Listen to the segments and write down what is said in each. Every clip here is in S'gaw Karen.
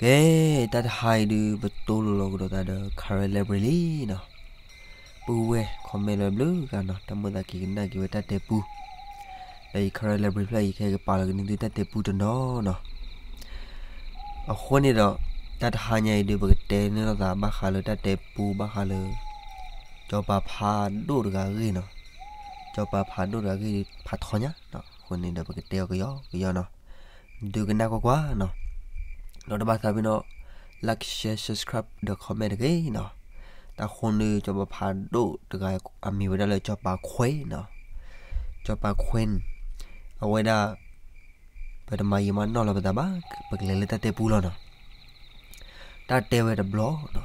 ကဲ, တၢ်တဟါအံၤဒုး ပတိၢ်လိာ်လီၤကဒီးသးဒီး Karen Library လံနီၤ. ပုၢ်ဝဲၢ် comment လၢဘျုးဂၤနီၤ, တၢ်မိၣ်သးက့ၤကနၣ်က့ၤဝဲတၢ်တဲပူ, ဒီးအံၤ Karen Library ဖျၢၣ်အံၤ ကဟဲက့ၤပာ်လီၤက့ၤန့ၢ်သုတၢ်တဲပူတနီၤနီၤ. အဃိန့ၣ်ဒီး တၢ်တဟါညါအံၤဒုး ပကတဲန့ၢ်လိာ်သးဘၣ်ဃးလၢတၢ်တဲပူ ဘၣ်ဃးလၢ စီၤပၤဖးဒိၣ်တဂၤအဂ့ၢ်နီၤ. စီၤပၤဖးဒိၣ်တဂၤအဂ့ၢ်ဒုး ဖးထီညါနီၤ. အဃိန့ၣ်ဒီး ပကတဲအီၤကယီကယီနီၤ. ဒုးကနၣ်ကွၢ်ကွၢ်နီၤ. ဒီးတဘၣ်သးပ့ၤနီၣ် like, share, subscribe ဒီး comment တဂ့ၤနီၤ. တၢ်ဃိန့ၣ် စီၤပၤဖးဒိၣ်တဂၤ အမံၤဝဲဒၣ်လၢစီၤပၤခွ့နီၤ. စီၤပၤခွ့န့ၣ် အဝဲဒၣ် ပတမၤယံာ်မၤနီၢ်လီၤပသးဘၣ်, ပကလဲၤလၢတၢ်တဲပူလီၤနီၤ. တၢ်တဲဝဲတဘျီနီၤ,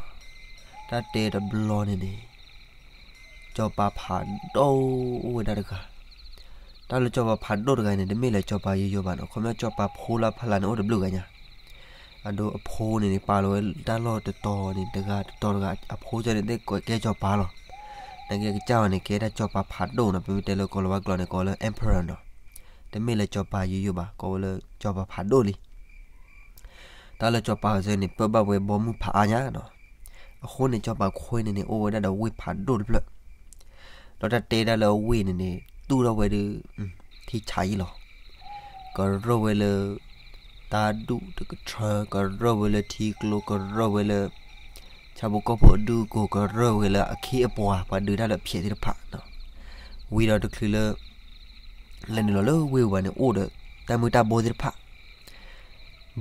တၢ်တဲတဘျီန့ၣ်န့ၣ် စီၤပၤဖးဒိၣ်အိၣ်ဝဲဒၣ်တဂၤ. တၢ်လၢစီၤပၤဖးဒိၣ်တဂၤန့ၣ် တမ့ၢ်လၢစီၤပၤယိယိဘၣ်နီၤ, ခီဖျိစီၤပၤဖိလၢအဖီလာ်န့ၣ် အိၣ်တဘျုးဂၤညါ. အဒိအဖိန့ၣ်န့ၣ် ပာ်လီၤဝဲတၢ်လီၢ်တတီၤန့ၣ် တဂၤတတီၤတဂၤ, အဖိကၢန့ၣ် သ့ၣ်ကဲစီၤပၤလီၤ. နာ်က့ကစၢ်အီၤန့ၣ် ကဲဒၣ်စီၤပၤဖးဒိၣ်နီၤ, ပမ့ၢ်တဲလၢကိၤလၤဝါကျိာ်န့ၣ် ကိးလၢ emperor နီၤ. တမ့ၢ်လၢစီၤပၤယိယိဘၣ်, ကိးဝဲလၢစီၤပၤဖးဒိၣ်လံ. တၢ်လၢစီၤပၤစ့ၢ်န့ၣ် ပၢဘၣ်ဝဲဘီမုၢ်ဖးအါညါနီၤ. အဃိန့ၣ် စီၤပၤခွ့န့ၣ်န့ၣ် အိၣ်ဝဲဒၣ်ဒီးဝ့ၢ်ဖးဒိၣ်တဖျၢၣ်. ဒီးတၢ်တဲဒၣ်လၢအဝ့ၢ်န့ၣ်န့ၣ် တူၢ်ထီၣ်ဝဲဒၣ် ထံဆးအံၤလီၤ. ကရၢၢ်ဝဲလၢ တၢ်ဒူၣ်တကထၢ, ကရၢၢ်ဝဲလၢထံကျိ, ကရၢၢ်ဝဲလၢ ဆၣ်ဖိကီၢ်ဖိအဒူအကိၢ်, ကရၢၢ်ဝဲလၢအခ့အပှၤ ပှၤဒုးတၢ်လၢအဖျဲးသ့ၣ်တဖၣ်နီၤ. ဝံၤဒီးတချုးလၢ လဲၤနုာ်လီၤလၢဝ့ၢ်ပူၤဘၣ်န့ၣ် အိၣ်ဒီးတၢ်မုၢ်တၢ်ဘိသ့ၣ်တဖၣ်,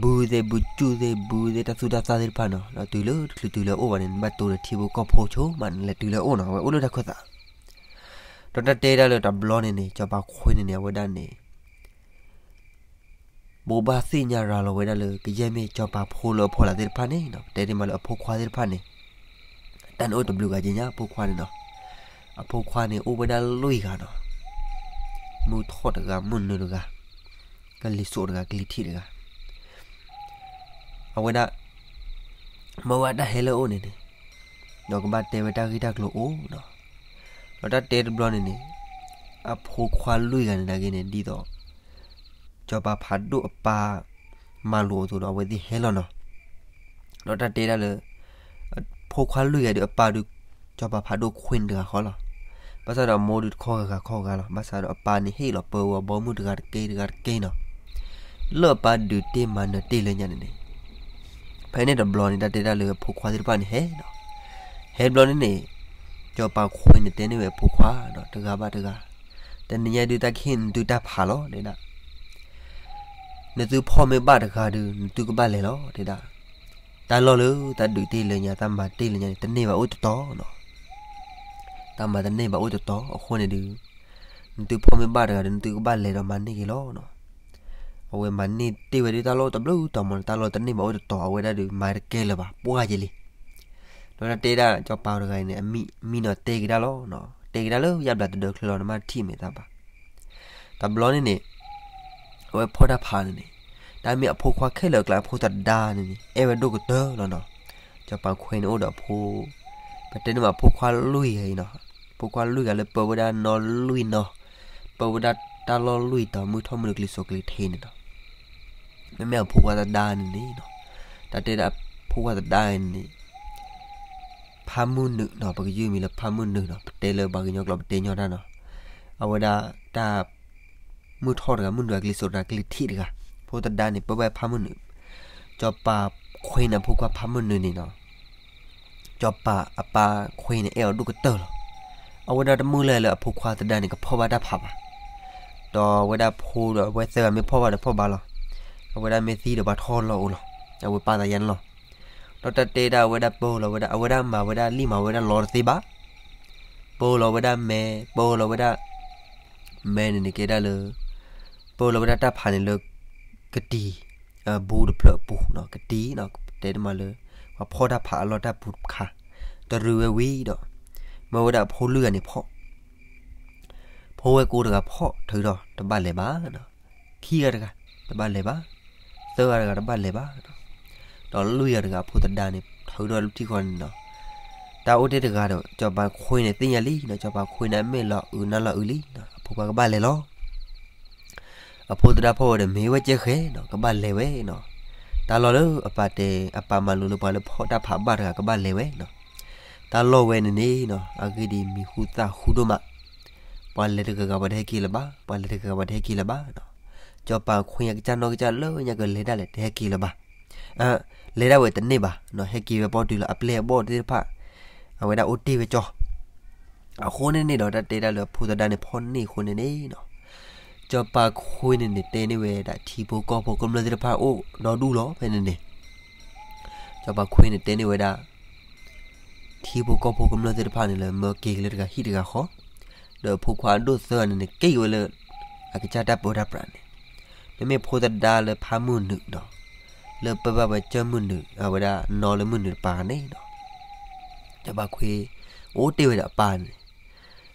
ဘုသ့ၣ် ဘုကၠူၣ်သ့ၣ် ဘုသ့ၣ် တၢ်သူတၢ်သၣ်သ့ၣ်တဖၣ်နီၤ. ဒီးတုၤလၢတချုးတုၤလၢအအိၣ်ဘၣ်န့ၣ် ဘၣ်တိၢ်ဒီးထံဖိကီၢ်ဖိဆိမးန့ၣ် လဲၤတုၤလၢအအိၣ်နီၤ, အဝဲအိၣ်လၢတၢ်ခၢၣ်သး. ဒီးတၢ်တဲဒၣ်လၢတဘျီန့ၣ်န့ၣ် စီၤပၤခွ့န့ၣ်န့ၣ် အဝဲဒၣ်န့ၣ် ဘိးဘၣ်သ့ၣ်ညါရၤလီၤဝဲဒၣ်လၢ ကယဲၢ်မ့ၢ်စီၤပၤဖိလၢအဖီလာ်သ့ၣ်တဖၣ်န့ၣ်နီၤ, ပတဲဒ်မးလၢအဖိခွါသ့ၣ်တဖၣ်န့ၣ် တၢ်န့ၣ်အိၣ်တဘျုးဂၤက့ညါ အဖိခွါန့ၣ်နီၤ. အဖိခွါန့ၣ်အိၣ်ဝဲဒၣ်လွံၢ်ဂၤနီၤ. မုၢ်ထီၣ်တဂၤ မုၢ်နုာ်တဂၤ, ကလံၤစိးတဂၤ ကလံၤထံးတဂၤ. အဝဲဒၣ် မၢဝဲတၢ်ဟဲလၢအအိၣ်န့ၣ်န့ၣ် ဒီးကဘၣ်တဲဝဲတၢ်ဂ့ၢ်တၢ်ကျိၤအိၣ်နီၤ. ဒီးတၢ်တဲတဘျီန့ၣ်န့ၣ် အဖိခွါလွံၢ်ဂၤန့ၣ်နာ်က့န့ၣ် ဒ်သိး စီၤပၤဖးဒိၣ်အပၢ် မၤလိာ်အသိးဒီးအဝဲသ့ၣ်ဟဲလီၤနီၤ. ဒီးတၢ်တဲဒၣ်လၢ ဖိခွါလွံၢ်ဂၤဒုးအပၢ်ဒုး စီၤပၤဖးဒိၣ်ခွ့န့ၣ်တဂၤဃီလီၤ. ဘၣ်ဆၣ်ဒီးအမိၢ်ဒုးတခီဂၤဂၤခီဂၤလီၤ. ဘၣ်ဆၣ်ဒီးအပၢ်န့ၣ်ဟ့ၣ်လီၤပၢဝဲအဘီမုၢ်တဂၤတက့ၢ်တဂၤတက့ၢ်နီၤ. လၢအပၢ်ဒုးတ့ၢ်မၤနၢၤတ့ၢ်လၢညါန့ၣ်န့ၣ် ဖဲန့ၣ်တဘျီန့ၣ် တၢ်တဲဒၣ်လၢအဖိခွါသ့ၣ်တဖၣ်န့ၣ်ဟဲနီၤ. ဟဲဘျီန့ၣ်န့ၣ် စီၤပၤခွ့န့ၣ်တဲန့ၢ်ဝဲအဖိခွါနီၤ တဂၤဘၣ်တဂၤ, တနံၤညါဒုးတၢ်ကဟ့ၣ်နသုတၢ်ဖးလီၤ တဲဒၣ်. နသုဖီၣ်မ့ၢ်ဘၣ်တဂၤဒုး နသုကဘၣ်လဲၤလီၤ တဲဒၣ်. တၢ်လီၢ်လၢတၢ်ဒုးတ့ၢ်လၢညါ တၢ်မၤတ့ၢ်လၢညါန့ၣ် တန့ၢ်ဘၣ်အိၣ်တတီၤနီၤ. တၢ်မၤတန့ၢ်ဘၣ်အိၣ်တတီၤအဃိန့ၣ်ဒုး နသုဖီၣ်မ့ၢ်ဘၣ်တဂၤဒုး နသုကဘၣ်လဲၤဒီးမၤန့ၢ်က့ၤလီၤနီၤ. အဝဲမၤန့ၢ်တ့ၢ်ဝဲဒုးတၢ်လီၢ်တဘျုးတီၤမး တၢ်လီၢ်တန့ၢ်ဘၣ်အိၣ်တတီၤ အဝဲဒၣ်ဒုးမၤတကဲလၢၤဘၣ် ပှၢ်က့ၤလံ. ဒီးတၢ်တဲဒၣ်စီၤပၤတဂၤအံၤန့ၣ် အမံနီၤတဲက့ၤဒၣ်လီၤ. တဲက့ၤဒၣ်လၢယၣ်ဘျးတဒၢချၢလီၤ နမ့ၢ်ထံၣ်မဲာ်သးဘၣ်. တဘျီန့ၣ်န့ၣ် အဝဲဖီၣ်တၢ်ဖးန့ၣ်န့ၣ် တၢ်မ့ၢ်အဖိခွါခဲလၢာ်အကျါ အဖိသဒါန့ၣ်န့ၣ် အဲၣ်ဝဲဒိၣ်ကတၢၢ်လီၤနီၤ. စီၤပၤခွ့န့ၣ်အိၣ်ဒီးအဖိ ပတဲန့ၢ်မးအဖိခွါလွံၢ်ဂၤအံၤနီၤ. အဖိခွါလွံၢ်ဂၤလၢပၢဝဲဒၣ်နီၢ်လွံၢ်နီၤ, ပၢဝဲဒၣ်တၢ်လီၢ်လွံၢ်တီၤ မုၢ်ထီၣ်မုၢ်နုာ်ကလံၤစိးကလံၤထံးန့ၣ်နီၤ. မ့မ့ၢ်အဖိခွါသဒါန့ၣ်န့ၣ်နီၤ, တၢ်တဲဒၣ်အဖိခွါသဒါန့ၣ်န့ၣ် ဖးမုၢ်နုာ်နီၤ, ပကယုၢ်မံၤလၢဖးမုၢ်နုာ်နီၤ, ပတဲလၢပှၤကညီကျိာ်ပတဲညီတၢ်နီၤ. အဝဲဒၣ်တၢ် မုၢ်ထီၣ်တဂၤ မုၢ်နုာ်တဂၤ ကလံၤစိးတဂၤ ကလံၤထံးတဂၤ, ဖိသဒါန့ၣ် ပၢဝဲဖးမုၢ်နုာ်. စီၤပၤခွ့န့ၣ် အဖိခွါဖးမုၢ်နုာ်န့ၣ်နီၤ, စီၤပၤအပၢ်ခွ့န့ၣ် အဲၣ်အီၤဒိၣ်ကတၢၢ်လီၤ. အဝဲဒၣ်တမုၢ်လၢ်လၢအဖိခွါသဒါန့ၣ် ကဖီၣ်ဘၣ်တၢ်ဖးဘၣ်. ဒီးအဝဲဒၣ်ဖိဒီးအဝဲသၢဂၤမ့ၢ်ဖီၣ်ဘၣ်ဒီးဖီၣ်ဘၣ်လီၤ. အဝဲဒၣ်မ့ၢ်သံဒီးပှၤထီၣ်လီၤအိၣ်လီၤ. အဝဲပာ်သးယါန့ၣ်လီၤ. ဒီးတၢ်တဲဒၣ်အဝဲဒၣ်ပၢလီၤဝဲဒၣ် အဝဲဒၣ်မၤဝဲဒၣ်လံၣ်မၤဝဲဒၣ်လီတသ့ဘၣ်. ပၢလီၤဝဲဒၣ်မဲ, ပၢလီၤဝဲဒၣ် မဲန့ၣ်န့ၣ်ကဲဒၣ်လၢ ပၢလီၤဝဲဒၣ်တၢ်ဖးန့ၣ်လၢ ကတံၤ ဘူးတဖျၢၣ်အပူၤနီၤ, ကတံၤနီၤ, တဲတမးလၢ ပှၤဖီၣ်တၢ်ဖးအလီၢ်တၢ်ပူၤတခါ, တရံးဝဲဝံၤဒီး မၢဝဲဒၣ်အဖိလွံၢ်ဂၤန့ၣ်ဖီၣ်, ဖိဝဲၢ်ကိတဂၤဖီၣ်ထုးဒီး တဘၣ်လဲၤဘၣ်နီၤ, ခံဂၤတဂၤ တဘၣ်လဲၤဘၣ်, သၢဂၤတဂၤတဘၣ်လဲၤဘၣ်နီၤ, ဒီးလွံၢ်ဂၤတဂၤအဖိသဒါန့ၣ် ထုးဒီးလၢထံဃီန့ၣ်နီၤ, တၢ်အိၣ်တ့ၢ်တဂၤဒီး စီၤပၤခွ့န့ၣ်သ့ၣ်ညါလံနီၤ, စီၤပၤခွ့န့ၣ် အမဲာ်လီၤအုးနါလီၤအုးလံနီၤ, အဖိခွါကဘၣ်လဲၤလီၤ. အဖိသဒါဖီၣ်ဝဲဒီး မ့ၢ်ဝဲကဲဃဲနီၤ, ကဘၣ်လဲၤဝဲနီၤ, တၢ်လီၢ်လၢအပၢ်တဲ အပၢ်မၤလိာ်လၢပှၤလၢဖီၣ်တၢ်ဖးဘၣ်တဂၤကဘၣ်လဲၤဝဲနီၤ. တၢ်လီၢ်ဝဲန့ၣ်န့ၣ်နီၤ အဂ့ၢ်ဒ်အံၤ မံၤဟူသၣ်ဟူဒိၣ်မး, ပှၤလဲၤတဂၤဂၤ ပှၤတဟဲက့ၤလၢၤဘၣ်, ပှၤလဲၤတဂၤဂၤ ပှၤတဟဲက့ၤလၢၤဘၣ်နီၤ. စီၤပၤခွ့အကစၢ်နီၢ်ကစၢ်လၢညါကလဲၤဒၣ်လဲာ် တဟဲက့ၤလၢၤဘၣ်, လဲၤဒၣ်ဝဲတန့ၢ်ဘၣ်နီၤ. ဟဲက့ၤဝဲပီတုၤလၢအပျဲၢ်အဘီၣ်သ့ၣ်တဖၣ် အဝဲဒၣ်အိၣ်တ့ၢ်ဝဲကၠီ အဃိန့ၣ်န့ၣ်ဒီး တၢ်တဲဒၣ်လၢအဖိသဒါန့ၣ်ဖီၣ်န့ၢ်အဃိန့ၣ်န့ၣ်နီၤ, စီၤပၤခွ့န့ၣ်န့ၣ် တဲန့ၢ်ဝဲဒၣ်ထံဖိကီၢ်ဖိကမျၢၢ်သ့ၣ်တဖၣ်အိၣ်ဒီဒူၣ်လီၤ. ဖဲန့ၣ်န့ၣ် စီၤပၤခွ့န့ၣ်တဲန့ၢ်ဝဲဒၣ် ထံဖိကီၢ်ဖိကမျၢၢ်သ့ၣ်တဖၣ်န့ၣ်လၢ မၢက့ၤက့ၤလၢတဂၤဟံၣ်တဂၤဃီ, ဒီးအဖိခွါအဒိၣ်သၢဂၤန့ၣ်န့ၣ် က့ၤက့ၤဝဲလၢ အကစၢ်တၢ်ပၢတၢ်ပြးန့ၣ်, မ့မ့ၢ်ဖိသဒါလၢဖးမုၢ်နုာ်နီၤ, လၢပၢဘၣ်ဝဲကၢၢ်မုၢ်နုာ် အဝဲဒၣ်နီၤလၢမုၢ်နုာ်တပၤန့ၣ်နီၤ, စီၤပၤခွ့ အိၣ်တ့ၢ်ဝဲဒီးအပၢ်န့ၣ်,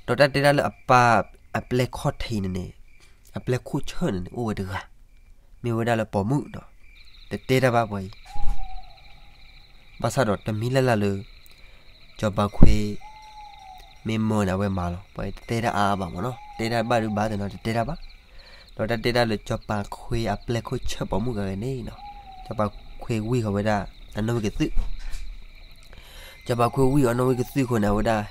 ဒီးတၢ်တဲဒၣ်လၢအပၢ်အပျဲၢ်ခီၣ်ထံးန့ၣ်န့ၣ်, အပျဲၢ်ခိၣ်ဆၢၣ်န့ၣ်န့ၣ် အိၣ်ဝဲတဂၤ, မ့ၢ်ဝဲဒၣ်လၢပိာ်မုၣ်နီၤ, တတဲတၢ်ဘၣ်ပှၤအံၤ ဘၣ်ဆၣ်ဒီးတမံၤလၢ်လၢ်လၢ စီၤပၤခွ့ မ့ၢ်မၢန့ၣ် အဝဲမၤလီၤ. ပှၤတတဲတၢ်အါအါဘၣ်မ့ၢ်နီၤ, တဲတၢ်ဘၣ်ဒုးဘၣ်သ့ၣ်နီၤ တတဲတၢ်ဘၣ်. ဒီးတၢ်တဲဒၣ်လၢစီၤပၤခွ့အပျဲၢ်ခိၣ်ဆၢၣ်ပိာ်မုၣ်တဂၤန့ၣ်နီၤ, စီၤပၤခွ့ဝံၢ်ဃီၤဝဲဒၣ် အနီၣ်ဝံၣ်ကသုၣ် စီၤပၤခွ့ဝံၢ်အီၤနီၣ်ဝံၢ်ကသုၣ်အဃိန့ၣ် အဝဲဒၣ်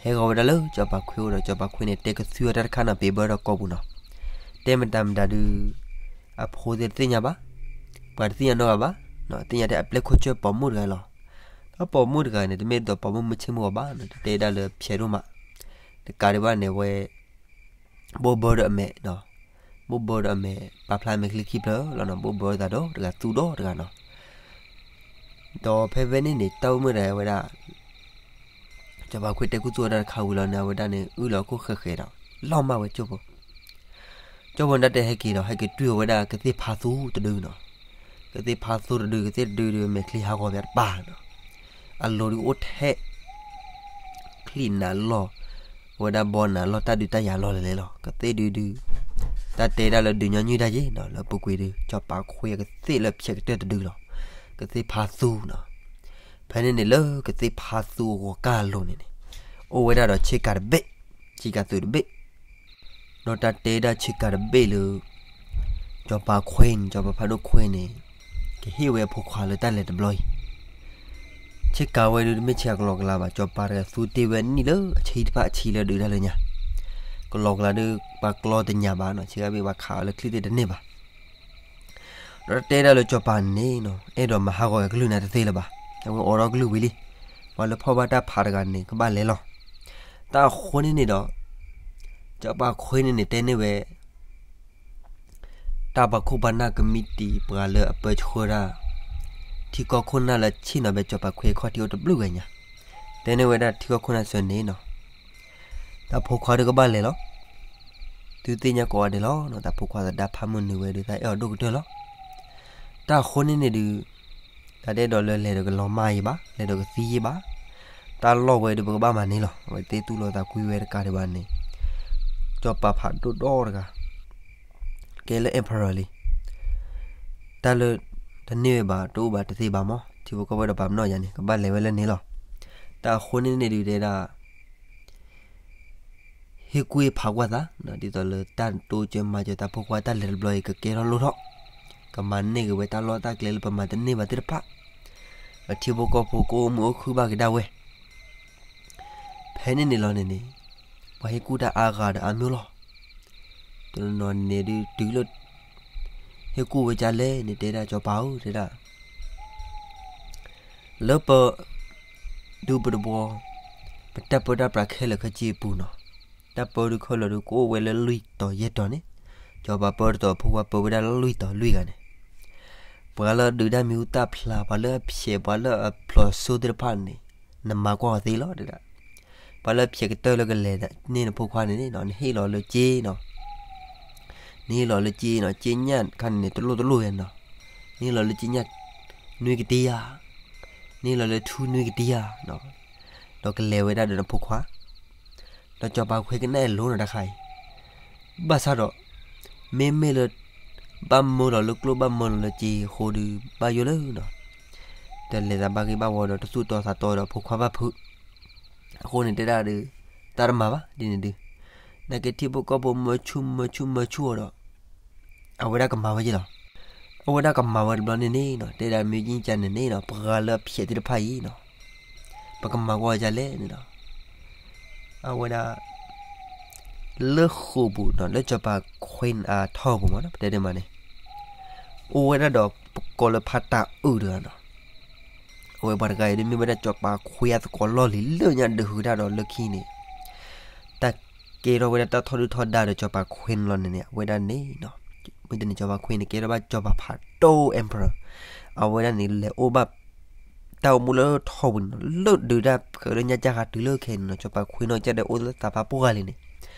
ဟဲဃီၤဝဲဒၣ်လၢစီၤပၤခွ့အအိၣ်ဒီး စီၤပၤခွ့န့ၣ် တဲကသုၢ်အီၤတၢ်တခါနီၤ ပ့ၤဘၢဒီးကိာ်ပူၤနီၤ, တဲမတၤမတၤဒုး အဖိသ့ၣ်တသ့ၣ်ညါဘၣ်, ပှၤတသ့ၣ်ညါနီတဂၤဘၣ်, သ့ၣ်ညါထဲအပျဲၢ်ခိၣ်ဆၢၣ်ပိာ်မုၣ်တဂၤလီၤ. ဒီးပိာ်မုၣ်တဂၤန့ၣ် တမ့ၢ်ဒ်သိးပိာ်မုၣ်မုၢ်ဆ့ၣ်မုၢ်ဂီၤဘၣ်နီၤ, တတဲဒၣ်လၢဖျဲးဒိၣ်မး, တကးဒံးဘၣ်န့ၣ် အဝဲ ဘိၣ်ဘၢဒီးအမဲာ်, ဘိၣ်ဘၢဒီးအမဲာ် ပာ်ဖျါမဲာ်ချံခံဖျၢၣ်လီၤနီၤ, ဘိၣ်ဘၢသးဒီးတဂၤသူဒီးတဂၤနီၤ. ဒီးဖဲဖဲန့ၣ်န့ၣ် တၢ်အိၣ်မုာ်တဂၤဝဲဒၣ် စီၤပၤခွ့တဲခူသူၣ်ဝဲဒၣ်တခါဝံၤလီၤန့ၣ် အဝဲဒၣ်န့ၣ် အုၣ်လီၤခိၣ်ဃဲးဃဲးဒီး လီၤမၢ်ဝဲကၠိဖိ, ကၠိဖိန့ၣ် တၢ်တဲဟဲက့ၤဒီး ဟဲက့ၤတွံၢ်ဝဲဒၣ်ကသ့ၣ်ဖးသူတဒုနီၤ, ကသ့ၣ်ဖးသူတဒု ကသ့ၣ်တဒုဒုး မဲာ်ချံဟးဂီၤပၠးတပၤနီၤ, အလိၤဒုးအိၣ်ထဲ ချံၣ်နးလီၢ်, ဝဲဒၣ်ဘီနးလီၢ်တၢ်ဒုးတၢ်ယၤလီၢ်လဲၣ်လဲၣ်လီၤ. ကသ့ၣ်ဒုဒုး တၢ်တဲဒၣ်လၢဒုးညီနုၢ်တၢ်ယ့ၢ်နီၤ, လၢပူၤကွံာ်ဒုး စီၤပၤခွ့ကသ့ၣ်လၢဖျဲးကတၢၢ်တဒုလီၤ, ကသ့ၣ်ဖးသူနီၤ. ဖဲန့ၣ်န့ၣ်လၢကသ့ၣ်ဖးသူအဂီၤကၢ်အလိၤန့ၣ်န့ၣ်, အိၣ်ဝဲဒၣ်ဒီးဆ့ကၤတဘ့ၣ်, ဆ့ကၤသုးတဘ့ၣ် ဒီးတၢ်တဲဒၣ်ဆ့ကၤတဘ့ၣ်လၢ စီၤပၤခွ့န့ၣ် စီၤပၤဖးဒိၣ်ခွ့န့ၣ် ကဟ့ၣ်ဝဲအဖိခွါလၢတၢ်လဲၤတဘျီအံၤ, ဆ့ကၤဝဲဒုးတမ့ၢ်ဆ့ကၤကလီကလီဘၣ်, စီၤပၤတဂၤသူတ့ၢ်ဝဲနံၣ်လၢအဆံတဖၣ်အဆံလၢဒုးတၢ်လၢညါ, ကလီကလီဒုး ပှၤကျီတညၣ်ဘၣ်နီၤ, ဆ့ကၤဘ့ၣ်ပှၤခးအီၤလၢချံသ့ၣ်တန့ၢ်ဘၣ်. ဒီးတၢ်တဲဒၣ်လၢစီၤပၤန့ၣ်နီၤ အဲၣ်ဒိးမၤဟးဂီၤကလုၢ်နၤတသ့လၢၤဘၣ်, အဝဲအိးထီၣ်ကလုၢ်ဝံၤလံ, ပှၤလၢဖီၣ်ဘၣ်တၢ်ဖးတဂၤန့ၣ် ကဘၣ်လဲၤလီၤ. တၢ်အဃိန့ၣ်န့ၣ်ဒီး စီၤပၤခွ့န့ၣ်န့ၣ် တဲန့ၢ်ဝဲ တၢ်ပှၤခိၣ်ပှၤနၢ်ကမံးတံာ် ပှၤလၢအပၢဆှၢတၢ် ထံကီၢ်ခိၣ်နၢ်လၢဆ့ၣ်နီၤဖဲစီၤပၤခွ့အခီၣ်ထံးအိၣ်တဘျုးဂၤညါ, တဲန့ၢ်ဝဲဒၣ်ထံကီၢ်ခိၣ်နၢ်စၢၤန့ၣ်နီၤ, တၢ်ဖိခွါဒုးကဘၣ်လဲၤလီၤ. သုသ့ၣ်ညါကိးဂၤဒဲးလီၤ, တၢ်ဖိခွါသဒါဖးမုၢ်နုာ်ဝဲဒုး တၢ်အဲၣ်အီၤဒိၣ်ကတၢၢ်လီၤ. တၢ်အဃိန့ၣ်န့ၣ်ဒုး တၢ်တအဲၣ်ဒိးလၢလဲၤဒီးကလီၤမၢ်ယံၤဘၣ်, လဲၤဒီးကသံယံၤဘၣ်, တၢ်လီၢ်ဝဲဒုး ပကဘၣ်မၤန့ၢ်လီၤ. အဝဲသ့ၣ်သူၣ်လီၤသးကွံဝဲတကးဒံးဘၣ်န့ၣ်, စီၤပၤဖးဒိၣ်ဒီတဂၤ ကဲလၢ emperor လံ, တၢ်လၢ တန့ၢ်ဝဲဘၣ် တအိၣ်ဘၣ်တသ့ဘၣ်မး, ထံဖိကီၢ်ဖိဒီးပာ်ပနီၣ်ယၤန့ၣ် ကဘၣ်လဲၤဝဲလၢန့ၣ်လီၤ. တၢ်အဃိန့ၣ်န့ၣ်ဒုးတဲဒၣ် ဟ့ၣ်ကူၣ်ဖးကွၢ်သး, ဒ်သိးလၢတၢ်တိစၢၤမၤစၢၤတၢ်ဖိခွါတၢ်လဲၤတဘျီအံၤ ကကဲထီၣ်လိၣ်ထီၣ်, ကမၤန့ၢ်က့ၤဝဲတၢ်လီၢ်တၢ်ကျဲလၢပမၤတန့ၢ်ဘၣ်သ့ၣ်တဖၣ်, ဒီးထံဖိကီၢ်ဖိကအိၣ်မုာ်အိၣ်ခုၣ်ဘၣ်က့ၤဒၣ်ဝဲ ဖဲန့ၣ်န့ၣ်လီၤန့ၣ်န့ၣ်, ပှၤဟ့ၣ်ကူၣ်တၢ်အါဂၤဒီးအါမျိၤလီၤ. တနီၤန့ၣ်ဒုးတုၤလၢ ဟ့ၣ်ကူၣ်ဝဲဒ်လဲၣ်န့ၣ် တဲဒၣ်စီၤပၤဧၢ တဲဒၣ် လၢပ ဒူပတဘီ ပတၢ်ပၢတၢ်ပြးခဲလၢာ်ခဲဆ့အပူၤနီၤ, တၢ်ပၢဒုးခဲလၢာ်ဒုး ကအိၣ်ဝဲလၢလွံၢ်တီၤယဲၢ်တီၤန့ၣ်, စီၤပၤပၢတတီၤ အဖိခွါပၢဝဲဒၣ်လၢလွံၢ်တီၤလွံၢ်ဂၤန့ၣ်, ပှၤလၢဒုးတၢ်မံၤဟူသၣ်ဖျါ ပှၤလၢအဖျဲး ပှၤလၢအဖျိးစိသ့ၣ်တဖၣ်န့ၣ် နမၤကွၢ်အီၤသ့လီၤ တဲဒၣ်. ပှၤလၢအဖျဲးကတၢၢ်လၢကလဲၤန့ၢ်နဖိခွါန့ၣ်န့ၣ် နဟ့ၣ်လီၤလၢကၠ့နီၤ, နဟ့ၣ်လီၤလၢကၠ့နီၤ, ကၠ့ညၣ်တခါန့ၣ်န့ၣ် တလိၣ်တလိၣ်ဝဲနီၤ, နဟ့ၣ်လီၤလၢကၠ့ညၣ် နွံကတ့ယၤ, နဟ့ၣ်လီၤလၢထူနွံကတ့ယၤ, ဒီးကလဲၤဝဲဒၣ်ဒီးနဖိခွါ, ဒီးစီၤပၤခွ့ကနၣ်အလိၤနီၤတၢ်ခါအံၤ, ဘၣ်ဆၣ်ဒီး မ့မ့ၢ်လၢ ဘၣ်မၢလီၤလၢကျိၣ်ဘၣ်မၢလီၤလၢကၠ့အဃိဒီး ဘၣ်ယိၣ်လၢနီၤ, တလဲၤသးဘၣ်ဂ့ၢ်ဘၣ်ဝီဒီးတသူၣ်တီသးတီဒီးဖိခွါဘၣ်ဖုး, အဃိန့ၣ်တဲဒၣ်ဒီး တၢ်တမၤဘၣ်ဒ်န့ၣ်ဒုး, နာ်က့ထံဖိကီၢ်ဖိမၢဆူၣ်မၢဆူၣ်မၢဆူၣ်အီၤဒီး အဝဲဒၣ်ကမၤဝဲယဲလီၤ. အဝဲဒၣ်ကမၤဝဲတဘျီန့ၣ်န့ၣ်နီၤ, တဲဒၣ်မ့ၢ်ကၠံကၠါန့ၣ်န့ၣ်နီၤ, ပှၤလၢအဖျဲးသ့ၣ်တဖၣ်အံၤနီၤ, ပကမၤကွၢ်ဝဲဒ်လဲၣ်န့ၣ်နီၤ, အဝဲဒၣ် လၢဃိာ်ပူၤနီၤ, လၢစီၤပၤခွ့အထီၣ်ပူၤမးနီၤ, ပတဲဒ်မးန့ၣ် အိၣ်ဝဲဒၣ်ဒီးပကိးလၢဖါတၢ်အုးတဂၤနီၤ. အဝဲပှၤတဂၤအံၤဒ်မ့ၢ်ဝဲဒၣ်စီၤပၤခွ့အသကိးလီၢ်လံၤလၢညါဒုးဟုတၢ်ဒီးလၢခံန့ၣ် တၢ်ကဲထီၣ်ဝဲဒၣ်တၢ်ထီၣ်ဒုၣ်ထီၣ်ဒါဒီးစီၤပၤခွ့န့ၣ်လီၤန့ၣ်န့ၣ်, အဝဲဒၣ်န့ၣ်နီၤ, မ့ၢ်တန့ၣ်စီၤပၤခွ့န့ၣ် ကဲထီၣ်ဘၣ်စီၤပၤဖးဒိၣ် emperor, အဝဲဒၣ်န့ၣ်လဲၤအိၣ်ဘၣ် တၢ်အိၣ်မူလၢထီၣ်ပူၤန့ၣ်နီၤ, လၢဒုးတၢ်ဃဲၤလၢညါကၢ်ဃါတုၤလၢခဲအံၤန့ၣ်နီၤ, စီၤပၤခွ့နီၢ်ကစၢ်ဒီးအိၣ်လၢသးပှၢ်ပှၢ်ဂၤလံန့ၣ်,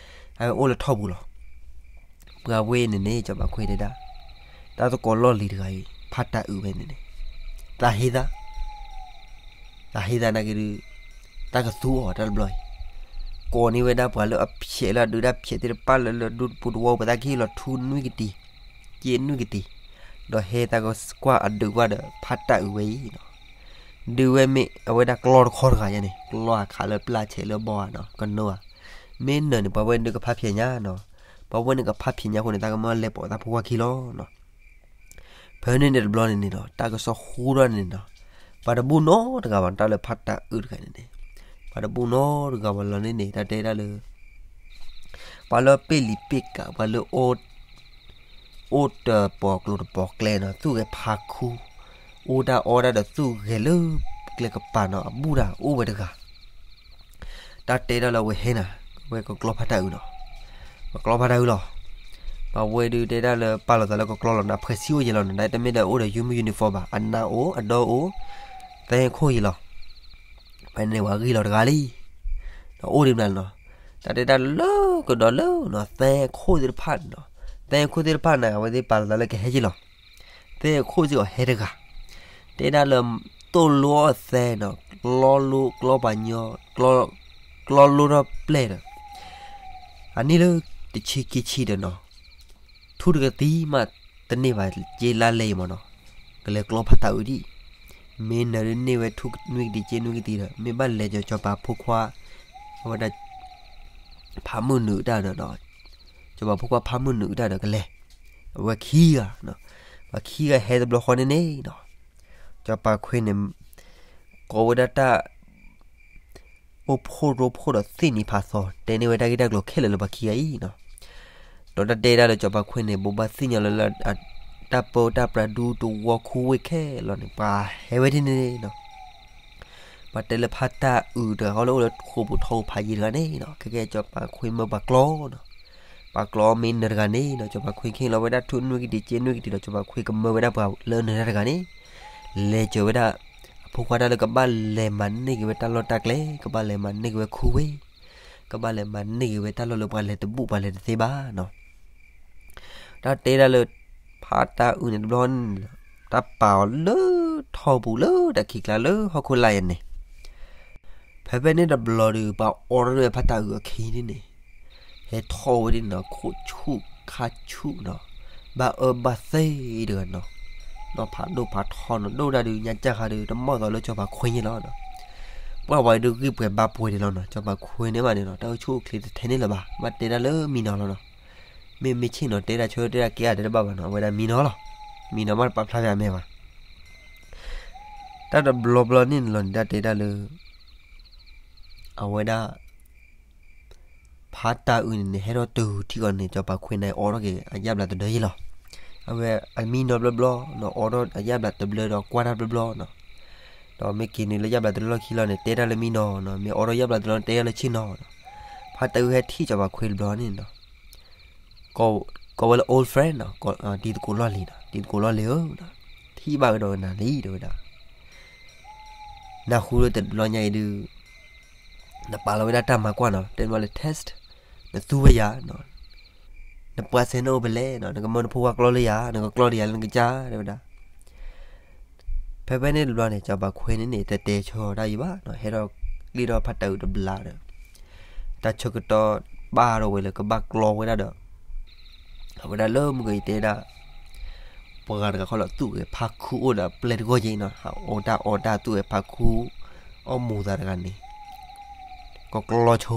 အဝဲအိၣ်လၢထီၣ်ပူၤလီၤ. ပှၤဝဲန့ၣ်န့ၣ် စီၤပၤခွ့တဲဒၣ် တၢ်သကိးလီၢ်လံၤတဂၤအံၤ ဖါတၢ်အုးဝဲန့ၣ်န့ၣ် သးဟ့သး သးဟ့သးနာ်က့ဒုး တၢ်ကသူအီၤတၢ်တဘျီအံၤ, ကိးန့ၢ်ဝဲဒၣ်ပှၤလၢအဖျဲးလၢအဒုးတၢ်ဖျဲးသ့ၣ်တဖၣ်လၢလၢဒူပူၤတဝီပူၤသးကဟ့ၣ်လီၤထူနွံကတံၤ, က့နွံကတံၤ, ဒီးဟဲသးကကွၢ်အဒုးကွၢ်ဒီးဖါတၢ်အုးဝဲအံၤနီၤ. ဒုးဝဲမ့ၢ်အဝဲဒၣ်ကျီတခီတဂၤယါန့ၣ်, ကျီအခးလၢပျၢ်ဆဲးလၢဘီဧါနီၤ, ကနိဧါ, မ့ၢ်နၢၤန့ၣ် ပှၤဝဲန့ၣ်ဒုးကဖးဖျဲးညါနီၤ, ပှၤဝဲန့ၣ်ကဖးဖျဲးညါအဃိန့ၣ် သးကမၢလဲၤပိာ်သးဖိခွါခံလီၤနီၤ. ဖဲန့ၣ်န့ၣ်တဘျီန့ၣ်န့ၣ်ဒီး တၢ်ကစီၣ်ဟူထီၣ်န့ၣ်နီၤ, ပှၤတဘူၣ်နီတဂၤဘၣ် တၢ်လၢဖါတၢ်အုးတဂၤန့ၣ်န့ၣ်, ပှၤတဘူၣ်နီတဂၤဘၣ်လီၤန့ၣ်န့ၣ် တၢ်တဲဒၣ်လၢ ပှၤလၢပ့ၢ်လံၤပ့ၢ်ကး ပှၤလၢ အိၣ်တၢ်ပီၤကျိၤတပီၤကျဲနီၤ, သူၣ်ဂဲၤဖးခူ, အိၣ်တၢ်အီတၢ်ဒီးသူၣ်ဂဲၤလၢကျဲကပၤနီၤ, အဘူၣ်တၢ်အိၣ်ဝဲတဂၤ တၢ်တဲဒၣ်လၢအဝဲဟဲနၤ, ဝဲကကျီဖါတၢ်အုးနီၤ, ပကျီဖါတၢ်အုးလီၤ. ပှၤဝဲဒုးတဲဒၣ်လၢပာ်လီၤသးလၢကကျီလီၤနီၤ, အဖှဲးဆံအိၣ်ယဲလီၤနီၤ, တမ့ၢ်ဒီးအိၣ်ဒီး uniform ဘၣ်, အနးအိၣ်, အဒီအိၣ်, သဲခိၣ်ယဲလီၤ. ဖဲန့ၣ်ပှၤဂံၢ်လီၤတဂၤလံ ဒီးအိၣ်ဒံးမနုၤနီၤ, တၢ်တဲဒၣ်လၢကဒီးလၢနီၤ, သဲခိၣ်သ့ၣ်တဖၣ်နီၤ, သဲခိၣ်သ့ၣ်တဖၣ်န့ၣ် အဝဲသ့ၣ်ပာ်လီၤသးလၢကဟဲယဲလီၤ. သဲခိၣ်စ့ၢ်ကီးဟဲတဂၤ, တဲဒၣ်လၢ တိၢ်လိအီၣ်သဲနီၤ, ကျီလိကျီပှၤညီ, ကျီလိထီၣ်ပျဲၢ်ဒီး အနံၣ်လၢတဆံခံဆံဒီးနီၤ, ထူတကသံမးတန့ၢ်ဘၣ် က့လါလဲအံၤမးနီၤ, ကလဲၤကျီဖါတၢ်အုးဒံး, မ့ၢ်နၢၤဒုးန့ၢ်ဝဲထူနွံကတံၤက့နွံကတံၤဒီး မ့ၢ်ဘၣ်လဲၤကီၤစီၤပၤဖိခွါ, အဝဲဒၣ် ဖးမုၢ်နုာ်တၢ်ဒီးနီၤ, စီၤပၤဖိခွါဖးမုၢ်နုာ်တၢ်ဒီးကလဲၤ, အဝဲခံဂၤ, ပှၤခံဂၤဟဲတဘျီဃီန့ၣ်န့ၣ်နီၤ, စီၤပၤခွ့န့ၣ် ကိးဝဲဒၣ်တၢ် အိၣ်ဖှိၣ်ရိဖှိၣ်ဒီးသ့ၣ်နံၤဖးသီ တဲန့ၢ်ဝဲတၢ်ဂ့ၢ်တၢ်ကျိၤခဲလၢာ်လၢပှၤခံဂၤအံၤနီၤ, ဒီးတၢ်တဲဒၣ်လၢစီၤပၤခွ့န့ၣ် ဘိးဘၣ်သ့ၣ်ညါလၢ တၢ်ပၢတၢ်ပြးဒူတဝီခူဝ့ၢ်ခဲလၢာ်န့ၣ် ပှၤဟဲဝဲဒ်န့ၣ်နီၤ, ပှၤတဲလၢဖါတၢ်အုးတဂၤဃီလၢအိၣ်လၢဃိာ်ပူၤထီပူၤဖးယံၤတဂၤန့ၣ်နီၤ, ခဲကဲစီၤပၤခွ့မၢပှၤကျီနီၤ, ပှၤကျီမ့ၢ်နၢၤတဂၤန့ၣ်နီၤ, စီၤပၤခွ့ခ့ၣ်လီၤဝဲဒၣ်ထူနွံကတံၤက့နွံကတံၤဒီး စီၤပၤခွ့ကမၢဝဲဒၣ်ပှၤလၢနၢၤတၢ်တဂၤန့ၣ် လဲၤစၢၤဝဲဒၣ် အဖိခွါတၢ်လၢကဘၣ်လဲၤမၤန့ၢ်က့ၤဝဲတၢ်လီၢ်တၢ်ကျဲ, ကဘၣ်လဲၤမၤန့ၢ်က့ၤဝဲခူဝ့ၢ်, ကဘၣ်လဲၤမၤန့ၢ်က့ၤဝဲတၢ်လီၢ်လၢပှၤလဲၤတဘူၣ်ပှၤလဲၤတသ့ဘၣ်နီၤ. တၢ်တဲဒၣ်လၢ ဖါတၢ်အုးန့ၣ်တဘျီန့ၣ် တၢ်ပာ်အီၤလၢထီပူၤလၢတၢ်ခံးကျါလၢဟီၣ်ခိၣ်လာ်ယဲန့ၣ်, ဖဲဖဲန့ၣ်တဘျီဒီး ပှၤအိးထီၣ်န့ၢ်ဝဲဖါတၢ်အုးအခံဒ်န့ၣ် ဟဲထီၣ်ဝဲဒ်န့ၣ်နီၤ, ခိၣ်ဆူၣ်ခါဆူၣ်နီၤ, ဘၣ်အၢဘၣ်သီတဂၤနီၤ, နီၢ်ဖးဒိၣ်ဖးထီနီၤ, ဒိၣ်ဒၣ်ဒုးညါကၢ်ဃါဒီး တမီၢ်သီလၢစီၤပၤခွ့ညါလီၤနီၤ. ပှၤဝဲဒုးဂံၢ်ပှဲၤဘါပှဲၤဒံးလီၤနီၤ, စီၤပၤခွ့န့ၣ်ဘၣ်န့ၣ်နီၤ, တၢ်အိၣ်ဆူၣ်အိၣ်ချ့တထဲန့ၣ်လၢၤဘၣ်, ဘၣ်တဲဒၣ်လၢမံနီၤလီၤနီၤ. မ့ၢ်မ့ၢ်ဆ့ၣ်နီၤ တဲဒၣ်ဆိတဲဒၣ်ကဲအါတဲတဘၣ်ဘၣ်နီၤ, အဝဲဒၣ်မံနီၤလီၤ. မံနီၤမ့ၢ်တပာ်ဖျါဖဲအမဲာ်ဘၣ်. တၢ်တဘျီဘျီန့ၣ်လီၤန့ၣ် တၢ်တဲဒၣ်လၢ အဝဲဒၣ် ဖါတၢ်အုးန့ၣ်န့ၣ် ဟဲထီၣ်တုၤထံကီၢ်န့ၣ် စီၤပၤခွ့န့ၣ် အိးထီၣ်က့ၤအယၣ်ဘျးတဒၢယဲလီၤ. အဝဲအမံနီၤဘျီဘျီနီၤ, အိးထီၣ်အယၣ်ဘျးတဘျၢဒီးကွၢ်တၢ်ဘျီဘျီနီၤ. ဒီးမ့ၢ်က့ၤနုာ်လၢယၣ်ဘျးတလီၢ်ခံလီၤန့ၣ် တဲတၢ်လၢမံနီၤနီၤ, မ့ၢ်အိးထီၣ်ယၣ်ဘျးတလီၢ်န့ၣ် တဲတၢ်လၢဆ့ၣ်နီၤနီၤ. ဖါတၢ်အုးဟဲထံၣ်စီၤပၤခွ့တဘျီန့ၣ်နီၤ ကိးဝဲလၢ old friend နီၤ, တံၤသကိးလီၢ်လံၤနီၤ, တံၤသကိးလီၢ်လံၤဧၢ, ထံၣ်ဘၣ်ကဒီးနၤလံ တဲဝဲဒၣ်. နၢ်ဟူလၢတဘျီညါအံၤဒုး နပာ်လီၤဝဲဒၣ်တၢ်မၤကွၢ်နီၤ, တဲမ့ၢ်လၢ test, နသူဝဲယၤနီၤ, နပှၤစဲနအိၣ်ဖဲလဲၣ်နီၤ, နကမၢနဖိခွါကျီလၢယၤ, နကကျီဒီးယၤလၢနကစၢ် တဲဝဲဒၣ်. ဖဲဖဲန့ၣ်တဘျီန့ၣ် စီၤပၤခွ့န့ၣ်န့ၣ် တတဲဆၢတၢ်အံၤဘၣ်နီၤ, ဟဲထီၣ်ကျံၣ်ထီၣ်ဖါတၢ်အုးတဘျီဒီး တၢ်ဆၢကတီၢ်ဘၣ်ထီၣ်ဝဲလၢကဘၣ်ကျီဝဲဒၣ်ဒီး အဝဲဒၣ်လၢမုၢ်ကယံၤတဲဒၣ် ပှၤဂၤတဂၤဃီလၢသူၣ်ဂဲၤဖးခူအိၣ်ဒီးပျဲၢ်တဂီၢ်က့နီၤ, အအိၣ်တၢ်အီၣ်တၢ်သူၣ်ဂဲၤဖးခူ အီၣ်မူၤသးတဂၤန့ၣ် ကကျီဆိ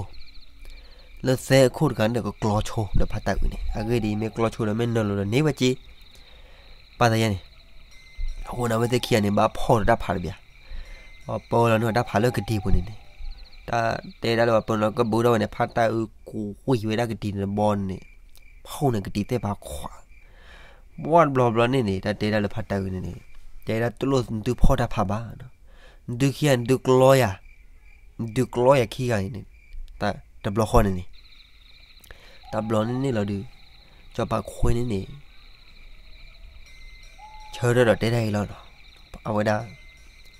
လၢသဲအခိၣ်တဂၤန့ၣ်ဒီးကကျီဆိလၢဖါတၢ်အုးန့ၣ်, အဂ့ၢ်ဒ်အံၤ မ့ၢ်ကျီဆိဒီးမ့ၢ်နၢၤလိၤဒီးန့ၢ်ဝဲက့ ပာ်သးယဲန့ၣ်, အဃိန့ၣ် အဝဲသ့ၣ်ခံဂၤန့ၣ် ဘၣ်ဖီၣ်ဒီးတၢ်ဖးတဘ့ၣ်ဧါ, ပၢလီၤန့ၢ်တၢ်ဖးလၢကဒံပူၤန့ၣ်န့ၣ်, တၢ်တဲဒၣ်လၢပှၤပၢလီၤကဘုးထီၣ်ဝဲန့ၣ် ဖါတၢ်အုးကူးဝံၤဝဲဒၣ်ကဒံန့ၣ်တဘီန့ၣ်န့ၣ်, ဖီၣ်န့ၣ်ကဒံသ့ၣ်ဖးခွး, ဘၣ်တဘျီဘျီန့ၣ်န့ၣ် တၢ်တဲဒၣ်လၢဖါတၢ်အုးန့ၣ်န့ၣ်, တဲဒၣ်တလိၣ်နသုဖီၣ်တၢ်ဖးဘၣ်, နသုခံဂၤနသုကျီယၤ, နသုကျီယၤခံဂၤအံၤန့ၣ်, တဘျီဃီန့ၣ်န့ၣ် တဘျီန့ၣ်န့ၣ်လီၤဒုး, စီၤပၤခွ့န့ၣ်န့ၣ် ဆၢထၢၣ်ဒီးတဲတၢ်အံၤလီၤနီၤ. အဝဲဒၣ်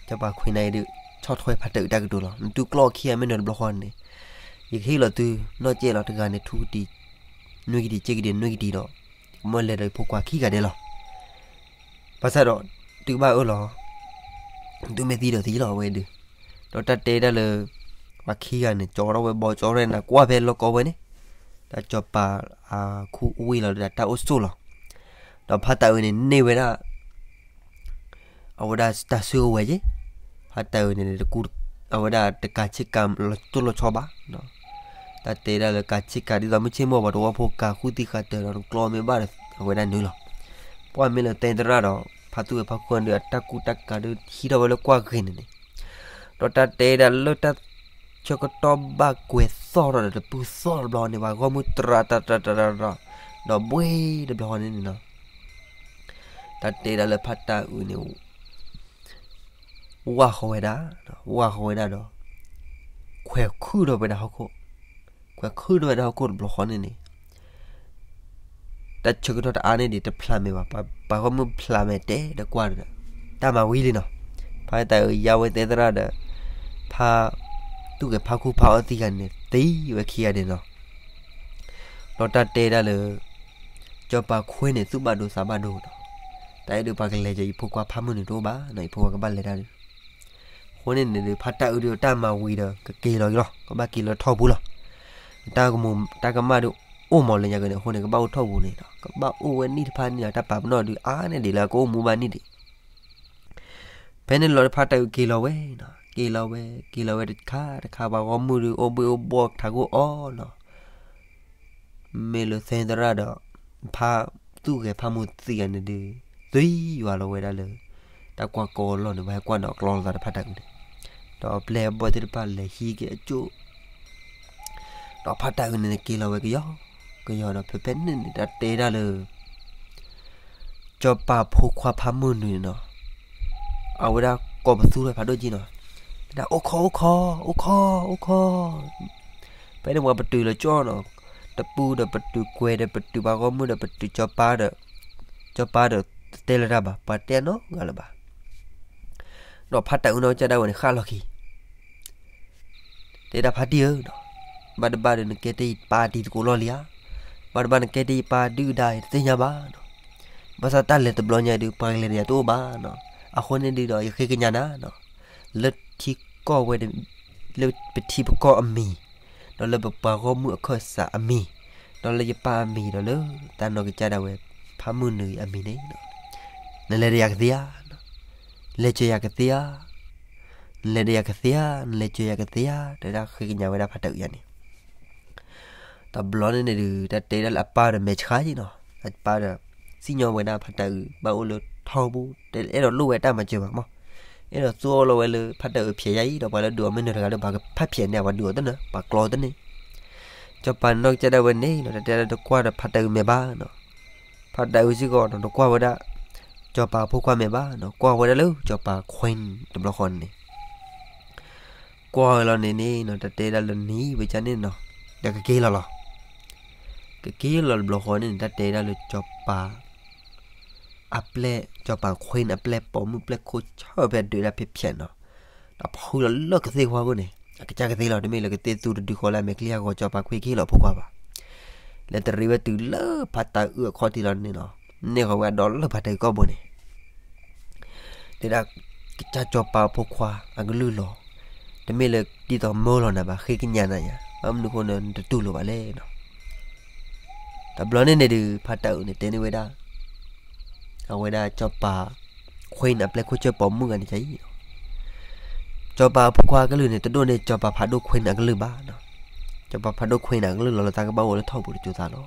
စီၤပၤခွ့န့ၣ်အံၤဒုး ဆီၣ်ထွဲဖါတၢ်အုးတၢ်ကတိၤလီၤ. နသုကျီခံဂၤမ့ၢ်နၢၤတဘျီဃီန့ၣ်, ယကဟ့ၣ်လီၤသု နီၢ်ကဲၣ်လီၤ တဂၤန့ၣ် ထူကတံၤ နွံကတံၤ စ့ကတံၤ နွံကတံၤဒီး ယကမၢလဲၤဒီးယဖိခွါခံဂၤဒဲးလီၤ. ဘၣ်ဆၣ်ဒီး သုကဘၣ်အၢၣ်လီၤ သုမ့ၢ်သံဒီးသံလီၤ အဝဲဒုး. ဒီးတၢ်တဲဒၣ်လၢ ပှၤခံဂၤန့ၣ် ကၠီထီၣ်ဝဲဘီ ကၠီထီၣ်ဝဲနၤကွၢ်ဖဲလီၢ်ကီဝဲန့ၣ်, တၢ်စီၤပၤအခူအဝံၣ်လီၤဒီးတၢ်အိၣ်ဆိးလီၤ. ဒီးဖါတၢ်အုးန့ၣ်န့ၢ်ဝဲဒၣ် အဝဲဒၣ်တၢ်စုကဝဲၤက့, ဖါတၢ်အုးန့ၣ် အဝဲဒၣ်တကးဆ့ကၤလီၤတိၢ်လီၤဆီဘၣ်. တၢ်တဲဒၣ်လၢကးဆ့ကၤဒ်သိးမုၢ်ဆ့ၣ်မုၢ်ဂီၤ ပှၤသဝီဖိကၤဃုသံဃာ်တၢၤဒီးကျီမ့ၢ်ဘၣ်ဒီး အဝဲဒၣ်နုာ်လီၤ. ပှၢ်မ့ၢ်လၢသဲသရၣ်ဒီး ဖါသူၣ်ဂဲၤဖါခိၣ်ဒုး အတၢ်ကူတၢ်ကၤဒုးဟံးထီၣ်ဝဲလၢကွၢ်ဂ့ၤန့ၣ်န့ၣ်, ဒီးတၢ်တဲဒၣ်လၢတၢ်ဆၢကတီၢ်ဘၣ်ကွဲၤသီၣ်ထီၣ်ဒီးတပုၢ်သီၣ်တဘျီန့ၣ် ပှၤဂီၢ်မုၢ်တရၤတရၤတရၤတရၤ, ဒီးဘှ့တဘျီဃီန့ၣ်န့ၣ်နီၤ, တၢ်တဲဒၣ်လၢဖါတၢ်အုးန့ၣ် ဝၢ်ဃီဝဲဒၣ်, ဝၢ်ဃီဝဲဒၣ်ဒီး ခွဲးခုၣ်ထီၣ်ဝဲဒၣ်ဟီၣ်ခိၣ်, ခွဲးခုၣ်ထီၣ်ဝဲဒၣ်ဟီၣ်ခိၣ်တဘျီဃီန့ၣ်န့ၣ် တၢ်ဆၢကတီၢ်တအါန့ၣ်ဒံး တဖျါမဲာ်ဘၣ်, ပှၤဂီၢ်မုၢ်ဖျါမဲာ်တဲဒီးကွၢ်ဒီး တၢ်မၤဝံၤလံနီၤ. ဖါတၢ်အုးယါဝဲသဲသရၣ်ဒီး ဖါသူၣ်ဂဲၤဖါခိၣ်ဖါအီသံဂၤန့ၣ် သံဝဲခံဂၤဒဲးနီၤ. ဒီးတၢ်တဲဒၣ်လၢ စီၤပၤခွ့န့ၣ် သူၣ်ဘၣ်ဒိသးဘၣ်ဒိဒီး တၢ်အဲၣ်ဒိးပှၤကလဲၤက့ၤ ယဖိခွါဖးမုၢ်နုာ်တအိၣ်ဘၣ်နီၤ, ယဖိခွါကဘၣ်လဲၤတၢ်ဒုး အဃိန့ၣ်န့ၣ်ဒုး ဖါတၢ်အုးဒုးတၢ်မၤဝံၤဒီး ကက့ၤလီၤက့ၤလီၤ, ကဘၣ်က့ၤလီၤထီၣ်ပူၤလီၤ. တၢ်ကမူ တၢ်ကမၣ်ဒုး အိၣ်မးလၢညါက့ၤန့ၣ် အဃိန့ၣ် ကဘၣ်အိၣ်ထီၣ်ပူၤန့ၣ်ဒီး ကဘၣ်အိၣ်ဝဲနံၣ်တဖၣ်န့ၣ်ဒီး တၢ်ပာ်ပနီၣ်ဒုးအါန့ၢ်ဒံးလၢအကအိၣ်မူဘၣ်နံၣ်ဒံး. ဖဲန့ၣ်လီၤဒီး ဖါတၢ်အုးက့ၤလီၤဝဲနီၤ, က့ၤလီၤဝဲ က့ၤလီၤဝဲတခါတခါ ပှၤဂီၢ်မုၢ်ဒုး အိၣ်ဘှ့ၣ်အိၣ်ဘှီၣ်ထးခိၣ်အီၤနီၤ. မ့ၢ်လၢသဲသရၣ်ဒီး ဖါသူၣ်ဂဲၤဖးမုၢ်သံဂၤန့ၣ်ဒုး သံယွၤလီၤဝဲဒၣ်လၢ တၢ်ကွၢ်ကီလီၢ်န့ၣ် ပှၤဟဲကွၢ်နီၤကျီလိာ်သးဒီးဖါတၢ်အုးန့ၣ်, ဒီးပျဲၢ်အဘီၣ်သ့ၣ်တဖၣ်လဲၤဟံးက့ၤအကၠိၣ် ဒီးဖါတၢ်အုးန့ၣ်န့ၣ် က့ၤလီၤဝဲကယီကယီဒီး ဖဲဖဲန့ၣ်န့ၣ် တၢ်တဲဒၣ်လၢ စီၤပၤဖိခွါဖးမုၢ်နုာ်န့ၣ်နီၤ, အဝဲဒၣ်ကိးပသူထီၣ်ဖးဒိၣ်က့နီၤ, တဲဒၣ် အိၣ်ခိး အိၣ်ခိး အိၣ်ခိး အိၣ်ခိး. ဖဲန့ၣ်ပှၤပတုာ်လီၤကၠီနီၤ, တပူၤဒီးပတုာ်ကွဲၤဒီးပတုာ်ပှၤဂီၢ်မုၢ်ဒီးပတုာ်စီၤပၤဒီး စီၤပၤဒီးတတဲလၢၤတၢ်ဘၣ်, ပှၤတဲနီတဂၤလၢၤဘၣ်. ဒီးဖါတၢ်အုးနီၢ်ကစၢ်ဒၣ်ဝဲန့ၣ် ဃၣ်လီၤခံ တဲဒၣ်ဖါတံၢ်ဧၢ, ဘၣ်တဘၣ်ဒီးနကဲတ့ၢ်ယပၢ်တံၤသကိးလီၢ်လံဧါ, ဘၣ်တဘၣ်နကဲတ့ၢ်ယပၢ်ဒုၣ်ဒါတသ့ၣ်ညါဘၣ်နီၤ, ဘၣ်ဆၣ်တၢ်လဲၤတဘျီညါဒုး ပှၤကလဲၤဒီးယၤတအိၣ်ဘၣ်နီၤ, အဃိန့ၣ်ဒုးဒီးယဃ့ကညးနၤနီၤ, လၢထံကီၢ်ဝဲ လၢပထံပကီၢ်အမံၤ, ဒီးလၢပပှၤဂီၢ်မုၢ်အခၢၣ်စးအမံၤ, ဒီးလၢယပၢ်အမံၤဒီးလၢတၢ်နီၢ်ကစၢ်ဒၣ်ဝဲ ဖးမုၢ်နုာ်အံၤအမံၤန့ၣ်, နလဲၤဒီးယၤကသ့ဧါ, လဲၤစၢၤယၤကသ့ဧါ, နလဲၤဒီးယၤကသ့ဧါ, နလဲၤစၢၤယၤကသ့ဧါ, တဲဒၣ်ဃ့ကညးဝဲဒၣ်ဖါတၢ်အုးယၤန့ၣ် တဘျီန့ၣ်န့ၣ်ဒုး တၢ်တဲဒၣ်လၢအပၢ်ဒီးမဲာ်ဆှးက့နီၤ, အပၢ်ဒီး စံၣ်ညီၣ်ဝဲဒၣ်ဖါတၢ်အုး ဘၣ်အိၣ်လၢထီပူၤ တအဲၣ်ဒိးလိၣ်ဝဲတၢ်မၤစၢၤဘၣ်မး, အဲၣ်ဒိးသူအီၤလီၤဝဲလၢဖါတၢ်အုးဖျဲးယါအံၤ ဒီးပှၤလၢဒုးအီၤမ့ၢ်နၢၤတဂၤဒီး ပှၤကဖးဖျဲးန့ၢ် ပှၤဒုးအီၤတနၢၤ ပှၤကျီတန့ၢ်. စီၤပၤနီၢ်ကစၢ်ဒၣ်ဝဲန့ၣ်နီၤ တၢ်တဲဒၣ်တကွၢ်ဒီးဖါတၢ်အုးမဲာ်ဘၣ်နီၤ, ဖါတၢ်အုးစ့ၢ်ကီးနီၤ တကွၢ်ဝဲဒၣ် စီၤပၤဖိခွါမဲာ်ဘၣ်နီၤ, ကွၢ်ဝဲဒၣ်လၢစီၤပၤခွ့တဘျီဃီန့ၣ် ကွၢ်ဝဲလီၤန့ၣ်န့ၣ်နီၤ တၢ်တဲဒၣ်လၢနံၤဝဲကန့ၣ်နီၤ ဒီးကက့ၤလီၤလီၤ. ကက့ၤလီၤတဘျီဃီန့ၣ်န့ၣ် တၢ်တဲဒၣ်လၢစီၤပၤ အပျဲၢ် စီၤပၤခွ့န့ၣ် အပျဲၢ်ပိာ်မုၣ်ပျဲၢ်ခိၣ်ဆၢဖဲဒုးဒၣ်ဖဲဖျဲးနီၤ, ဒီးဖုလီၤလၢကသ့ၣ်ခွါခိၣ်န့ၣ် အကစၢ်ကသ့လီၤ တမ့ၢ်လၢကသ့ၣ်သူတဒုဃီလၢအမဲာ်ချံအဂီၤ စီၤပၤခွ့ကဟ့ၣ်လီၤဖိခွါဘၣ်. လဲၤတရံးဝဲတုၤလၢဖါတၢ်အုးအခီၣ်ထံးလီၤန့ၣ်နီၤ, န့ၢ်ဃီၤဝဲအဒီလၢဖါတၢ်အုးကီၢ်ဘိန့ၣ် တဲဒၣ် ကစၢ်စီၤပၤဖိခွါအကလုၢ်လီၤ, တမ့ၢ်လၢဒ်သိးမၢလီၤနၤဘၣ် ဃ့ကညးနၤယၤ ဘၣ်မနုၤအဃိန့ၣ်နတတူၢ်လိာ်ဘၣ်လဲၣ်နီၤ. တဘျီန့ၣ်န့ၣ်ဒုး ဖါတၢ်အုးန့ၣ်တဲန့ၢ်ဝဲဒၣ် အဝဲဒၣ်စီၤပၤခွ့န့ၣ် အပျဲၢ်ခိၣ်ဆၢပိာ်မုၣ်ဂၤန့ၣ်အံၤ စီၤပၤအဖိခွါအကလုၢ်န့ၣ် တဒိၣ်န့ၢ်စီၤပၤဖးဒိၣ်ခွ့န့ၣ်အကလုၢ်ဘၣ်နီၤ. စီၤပၤဖးဒိၣ်ခွ့န့ၣ်အကလုၢ်လီၤလၢသးကဘၣ်အိၣ်လၢထီၣ်ပူၤတစိၤသးလီၤ.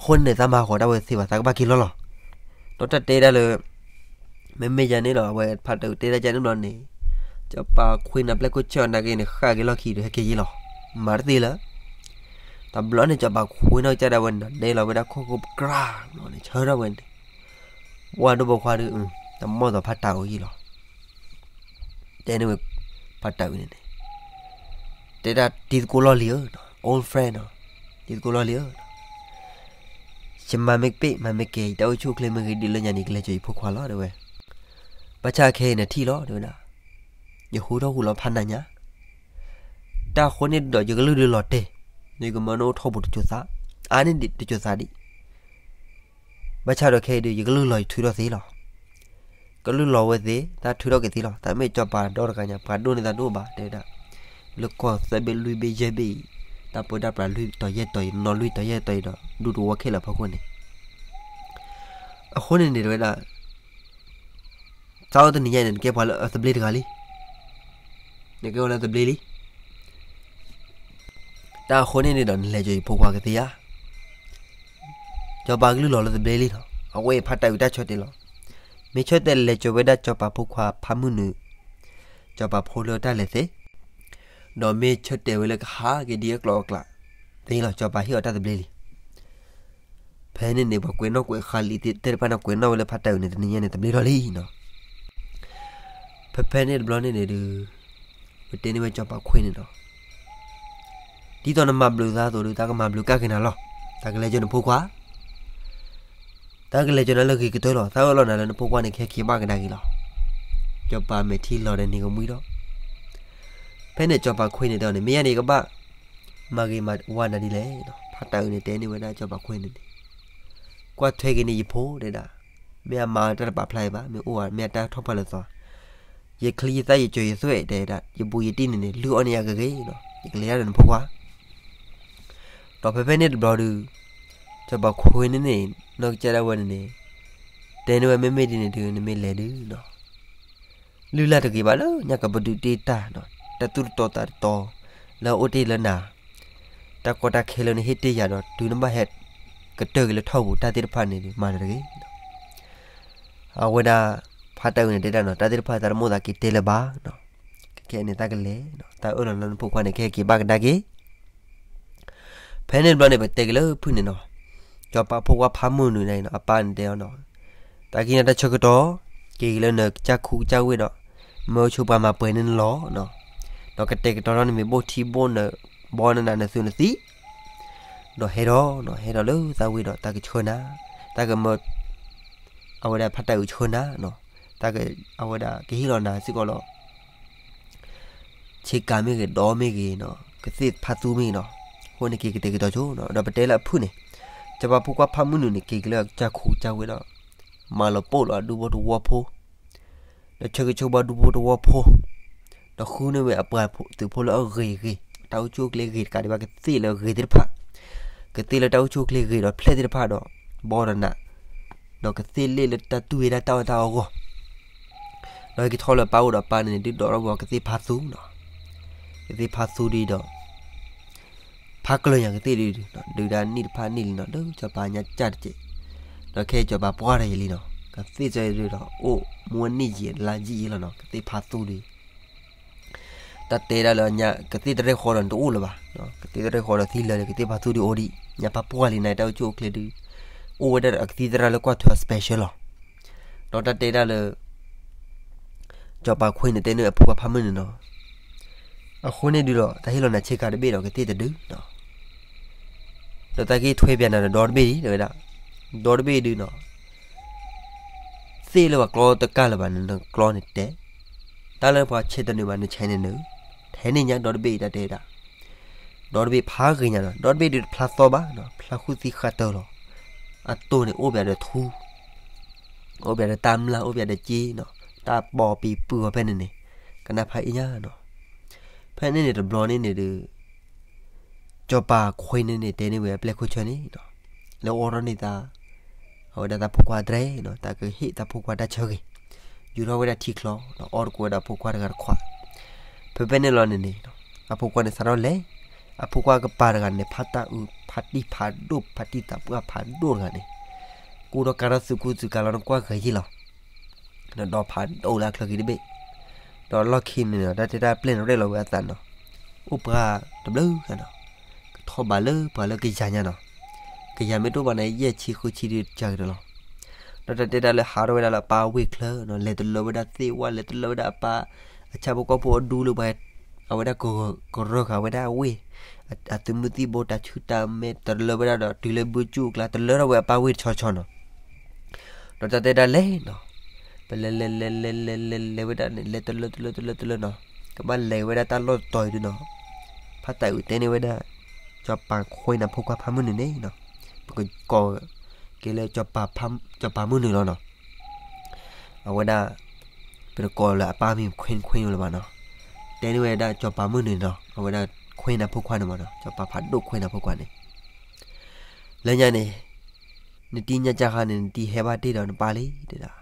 အဃိန့ၣ် သးမၤဟးဂီၤတၢ်ဝဲသ့ဘၣ် သးကဘၣ်က့ၤလီၤလီၤ. ဒီးတၢ်တဲဒၣ်လၢ မ့မ့ၢ်ယၤန့ၣ်ဒီး အဝဲဖါတၢ်အုးတဲဒၣ်ကန့ၣ်ဘျီန့ၣ်, စီၤပၤခွ့နၤပျဲၢ်ခိၣ်ဆၢၣ်နာ်က့န့ၣ် ဃၣ်က့ၤလီၢ်ခံဒီး ဟဲက့ၤယံၤလီၤ. မၤတသ့လၢၤ, တဘျီန့ၣ် စီၤပၤခွ့နီၢ်ကစၢ်ဒၣ်ဝဲန့ၣ်ဒီး ဒဲလီၤဝဲဒၣ်ခိၣ်ခိၣ်ပကြၢ်ဘျီန့ၣ် ဆၢထီၣ်ဝဲန့ၣ်, ဝါဒိၣ်ပိာ်ခွါဒီး တမီၢ်သိးဖါတၢ်အုးယံၤလီၤ. တဲန့ၢ်ဝဲ ဖါတၢ်အုးန့ၣ်န့ၣ်, တဲဒၣ်တံၤသကိးလီၢ်လံၤဧၢ, old friend နီၤ, တံၤသကိးလီၢ်လံၤဧၢ, ယမၤမ့ၢ်ကပ့ၢ်မၤမ့ၢ်ကဲၤ ယတၢ်အိၣ်ဆူၣ်အိၣ်ချ့မ့ၢ်ဂ့ၤဒ်လဲၣ်ညါန့ၣ် ကလဲၤကၠီၤယဖိခွါလီၤ တဲဝဲ. ဘၣ်ဆၣ်ခဲအံၤနထံၣ်လီၤ တဲဝဲဒၣ်, ယဟူထီၣ်ဟူလီၤဖးနးညါ, တၢ်အဃိန့ၣ်ဒီး ယကလုၢ်ဒုးလီၤတဲာ်, ယကမၢနအိၣ်ထီၣ်ပူၤတစိၤသး, အါန့ၢ်ဒံးတစိၤသးဒံး ဘၣ်ဆၣ်ဒီးခဲအံၤဒီး ယကလုၢ်လီၤယထုးထီၣ်သ့လီၤ. ကလုၢ်လီၤဝဲသ့ တၢ်ထုးထီၣ်က့ၤသ့လီၤ. တၢ်မ့ၢ်စီၤပၤဒီတဂၤညါ ပှၤဒိၣ်န့ၢ်သးဒိၣ်ဘၣ် တဲဝဲဒၣ်, လၢကီၢ်သၢဘ့ၣ်လွံၢ်ဘ့ၣ်ယဲၢ်ဘ့ၣ်အံၤ, တၢ်ပၢတၢ်ပြးလွံၢ်တီၤယဲၢ်တီၤအံၤ နီၢ်လွံၢ်တီၤယဲၢ်တီၤအံၤဒီး ဒူတဝီခဲလၢာ်ဖီခိၣ်န့ၣ်, အဃိန့ၣ်န့ၣ် တဲဝဲဒၣ် သးအိၣ်တနံၤညါန့ၣ် နကဲပှၤလၢအသဘျ့တဂၤလံ. နကဲဝဲလၢသဘျ့လံ. တၢ်အဃိန့ၣ်န့ၣ်ဒီး နလဲၤကၠီၤယဖိခွါကသ့ဧါ. စီၤပၤကလုၢ်လီၤလၢသဘျ့လံလီၤ. အဝဲအံၤဖါတၢ်အုးတၢ်ဆၢတဲာ်လီၤ. မ့ၢ်ဆၢတဲာ်လဲၤကၠီၤဝဲဒၣ်စီၤပၤဖိခွါဖးမုၢ်နုာ်, စီၤပၤဖိလၢတၢ်လဲၤသ့, ဒီးမ့ၢ်ဆၢတဲာ်ဝဲလၢကဟးက့ၤဒ်အကျိၤအကျဲသ့လီၤ. စီၤပၤဟ့ၣ်အီၤတၢ်သဘျ့လံ. ဖဲန့ၣ်န့ၣ် ပှၤကွဲးနီၣ်ကွဲးဃါလံာ်သ့ၣ်တဖၣ်န့ၣ် ကွဲးနီၣ်ဝဲလၢဖါတၢ်အုးန့ၣ် တနံၤညါန့ၣ် သဘျ့ထီၣ်လံနီၤ. ဖဲဖဲန့ၣ်တဘျီန့ၣ်န့ၣ်ဒီး ပတဲန့ၢ်ဝဲစီၤပၤခွ့န့ၣ်နီၤ, ဒ်သိးနမၤဘျုးသးအသိးဒီး တၢ်ကမၤဘျုးကၢ်က့ၤနၤလီၤ. တၢ်ကလဲၤကၠီၤနဖိခွါ, တၢ်ကလဲၤကၠီၤနၤလၢဂ့ၤကတၢၢ်လီၤ. သးအၢၣ်လီၤနၤလၢနဖိခွါန့ၣ် ကဟဲက့ၤဘၣ်ကဒါက့ၤလီၤ. စီၤပၤမဲာ်ထံလီၤဒီးန့ၣ်ကမှံဒီး ဖဲန့ၣ်စီၤပၤခွ့န့ၣ်တဲအီၤန့ၣ် မ့ၢ်ယၤန့ၣ် ယကဘၣ်မၤဂ့ၤမၤဝါနၤဒ်လဲၣ်. ဖါတၢ်အုးန့ၣ်တဲန့ၢ်ဝဲဒၣ်စီၤပၤခွ့န့ၣ်န့ၣ်, ကွၢ်ထွဲက့ၤန့ၢ်ယဖိ တဲဒၣ်, မ့ၢ်အမၤတၢ်တပာ်ဖျါအံၤဘၣ်, မ့ၢ်အိၣ်ဧါ မ့ၢ်အတၢ်ထီၣ်ဖျါလၢသီ, ယချံယသၣ်ယကၠီၤယသွဲၣ် တဲဒၣ်, ယဘူးယတံၢ်န့ၣ်န့ၣ် လုၢ်အီၣ်န့ၢ်ယၤဂ့ၤဂ့ၤနီၤ, ယကလဲၤဒၣ်ဒီးနဖိခွါ ဒီးဖဲဖဲန့ၣ်တဘျီဒီး စီၤပၤခွ့န့ၣ်န့ၣ် နီၢ်ကစၢ်ဒၣ်ဝဲန့ၣ်န့ၣ် တဲန့ၢ်ဝဲမ့မ့ၢ်ဒ်န့ၣ်ဒီး နမ့ၢ်လဲၤဒုးနီၤ, လုၢ်လၢ်တဂ့ၤဘၣ်လၢညါကပဒုးတ့ၢ်တၢ်နီၤ, တၢ်သူၣ်တတီၤသးတတီၤ လၢအအိၣ်တ့ၢ်လၢနၤ, တၢ်ကီတၢ်ခဲလၢနဟ့ၣ်တ့ၢ်ယၤဒီး တုၤနဘၣ်ဟဲကတၢၢ်က့ၤလၢထီၣ်ပူၤ တၢ်သ့ၣ်တဖၣ်န့ၣ်ဒီး မၤနၤတဂ့ၤ အဝဲဒၣ် ဖါတၢ်အုးန့ၣ်တဲဒၣ်နီၤ, တၢ်သ့ၣ်တဖၣ်သးတမိၣ်သးက့ၤတဲလၢၤဘၣ်နီၤ, ခဲအံၤန့ၣ် တၢ်ကလဲၤ, တၢ်အၢၣ်လီၤလၢနဖိခွါန့ၣ် ကဟဲက့ၤဘၣ်ကဒါက့ၤ. ဖဲန့ၣ်တဘျီန့ၣ် ပတဲက့ၤလၢဖုၣ်န့ၣ်နီၤ, စီၤပၤဖိခွါဖးမုၢ်နုာ်န့ၣ်နီၤ အပၢ်န့ၣ်တဲအီၤနီၤ, တၢ်ကံၢ်နၤတၢ်ဆၢကတီၢ် က့ၤက့ၤလၢနကစၢ်ခူကစၢ်ဝ့ၢ်ဒီး မၢဆိပှၤမၤပှဲၤန့ၢ်နလီၢ်နီၤ, ဒီးကတဲာ်ကတီၤထီၣ်နမ့ၢ်ဘိၣ်ထံဘိၣ်နၢၤ ဘီနးနးနသုနသံ ဒီးဟဲဒီးနီၤ, ဟဲဒီးလၢသးဝ့ၢ်ဒီး တၢ်ကဆှၢနၤ, တၢ်ကမၢ အဝဲဒၣ်ဖါတၢ်အုးဆှၢနၤနီၤ, တၢ်က အဝဲဒၣ်ကဟ့ၣ်လီၤနၤစ့ၢ်ကီးလီၤ. ဆ့ကၤမ့ၢ်ဂ့ၤ, ဒီမ့ၢ်ဂ့ၤနီၤ, ကသ့ၣ်ဖါသူမ့ၢ်ဂ့ၤနီၤ, အဃိန့ၣ်က့ၤကတဲာ်ကတီၤဆိနီၤ. ဒီးပတဲလၢအဖုၣ်န့ၣ်, စီၤပၤဖိခွါဖးမုၢ်နုာ်န့ၣ် က့ၤက့ၤလၢအကစၢ်ခူကစၢ်ဝ့ၢ်ဒီး မၤလီၤပိာ်လီၤအဒူဖိတဝီဖိ ဒီးဆၢဂ့ၤဆၢဝါဒူဖိတဝီဖိ, ဒီးဃုန့ၢ်ဝဲအပှၤသုးဖိလၢအဂ့ၤဂ့ၤ, တၢ်အိၣ်ဆူၣ်အိၣ်ချ့ဂ့ၤတကးဒံးဘၣ် ကသ့ၣ်လၢအဂ့ၤသ့ၣ်တဖၣ်, ကသ့ၣ်လၢတၢ်အိၣ်ဆူၣ်အိၣ်ချ့ဂ့ၤဒီးဖျဲၣ်သ့ၣ်တဖၣ်ဒီး ဘီဒီးနး, ဒီးကသ့ၣ်လ့ၣ်လၢတၢ်တူၢ်ဝဲဒၣ်တၢ်အီၣ်တၢ်အီအဂီၢ်, ဒီးဟဲက့ၤထီၣ်လၢပၢ်အိၣ်ဒီးပၢ်န့ၣ်န့ၣ် ဒုးဒိးထီၣ်ဝဲကသ့ၣ်ဖါသူနီၤ, ကသ့ၣ်ဖါသူဒ်ဒီး ဖးကလၢာ်ညါကသ့ၣ်ဒုး, ဒုးဒၣ်နံၣ်တဖၣ်နံၣ်လံနီၤ, လၢစီၤပၤညါကၢ်တက့ၢ်, ဒီးခဲအံၤစီၤပၤပှၢ်တယံၤလံနီၤ, ကသ့ၣ်စၢဒုးဒီး အိၣ်မူနံၣ်ယံာ်လါယံာ်အံၤလီၤနီၤ, ကသ့ၣ်ဖးသူဒုး, တၢ်တဲဒၣ်လၢညါ ကသ့ၣ်တရဲၣ်ဃီဒီးနတအိၣ်လၢၤဘၣ်, ကသ့ၣ်တရဲၣ်ဃီဒီးသံလၢာ်လံ ကသ့ၣ်ဖးသူဒုးအိၣ်ဒံး, ညါပၢ်ပှၢ်လံနၤ တၢ်အိၣ်ဆူၣ်အိၣ်ချ့ဒုး, အိၣ်ဝဲဒၣ်ဒီးအကသံၣ်သရၣ်လၢကွၢ်ထွဲအီၤ special လီၤ. ဒီးတၢ်တဲဒၣ်လၢ စီၤပၤခွ့န့ၣ်တဲန့ၢ်အဖိခွါဖးမုၢ်နုာ်နီၤ, အဃိန့ၣ်ဒုးဒီး တၢ်ဟ့ၣ်လီၤနၤဆ့ကၤတဘ့ၣ်ဒီးကသ့ၣ်တဒုနီၤ, ဒီးတၢ်က့ၤထွဲပၠးနၤဒီးဒီတဘ့ၣ်ဒံး တဲဝဲဒၣ်, ဒီတဘ့ၣ်ဒုးနီၤ, သ့ၣ်လၢပှၤကျီတကၢ်လၢၤဘၣ်န့ၣ် နကျီန့ၣ်တဲ, တၢ်လၢပှၤဆဲးတနုာ်ဘၣ် နဆဲးန့ၣ်နုာ်, ထဲန့ၣ်ညါဒီတဘ့ၣ်အံၤတၢ်တဲဒၣ်, ဒီတဘ့ၣ်ဖးဂ့ၤညါနီၤ, ဒီတဘ့ၣ်ဒုးတဖျါသီဘၣ်နီၤ, ဖျါဃုသံဃာ်တၢၢ်လီၤ, အတိၢ်န့ၣ်အိၣ်ပၠးဒီးထူ အိၣ်ပၠးဒီးတၢ်မျၢ် အိၣ်ပၠးဒီးစ့နီၤ, တၢ်ပိာ်ပံၤပုၢ်အီၤဖဲန့ၣ်န့ၣ်, ကနၣ်ဖးအ့ၣ်ညါနီၤ, ဖဲန့ၣ်န့ၣ်တဘျီန့ၣ်န့ၣ်ဒုး စီၤပၤခွ့န့ၣ်န့ၣ် တဲန့ၢ်ဝဲအပျဲၢ်ခိၣ်ဆၢန့ၣ်နီၤ, လၢအီၣ်ထီၣ်န့ၢ်သး အဝဲဒၣ်တၢ်ဖိခွါတြဲၤနီၤ, တၢ်ကဟ့ၣ်တၢ်ဖိခွါတၢ်ဆၢဂ့ၤ, ယူၤထီၣ်ဝဲဒၣ်ထံချီဒီး အီၣ်တကိးဝဲဒၣ်ဖိခွါတဂၤတခွး, ဖဲဖဲန့ၣ်လီၤန့ၣ်န့ၣ်, အဖိခွါန့ၣ်စးထီၣ်လဲၤ, အဖိခွါကပၤတဂၤန့ၣ် ဖးတၢ်အုး ဖးတံၢ်ဖးဒိၣ် ဖးတံၢ်သးပှၢ်ဖးဒိၣ်တဂၤန့ၣ်, က အိၣ်ဒီးကါထီၣ်သုးကူသုးကါလီၤ နကွၢ်ဂဲၤယ့ၢ်လီၤ. နဒီဖးဒိၣ်လၢအချၢက့ၤတဘ့ၣ်, ဒီးလီၢ်ခံန့ၣ်ဒီး တၢ်တဲတၢ်ပျဲၢ်န့ၣ်ရဲၣ်လီၤဝဲအသးနီၤ, အိၣ်ပှၤတဘျုးဂၤနီၤ, ကထီၣ်ဘးလၢပှၤလၢကယၤညါနီၤ, ကယၤမ့ၢ်တအိၣ်ဘၣ်န့ၣ် ယဲၢ်ဆံဃုဆံဒုးကကတၢၢ်လီၤ. ဒီးတၢ်တဲတၢ်လၢဟးထီၣ်ဝဲဒၣ်လၢအပၢ်ဝ့ၢ်ချၢနီၤ, လဲၤတလၢဝဲဒၣ်သ့ၣ်ဝဲ လဲၤတလၢဝဲဒၣ်အပၢ် အဆၣ်ဖိကီၢ်ဖိအဒူလၢပှၤ အဝဲဒၣ်ကရၢဃာ်ဝဲဒၣ်အဝ့ၢ်, အသုးမုၢ်သံၣ်ဘိတၢ်ဆူၣ်တၢ်မဲ တလၢဝဲဒၣ်ဒီးတုၤလၢဘုကၠူၣ်အကျါ တလၢထီၣ်ဝဲအပၢ်ဝ့ၢ်တဆီဆီနီၤ. ဒီးတၢ်တဲဒၣ်လဲၤနီၤ, ပလဲၤလဲၤလဲၤလဲၤလဲၤလဲၤလဲၤဝဲဒၣ်န့ၣ် လဲၤတလၢတလၢတလၢတလၢနီၤ, ကဘၣ်လဲၤဝဲဒၣ်တၢ်လီၢ်တတီၤအံၤဒုနီၤ, ဖါတၢ်အုးတဲန့ၢ်ဝဲဒၣ် စီၤပၤခွ့နၤဖိခွါဖါမုၢ်နုာ်န့ၣ်နီၤ, ပကကိးက့ၤလၢ စီၤပၤမုၢ်နုာ်လီၤနီၤ. အဝဲဒၣ် ပတကိးလၢအပၢ်မံၤခွ့ခွ့လၢၤဘၣ်နီၤ, တဲန့ၢ်ဝဲဒၣ်စီၤပၤမုၢ်နုာ်နီၤ, အဝဲဒၣ်ခွ့နၤဖိခွါန့ၣ်မ့ၢ်နီၤ, စီၤပၤဖးဒိၣ်ခွ့နၤဖိခွါန့ၣ် လၢညါန့ၣ် နတံၤညါကါဃါန့ၣ် နတံၤဟဲဘၣ်တ့ၢ်ဒီးနပၢ်လံတဲဒၣ်,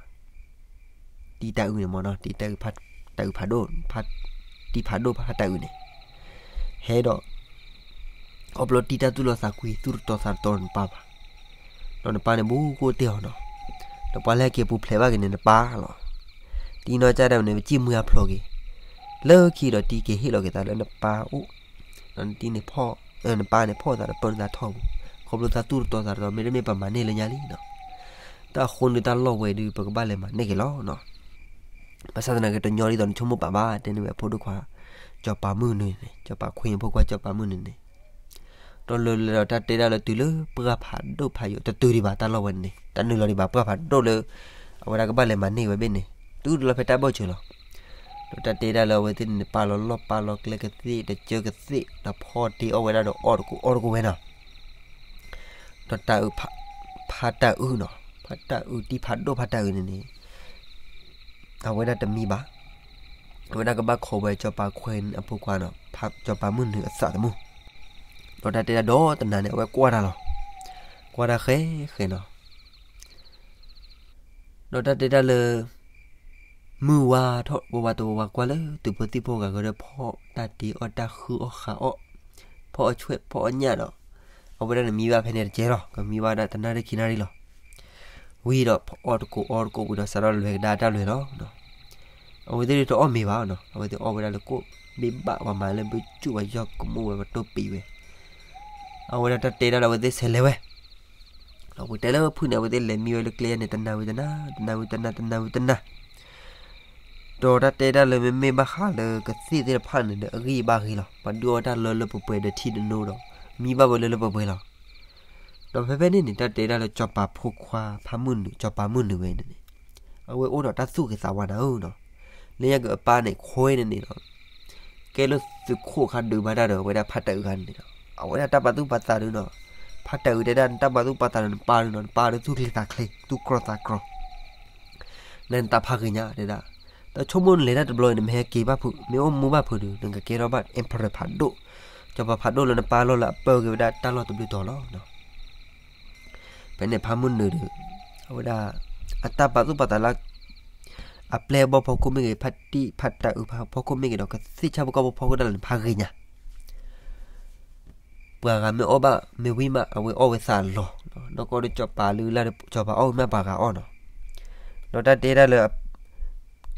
တံၤတၢ်အုးန့ၣ်မ့ၢ်နီၤ, တံၤတၢ်အုးဖး, တၢ်အုးဖးဒိၣ်, တံၤဖးဒိၣ်ဖးတၢ်အုးန့ၣ်, ဟဲဒီး ခီဖျိတံၤတၢ်သူၣ်လီၤသးကွံ သူၣ်တတီၤသးတတီၤနပၢ်ဘၣ်, ဒီးနပၢ်န့ၣ်ဘူးကအိၣ်တ့ၢ်အီၤနီၤ, ဒီးပှၤလၢဟဲက့ၤပူၤဖျဲးဘၣ်က့ၤန့ၣ် နပၢ်လီၤ. တံၤနီၢ်ကၢ်ဒၣ်ဝဲန့ၣ် ပစံၣ်မွံအဖျိးက့ၤ, လၢခံဒီးတံၤက့ၤဟ့ၣ်လီၤက့ၤသးလၢနပၢ်အိၣ်, ဒီးနတံၤန့ၣ်ဖီၣ်, နပၢ်န့ၣ်ဖီၣ်သးဒီးပၢနုာ်သးထီၣ်ပူၤ, ခီဖျိသးသူၣ်တတီၤသးတတီၤ မ့တမ့ၢ်ပမၤန့ၢ်လၢညါလံနီၤ, တၢ်အဃိန့ၣ်တၢ်လီၢ်ဝဲဒုး ပကဘၣ်လဲၤမၤန့ၢ်က့ၤလီၤနီၤ. ဘၣ်ဆၣ်သနာ်က့ တညီဒ်သိးနဆိကမိၣ်ပာ်ဘၣ် တဲန့ၢ်ဝဲအဖိဒိၣ်ခွါ စီၤပၤမုၢ်နုာ်န့ၣ်, စီၤပၤခွ့ဖိခွါစီၤပၤမုၢ်နုာ်န့ၣ်, ဒီးလၢလၢဒီးတၢ်တဲဒၣ်လၢတုၤလၢပှၢ်ဖးဒိၣ်ဖးယိာ် တတုၤဒံးဘၣ်တၢ်လီၢ်ဝဲန့ၣ်, တနုာ်လီၤဒံးဘၣ်ပှၢ်ဖးဒိၣ်လၢ အဝဲဒၣ်ကဘၣ်လဲၤမၤန့ၢ်ဝဲဘ့ၣ်န့ၣ် တုၤလီၤဖဲတၢ်ဘီၣ်စၢၤလီၤ. ဒီးတၢ်တဲဒၣ်လၢအဝဲသ့ၣ်န့ၣ် ပာ်လီၤလီၢ်ပာ်လီၤကျဲကသ့ၣ် တကၢကသ့ၣ် ဒီးဖီတ့အီၣ်ဝဲဒၣ်ဒီးအီၣ်တကိးအီတကိးဝဲနီၤ. ဒီးတၢ်အုးဖး, ဖါတၢ်အုးနီၤ, ဖါတၢ်အုးတံၤဖးဒိၣ်ဖါတၢ်အုးန့ၣ်န့ၣ် အဝဲဒၣ်တမံဘၣ်. အဝဲဒၣ်ကဘၣ်ခိးဝဲစီၤပၤခွ့အဖိခွါနီၤ, စီၤပၤမုၢ်နုာ်အသးသမူ. ဒီးတၢ်တဲဒၣ်ဒီးတနၤန့ၣ် အဝဲကွၢ်တၢ်လီၤ. ကွၢ်တၢ်ဃဲဃဲနီၤ. ဒီးတၢ်တဲဒၣ်လၢ မုၢ်ဝါထီၣ်ဝးဝးတဝးဝးကွၢ်လၢ သုးဖိသံၣ်ဖိဂၤဂၤဒီး ဖီတၢ်တ့အီၣ်တၢ်ဃုအီၣ်ဃုအီၣ်, ဖီအီၣ်ဆွဲၣ်ဖီအီၣ်ညၣ်ဒီး အဝဲဒၣ်န့ၣ်မံဘၣ်ဖဲန့ၣ်တကဲလီၤ. ကမံဘၣ်ဒၣ်တနၣ်ရံၣ်ခံနၣ်ရံၣ်လီၤ. ဝံၤဒီးအီၣ်တကိးအီတကိးဝံၤဒီး စးထီၣ်လဲၤကဒါတၢ်လဲၤလီၤ. အဝဲသ့ၣ်တအီၣ်မ့ၤဘၣ်နီၤ, အဝဲသ့ၣ်အီၣ်ဝဲဒၣ်လၢကိၣ်ဘ့ၣ်ဘၣ် ပှၤမၤလၢဘုကၠူၣ် ပှၤယီၢ်ကမိၣ်ဝဲပတိၢ်ပံးဝဲ. အဝဲဒၣ်တၢ်တဲဒၣ်လၢအဝဲသ့ၣ်ဆဲးလဲၤဝဲ ဒီးပတဲလၢဖုၣ်န့ၣ် အဝဲသ့ၣ်လဲၤမံဝဲလၢကျဲန့ၣ် တနၤဝံၤတနၤ, တနၤဝံၤတနၤ, တနၤဝံၤတနၤ, ဒီးတၢ်တဲဒၣ်လၢမ့မ့ၢ်ဘၣ်ဃးလၢကသ့ၣ်သ့ၣ်တဖၣ်န့ၣ်ဒီး အဂံၢ်ဘၣ်ဂ့ၤလီၤ. ပှၤဒုးအီၣ်တၢ်လၢလၢပှဲၤပှဲၤဒီးထံတနိဒီး မံဘၣ်ဝဲလၢလၢပှဲၤပှဲၤလီၤ. ဒီးဖဲဖဲန့ၣ်န့ၣ် တၢ်တဲဒၣ်လၢစီၤပၤဖိခွါဖါမုၢ်နုာ် စီၤပၤမုၢ်နုာ်ဝဲန့ၣ်န့ၣ် အဝဲအိၣ်ဒီးတၢ်သူၣ်ဂ့ၤသးဝါနၤဧၢနီၤ. လၢညါကအပၢ်န့ၣ်ခွဲန့ၣ်န့ၣ်ဒီး ကဲလၢသုးခိၣ်အခါဒုးဘၣ်တၢ်ဒီးအဝဲဒၣ်ဖါတၢ်အုးဂၤန့ၣ်ဒီး အဝဲဒၣ်တၢ်ပာ်သူၣ်ပာ်သးဒုနီၤ. ဖါတၢ်အုးတဲဒၣ် နတၢ်ပာ်သူၣ်ပာ်သးဒီးနပၢ်ဒုနီၤ, နပၢ်ဒုသူၣ်ချ့သးချ့ သူၣ်ကြီသးကြီ နတၢ်ဖးဂ့ၤညါတဲဒၣ်. ဒီးဆိကမိၣ်နလဲၤတၢ်တဘျီအံၤ နမ့ၢ်ဟဲက့ၤဘၣ်ဖုး မ့ၢ်အိၣ်မူဘၣ်ဖုးဒုး နကကဲထီၣ်ဘၣ် emperor ဖးဒိၣ်, စီၤပၤဖးဒိၣ်လၢနပၢ်လီၢ်လၢအပၢက့ၤဝဲဒၣ်တၢ်လီၢ်တဘျုးတီၤလီၤ. ဖဲန့ၣ်ဖါမုၢ်နုာ်ဒီး အဝဲဒၣ် အတၢ်ပာ်သူၣ်ပာ်သးလၢ အပျဲၢ်အဘီၣ်ဖီခိၣ်မ့ၢ်ဂ့ၤ, ဖါတံၢ်ဖါတၢ်အုးဖီခိၣ်မ့ၢ်ဂ့ၤဒီး ကသ့ၣ်ဆၣ်ဖိကီၢ်ဖိဖီခိၣ်ဒၣ်လဲာ်န့ၣ် ဖးဂ့ၤညါ. ပှၤဂၤမ့ၢ်အီၣ်ဘၣ်မ့ၢ်ဝံၤမး အဝဲအီၣ်ဝဲသးလီၤ. နီၢ်ကီၢ်ဒီးစီၤပၤလုၢ်လၢ်ဒီး စီၤပၤအီၣ်ဝံၤမးပှၤဂၤအီၣ်နီၤ. ဒီးတၢ်တဲဒၣ်လၢ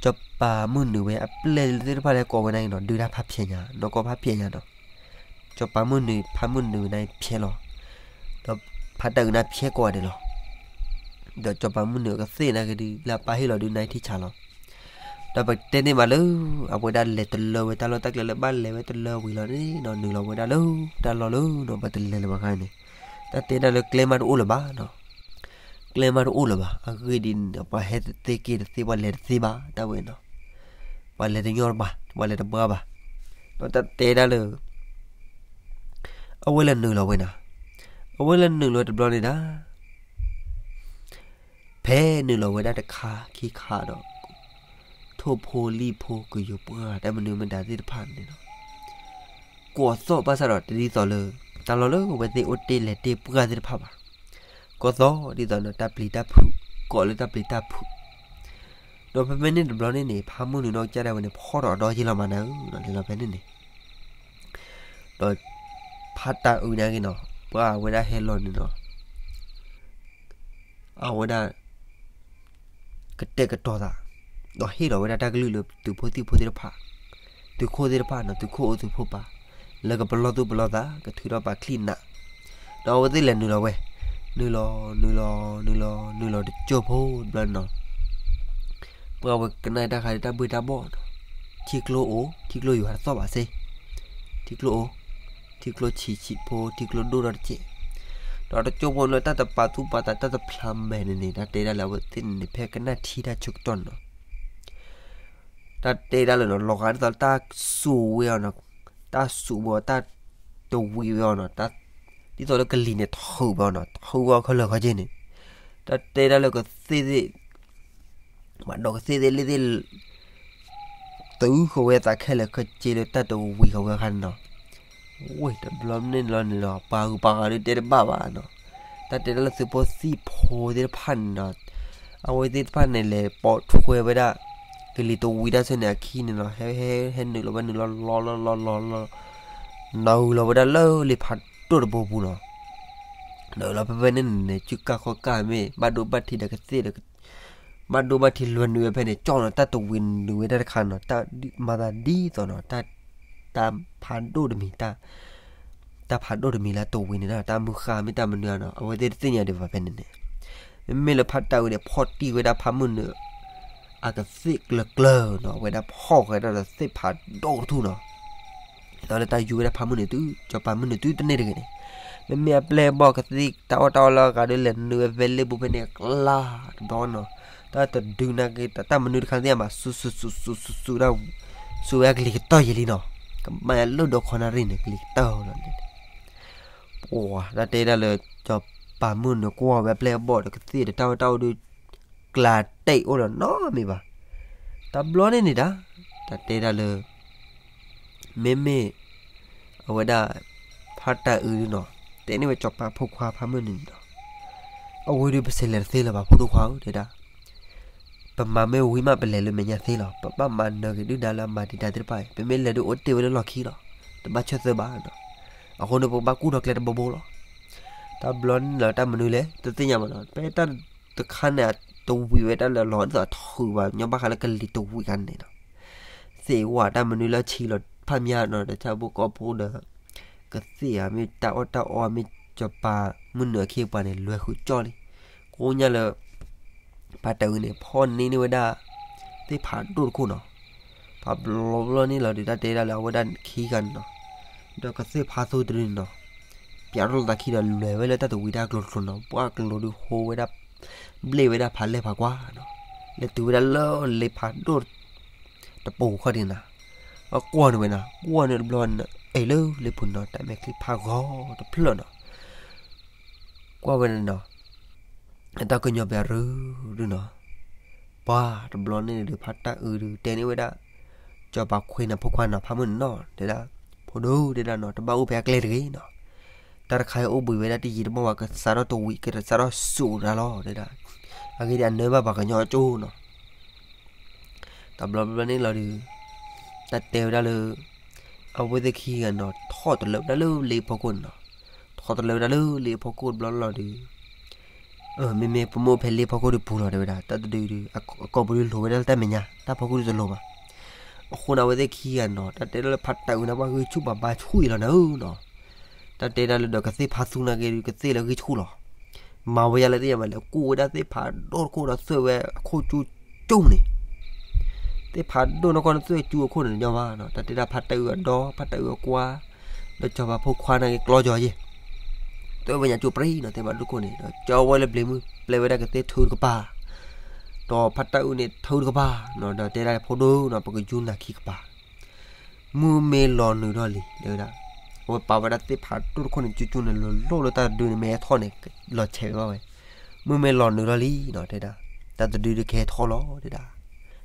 စီၤပၤမုၢ်နုာ်ဝဲအပျဲၢ်သ့ၣ်တဖၣ်လၢကိးဝဲန့ၣ်နီၤ ဒုးတၢ်ဖးဖျဲးညါ, နီၢ်ကီၢ်ဖးဖျဲးညါနီၤ. စီၤပၤမုၢ်နုာ် ဖါမုၢ်နုာ်ဝဲန့ၣ်ဖျဲးလီၤ. ဒီးဖါတၢ်အုးန့ၣ်ဖျဲးကိးဂၤဒဲးလီၤ. ဒီးစီၤပၤမုၢ်နုာ်ကသ့ၣ်နာ်က့ဒုး လၢအပၢ်ဟ့ၣ်လီၤဒုး နါထံဆးလီၤ. ဒီးပတဲန့ၢ်မးလၢ အဝဲဒၣ်လဲၤတလၢဝဲတၢ်လီၢ်တၢ်ကျဲလၢဘၣ်လဲၤဝဲတလၢဝံၤလီၤန့ၣ်နီၤ နုာ်လီၤဝဲဒၣ်လၢ တၢ်လီၢ်လၢနီၤ ပတလဲၤလၢၤဘၣ်ခါန့ၣ်, တၢ်တဲဒၣ်လၢကျဲမးတအိၣ်လၢၤဘၣ်နီၤ. ကျဲမးတအိၣ်လၢၤဘၣ်. အဂ့ၢ်ဒ်န့ၣ် ပှၤဟဲတသ့က့ၤတသ့ ပှၤလဲၤတသ့ဘၣ် တၢ်ဝဲနီၤ. ပှၤလဲၤတညီတဘၣ် ပှၤလဲၤတဘှါဘၣ်. ဒီးတၢ်တဲဒၣ်လၢ အဝဲလဲၤနုာ်လီၤဝဲနီၤ. အဝဲလဲၤနုာ်လီၤတဘျီန့ၣ်ဒၣ် ဖဲနုာ်လီၤဝဲဒၣ်တခါခံခါဒီး ထိၣ်ဖိလံၣ်ဖိကယိၤပှၢ်တၢ်မနုၤမတၤသ့ၣ်တဖၣ်န့ၣ်ဒီး ကိးသီၣ်ဘၣ်ဆၣ်ဒီးတဒ်သိးလၢ တၢ်လီၢ်လၢအဝဲသ့ၣ်အိၣ်တ့ၢ်လဲၤတ့ၢ်ပှၢ်သ့ၣ်တဖၣ်ဘၣ်. ကိးသီၣ်ဒ်သိးဒီးတၢ်ပျံၤတၢ်ဖုး ကိးလၢတၢ်ပျံၤတၢ်ဖုး. ဒီးဖဲဖဲန့ၣ်တဘျီန့ၣ်န့ၣ် ဖါမုၢ်နုာ်နီၢ်ကစၢ်ဒၣ်ဝဲန့ၣ် ဖီၣ်ထီၣ်အဒီယ့ၢ်လီၤမးနၤဧၢ လဲၤလီၤဖဲန့ၣ်န့ၣ် ဒီးဖါတၢ်အုးန့ၣ်က့ၤနီၤ ပှၤဝဲဒၣ်ဟဲလီၤန့ၣ်ဒီး အဝဲဒၣ် ကတဲာ်ကတီၤသး, ဒီးဟ့ၣ်လီၤဝဲဒၣ်တၢ်ကလုၢ်လၢသုးဖိသံၣ်ဖိသ့ၣ်တဖၣ်, သုးခိၣ်သ့ၣ်တဖၣ်နီၤ, သုးခိၣ်အိၣ်သုးဖိပၢ်, လၢကပလီၢ်သူၣ်ပလီၢ်သး ကထုးထီၣ်ပာ်ချံနး, ဒီးအဝဲသ့ၣ်လဲၤနုာ်လီၤဝဲ, နုာ်လီၤ နုာ်လီၤ နုာ်လီၤ နုာ်လီၤတကၠိဖိတဘျီနီၤ, ပှၤဝဲကနၣ်တၢ်ဃးဒီးတၢ်ဘှ့ၣ်တၢ်ဘှီၣ်နီၤ, ထံကျိအိၣ် ထံကျိယွၤတသီၣ်ဘၣ်စ့, ထံကျိအိၣ်, ထံကျိဆံးဆံးဖိ ထံကျိဒိၣ်ထီၣ်တစဲး, ဒီးတကၠိဖိလၢတၢ်တပာ်သူၣ်ပာ်သးတၢ်တဖျါမဲာ်န့ၣ်န့ၣ် တၢ်တဲဒၣ်လၢအဝဲသ့ၣ်န့ၣ်န့ၣ် ဖဲကနၣ်ထံတၢ်ဆၢကတီၢ်န့ၣ်နီၤ တၢ်တဲဒၣ်လၢနီၤ လီၤဂာ်ဒ်သိးတၢ်စူးဝဲအီၤနီၤ, တၢ်စူးဝဲအီၤ တၢ်တဝံၤဝဲအီၤနီၤ, ဒ်သိးလၢကလံၤန့ၣ်ထုးဝဲအီၤနီၤ, ထုးဝဲအီၤခဲလၢာ်ခဲဆ့န့ၣ်, တၢ်တဲဒၣ်လၢကသ့ၣ်သ့ၣ် ဘၣ်ဒီးကသ့ၣ်သ့ၣ်လ့ၣ်သ့ၣ် တုၤဃီၤဝဲသးခဲလၢာ်ခဲဆ့လၢတၢ်တဝံၤဃီၤဝဲအခါန့ၣ်နီၤ, ဝ့ၢ်တဘျီန့ၣ်လီၤန့ၣ်နီၤ ပှၤဂုၤပှၤဂၤဒုးတဲတဘၣ်ဘၣ်နီၤ, တၢ်တဲဒၣ်လၢသုးဖိသံၣ်ဖိသ့ၣ်တဖၣ်န့ၣ်နီၤ, အဝဲသ့ၣ်တဖၣ်န့ၣ်လဲၤပိာ်ထွဲဝဲဒၣ် ကလံၤတဝံၤတၢ်ဆၢန့ၣ်အခံန့ၣ်နီၤ, ဟဲ ဟဲ ဟဲနုာ်လီၤဝဲနုာ်လီၤလီၤလီၤလီၤလီၤလီၤ နုာ်လီၤဝဲဒၣ်လၢလ့ဖးဒိၣ်တဘိပူၤနီၤ, နုာ်လီၤဖဲဖဲန့ၣ်န့ၣ် စုကၢ်ခီၣ်ကၢ်မ့ၢ် ဘၣ်ဒိဘၣ်ထံးဒီးကသ့ၣ်ဒီး ဘၣ်ဒိဘၣ်ထံးလွဲနုာ်ဝဲဖဲန့ၣ် ကၠီၣ်နီၤ တၢ်တဝံၤနုာ်ဝဲဒၣ်တခါနီၤ, တၢ်မၤသးဒ်သိးနီၤ, တၢ်ဖးဒိၣ်တမံၤ တၢ်ဖးဒိၣ်တမံၤလၢတဝံၤန့ၣ်နီၤ, တၢ်မုၢ်ဃၢ်မ့ၢ်တၢ်မနုၤဧါနီၤ အဝဲသ့ၣ်တသ့ၣ်ညါဒံးဘၣ်ဖဲန့ၣ်န့ၣ်, မ့မ့ၢ်လၢဖါတၢ်အုးန့ၣ် ဖီၣ်တံၢ်ဝဲဒၣ်ဖးမုၢ်နုာ် အကသ့ၣ်ကျၢၤကျၢၤနီၤ, အဝဲဒၣ်ဖီၣ်ဃဲၤဒီးသ့ၣ်ဖးဒိၣ်တထူၣ်နီၤ ဒီးလၢတၢ်ယူၤဝဲဒၣ်ဖးမုၢ်နုာ်တုၤ စီၤပၤမုၢ်နုာ်တုၤတန့ၢ်တဂ့ၤန့ၣ်, မ့မ့ၢ်အပျဲၢ်အဘီၣ်ကသ့ၣ်တၢ်အီၣ်တၢ်အီလၢအဂၤဒီးလဲၤနုာ်ဝဲဖဲလ့ပူၤဖဲန့ၣ် ကျါတဘျီနီၤ, တၢ်တဒုနာ်က့ တၢ်မနုၤတခါသ့ၣ်အမး စူးစူးစူးစူးစူးဒၣ် စူးဝဲအကလံၤကတၢၢ်ယံာ်လံနီၤ, ကမၣ်လၢဒီးခီနၣ်ရံၣ်န့ၣ် ကလံၤကတၢၢ်လီၤန့ၣ် ပှၤတၢ်တဲဒၣ်လၢ စီၤပၤမုၢ်နုာ်ကွၢ်ဝဲအပျဲၢ်အဘီၣ်ဒီးကသ့ၣ်ဒီးတၢ်အီၣ်တၢ်အီဒီး ကျါတဲာ်အိၣ်ဒီးနီတမံၤဘၣ်. တဘျီန့ၣ်န့ၣ်ဒၣ် တၢ်တဲဒၣ်လၢ မ့မ့ၢ် အဝဲဒၣ် ဖါတၢ်အုးဒုနီၤ တဲန့ၢ်ဝဲစီၤပၤဖိခွါဖးမုၢ်နုာ်န့ၣ်ဒီး အဝဲဒုးပစံးလဲၤတသ့လၢၤဘၣ် ဖိဒိၣ်ခွါဧၢ တဲဒၣ် ပမၤမ့ၢ်ဝံၤမး ပလဲၤလၢမဲာ်ညါသ့လီၤ. ပဘၣ်မၤနၢၤက့ၤဒုၣ်ဒါလၢအမၤတံာ်တာ်သ့ၣ်တဖၣ်အံၤ ပမ့ၢ်လဲၤဒုးအိၣ်တ့ၢ်ဝဲလၢလီၢ်ခံလီၤ. တဘၣ်ဆၢသၢဘၣ်နီၤ. အဃိန့ၣ် ပကဘၣ်ကူၣ်ထီၣ်ကျဲတဘိဘိလီၤ. တဘျီန့ၣ်လီၤ တၢ်မနုၤလဲၣ် တသ့ၣ်ညါဘၣ်နီၤ. ဖဲတၢ်တခါန့ၣ် တဝံၤဝဲတၢ်လၢလီၤဒ်သိးအထုးဘၣ်ညီဘၣ်ဃးလၢကလံၤတဝံၤခါန့ၣ်နီၤ. သ့ၣ်ဝဲတၢ်မနုၤလၢဆံးလီၤဖးမးနီၤ ဒီးဆၣ်ဖိကီၢ်ဖိဒီး ကသ့ၣ်ဧါ မ့ၢ်တၢ်အီၣ်တၢ်အီမ့ၢ်စီၤပၤမုၢ်နုာ်အခ့အပှၤန့ၣ် လွဲၤဃုာ်ကၠီၣ်လံ. ကိးညါလၢ ဖါတၢ်အုးန့ၣ် ဖီၣ်န့ၢ်န့ၢ်ဝဲဒၣ် သ့ၣ်ဖးဒိၣ်တခိၣ်နီၤ. တဘျီဘျီန့ၣ်လီၤဒီး တၢ်တဲဒၣ်လၢအဝဲဒၣ်ခံဂၤန့ၣ်နီၤ ဒီးကသ့ၣ်ဖးသူတဒုန့ၣ်နီၤ ပျးထီၣ်လိာ်သးခံဒီးလဲၤဝဲလၢတၢ်တဝံၤတၢ်ကျိၤတကျိၤနီၤ. ပှၤကျိၤဒုးဟိဝဲဒၣ် ဘျ့ၣ်ဝဲဒၣ်ဖးလဲၢ်ဖးကွၢ်နီၤ. လဲၤတုၤဝဲဒၣ်လၢလ့ဖးဒိၣ် တပူၤခီၣ်ဒံးနီၤ. အကွၢ်န့ၢ်ဝဲနီၤ ကွၢ်န့ၢ်တဘျီန့ၣ် အဲၣ်လၢလ့ပူၤနီၤ တၢ်မဲာ်ချံဖးဂီၤတဖျၢၣ်နီၤ. ကွၢ်ဝဲန့ၣ်နီၤ အတၢ်ကညီၤပၠးရုရုနီၤ. ပှၤတဘျီန့ၣ်ဒုးဖါတၢ်အုးဒုးတဲန့ၢ်ဝဲဒၣ် စီၤပၤခွ့န့ၣ်ဖိခွါနီၤ ဖးမုၢ်နုာ်နီၤ တဲဒၣ် ဖိဒိၣ်တဲဒၣ်နီၤ တဘၣ်အိၣ်ဖဲအကျဲတဂ့ၤနီၤ. တၢ်တခါအံၤအိၣ်ဘှံးဝဲဒၣ်တယံာ်တမီၢ်ဘၣ် ကစးထီၣ်တဝံၤ ကစးထီၣ်စိာ်တၢ်လီၤတဲဒၣ်. အဂ့ၢ်ဒ်အံၤ အနၢဘၣ်ပှၤကညီအကၠိနီၤ. တဘျီဘျီန့ၣ်လီၤဒီး တၢ်တဲဝဲဒၣ်လၢ အဝဲသ့ၣ်ခံဂၤနီၤ ထီၣ်တလၢဝဲဒၣ်လၢလ့ဖီခိၣ်န့ၣ်နီၤ. ထီၣ်တလၢဝဲဒၣ်လၢလ့ဖီခိၣ်တဘျီလီၤဒီး မ့မ့ၢ်ပမိၢ်ဖဲလ့ဖီခိၣ်ဒုးပူၤလီၤတဲဝဲဒၣ် တၢ်တဒုဒုး အကိာ်ပူၤဒုးလိၤဝဲဒၣ်လၢတၢ်မဲာ်ညါ တၢ်ဖီခိၣ်ဒုးတလိၤဘၣ်. အဃိန့ၣ် အဝဲသ့ၣ်ခံဂၤနီၤ တၢ်တဲဒၣ်လၢဖါတၢ်အုးန့ၣ် ပှၤဂံၢ်ဆူၣ်ဘၣ်ဘါဆူၣ်အံၤလီၤနၤဧၢနီၤ. တၢ်တဲဒၣ်လၢဒီးကသ့ၣ်ဖးသူနာ်က့ဒုး ကသ့ၣ်လၢဂံၢ်ဆူၣ်လီၤ. မၤဝဲယါလၢသ့ၣ်ညါဘၣ်လဲၣ် ကူၣ်ဝဲဒၣ်သ့ၣ်ဖးဒိၣ်တခိၣ်ဒီးသွဲၣ်ဝဲအခိၣ်ကၠူကၠူန့ၣ် သ့ၣ်ဖးဒိၣ်နီၢ်ကီၢ်န့ၣ် သွဲၣ်ကၠူအခိၣ်န့ၣ်ညီဘၣ်နီၤ. တၢ်တဲဒၣ်ဖါတၢ်အုးအဒီ ဖါတၢ်အုးအကွါ ဒီးစီၤပၤဖိခွါနာ်က့ကျီကီၤယဲၢ် သွဲၣ်ဝဲညါကၠူပြံနီၤ သ့ၣ်ဖးဒိၣ်ခိၣ်န့ၣ် ဒီးကၠီဝဲလၢပျ့ၤမုၢ် ပျဲဝဲဒၣ်ကသ့ၣ်ထုတကပၤ ဒီးဖါတၢ်အုးန့ၣ်ထုတကပၤနီၤ ဒီးတဲဒၣ်ဖိဒိၣ်နီၤ ပကယူနၤခံကပၤ မုၢ်မ့ၢ်လီၤနုာ်ထီၣ်လံ တဲဝဲဒၣ် အဝဲပာ်ဝဲဒၣ်သ့ၣ်ဖးဒိၣ်တခိၣ်န့ၣ် ကၠူကၠူန့ၣ် လီၤလိၣ်လၢတၢ်တဒုန့ၣ် မ့ၢ်ဟဲထီၣ်န့ၣ် လီၤဆဲးဝဲဘၣ်ဝဲ မုၢ်မ့ၢ်လီၤနုာ်ထီၣ်လံနီၤ တဲဒၣ် တၢ်တဒုဒုးကဟဲထီၣ်လီၤ တဲဒၣ်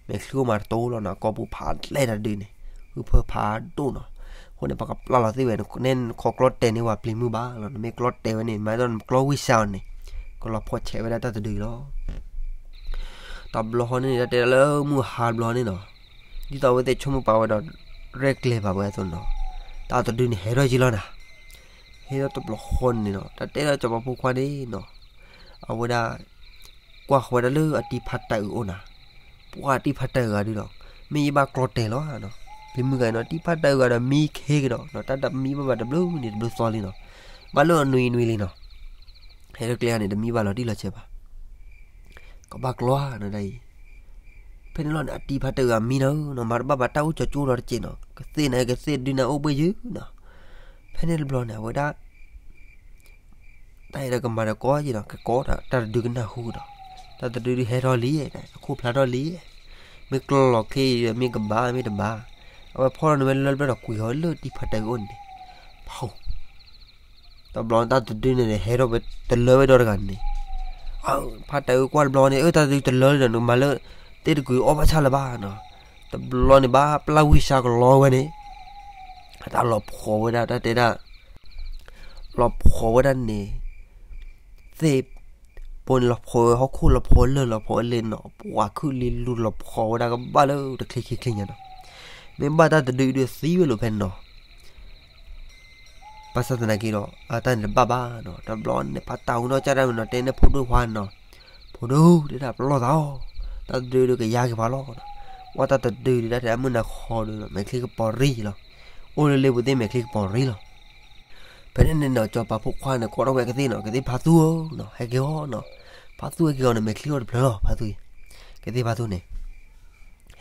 မဲာ်ချံအိၣ်မးတတိၤလီၤနီၤ အကိာ်ပူၤဖးလဲၢ်တၢ်တဒုန့ၣ် ဟုၣ်ဖၢဖးဒိၣ်နီၤ အဃိန့ၣ် ပကပျၢ်လီၤသ့ၣ်ဝဲ နဲနခီကျီတဲာ်န့ၢ်ဝဲပျ့ၤမုၢ်ဘၣ်လီၤ နမ့ၢ်ကျီတဲာ်ဝဲန့ၣ် မ့ၢ်ဒီးနကျီဝံၣ်စၢ်အီၤန့ၣ် ကလီၤဖီၣ်ဆဲးဝဲဒၣ်တၢ်တဒုလီၤ တဘျီဃီန့ၣ် တၢ်တဲဒၣ်လၢမုၢ်ဟါတဘျီန့ၣ်နီၤ ဒ်သိးအဝဲသ့ၣ်ဆိကမိၣ်ပာ်ဝဲဒီး ရဲၣ်ကျဲၤဘၣ်ဝဲအသိးနီၤ တၢ်တဒုန့ၣ် ဟဲထီၣ်ယံၤလီၤနၤ ဟဲထီၣ်တဘျီဃီန့ၣ်နီၤ တၢ်တဲဒၣ်စီၤပၤဖိခွါန့ၣ်နီၤ အဝဲဒၣ် ကွၢ်ဃီၤဝဲဒၣ်လၢအတံၤဖးတၢ်အုးအိၣ်နၤ, ပှၢ်တံၤဖးတၢ်အုးဂၤဒုဒီး, မ့ၢ်ယဘၣ်ကျီတဲာ်လီၤနီၤ, ဖံမုၢ်ဂၤနီၤ တံၤဖးတၢ်အုးဂၤဒီးမံခ့ကဒီးနီၤ, တၢ်တမံဘၣ်ဘၣ်တဘျုးန့ၣ်တဘျုးသီလံနီၤ, ဘၣ်လၢအနွံနွံလံနီၤ, ဟဲလၢကျဲဧါန့ၣ် တမံဘၣ်လီၤတံၢ်လီၤဆဲးဘၣ်, ကဘၣ်ကျီဧါနီၤဒ်အံၤ, ဖဲန့ၣ်လီၤန့ၣ် အတံၤဖးတၢ်အုးဂၤမံနၤဧၢနီၤ, မၤတဘၣ်ဘၣ်တၢ်အိၣ်ကၠီၤကၠိဒီးတက့ၢ်နီၤ, ကသ့ၣ်န့ၣ် ကသ့ၣ်ဒုန့ၣ်အိၣ်ဘှ့ၣ်ယုာ်နီၤ, ဖဲန့ၣ်တဘျီန့ၣ် အဝဲဒၣ် တၢ်အဲၣ်ဒိးကမၤဒီးကီးက့ၤဒီး ကကီးဒီး တၢ်တဒုကနၢ်ဟူကဒီး, တၢ်တဒုဒုးဟဲထီၣ်လံ, အခိၣ်ဖျါထီၣ်လံ, မ့ၢ်ကျီလီၤချ့ဒီး မ့ၢ်ကဘၣ်မ့ၢ်တဘၣ်, အဝဲဖီၣ်ထီၣ်န့ၣ်ဝဲလၢပျၢၢ်ဒီးကွံာ်ဟီလၢတံၤဖးတၢ်အုးအိၣ်န့ၣ်, ဖီၣ် တဘျီန့ၣ် တၢ်တဒုန့ၣ် ဟဲထီၣ်ဝဲတလၢဝဲဒီတဂၤန့ၣ်, ဖးတၢ်အုးကွၢ်တဘျီန့ၣ် အၢ တၢ်တဒုတလၢဒီး နကမၤလၢ သ့ၣ်တကွံာ်အီၣ်ဘၣ်ဆၣ်လၢၤဘၣ်နီၤ, တဘျီန့ၣ်ဘၣ်ပျၢ်ဝံၣ်စါကလီဝဲန့ၣ်, တၢ်လီၤဖှီၣ်ဝဲဒၣ် တၢ်တဲဒၣ် လီၤဖှီၣ်ဝဲဒၣ်န့ၣ်, သ့ၣ်ပိန့ၣ်လီၤဖှီၣ်ဝဲ ဟီၣ်ခိၣ်လီၤဖှီၣ်လၢၢ်လီၤဖှီၣ်ဝဲလ့ၣ်နီၤ, ပှၤခုၣ်လံလူၤလီၤဖှီၣ်ဝဲဒၣ်ကဘၣ်လၢတချ့ခံချ့ညါနီၤ, မ့ၢ်ဘၣ်တၢ်တဒုဒုးသံဝဲလိာ်ဖဲန့ၣ်နီၤ ဘၣ်ဆၣ်သနာ်က့ဒီး အတၢ်န့ၣ်တဘၣ်ဘၣ်နီၤ, တဘျီန့ၣ် ဖးတၢ်အုးနီၢ်ကစၢ်ဒၣ်ဝဲနီၤ တဲန့ၢ်ဖိဒိၣ်ခွါနီၤ, ဖိဒိၣ် တဲဒၣ်ပလီၢ်သးအီၤ, တၢ်တဒုဒုးကယါက့ၤပှၤလီၤနီၤ, ဝဲတၢ်တဒုဒုးဒၣ်ထဲအမုၢ်နၤခီဒုးနီၤ မဲာ်ချံကပီၤရံလီၤ, အိၣ်လၢလ့ပူၤသ့ၣ်မဲာ်ချံကပီၤရံလီၤ ဖဲန့ၣ်န့ၣ်နီၤ စီၤပၤဖိခွါန့ၣ် ကိးထီၣ်ဝဲကသ့ၣ်နီၤ ကသ့ၣ်ဖါသူဧၢနီၤ ဟဲက့ၤအီၤနီၤ, ဖါသူဟဲက့ၤအီၤန့ၣ် မဲာ်ချံအိၣ်တဖျၢၣ်လီၤ ဖါသူအံၤ, ကသ့ၣ်ဖါသူန့ၣ်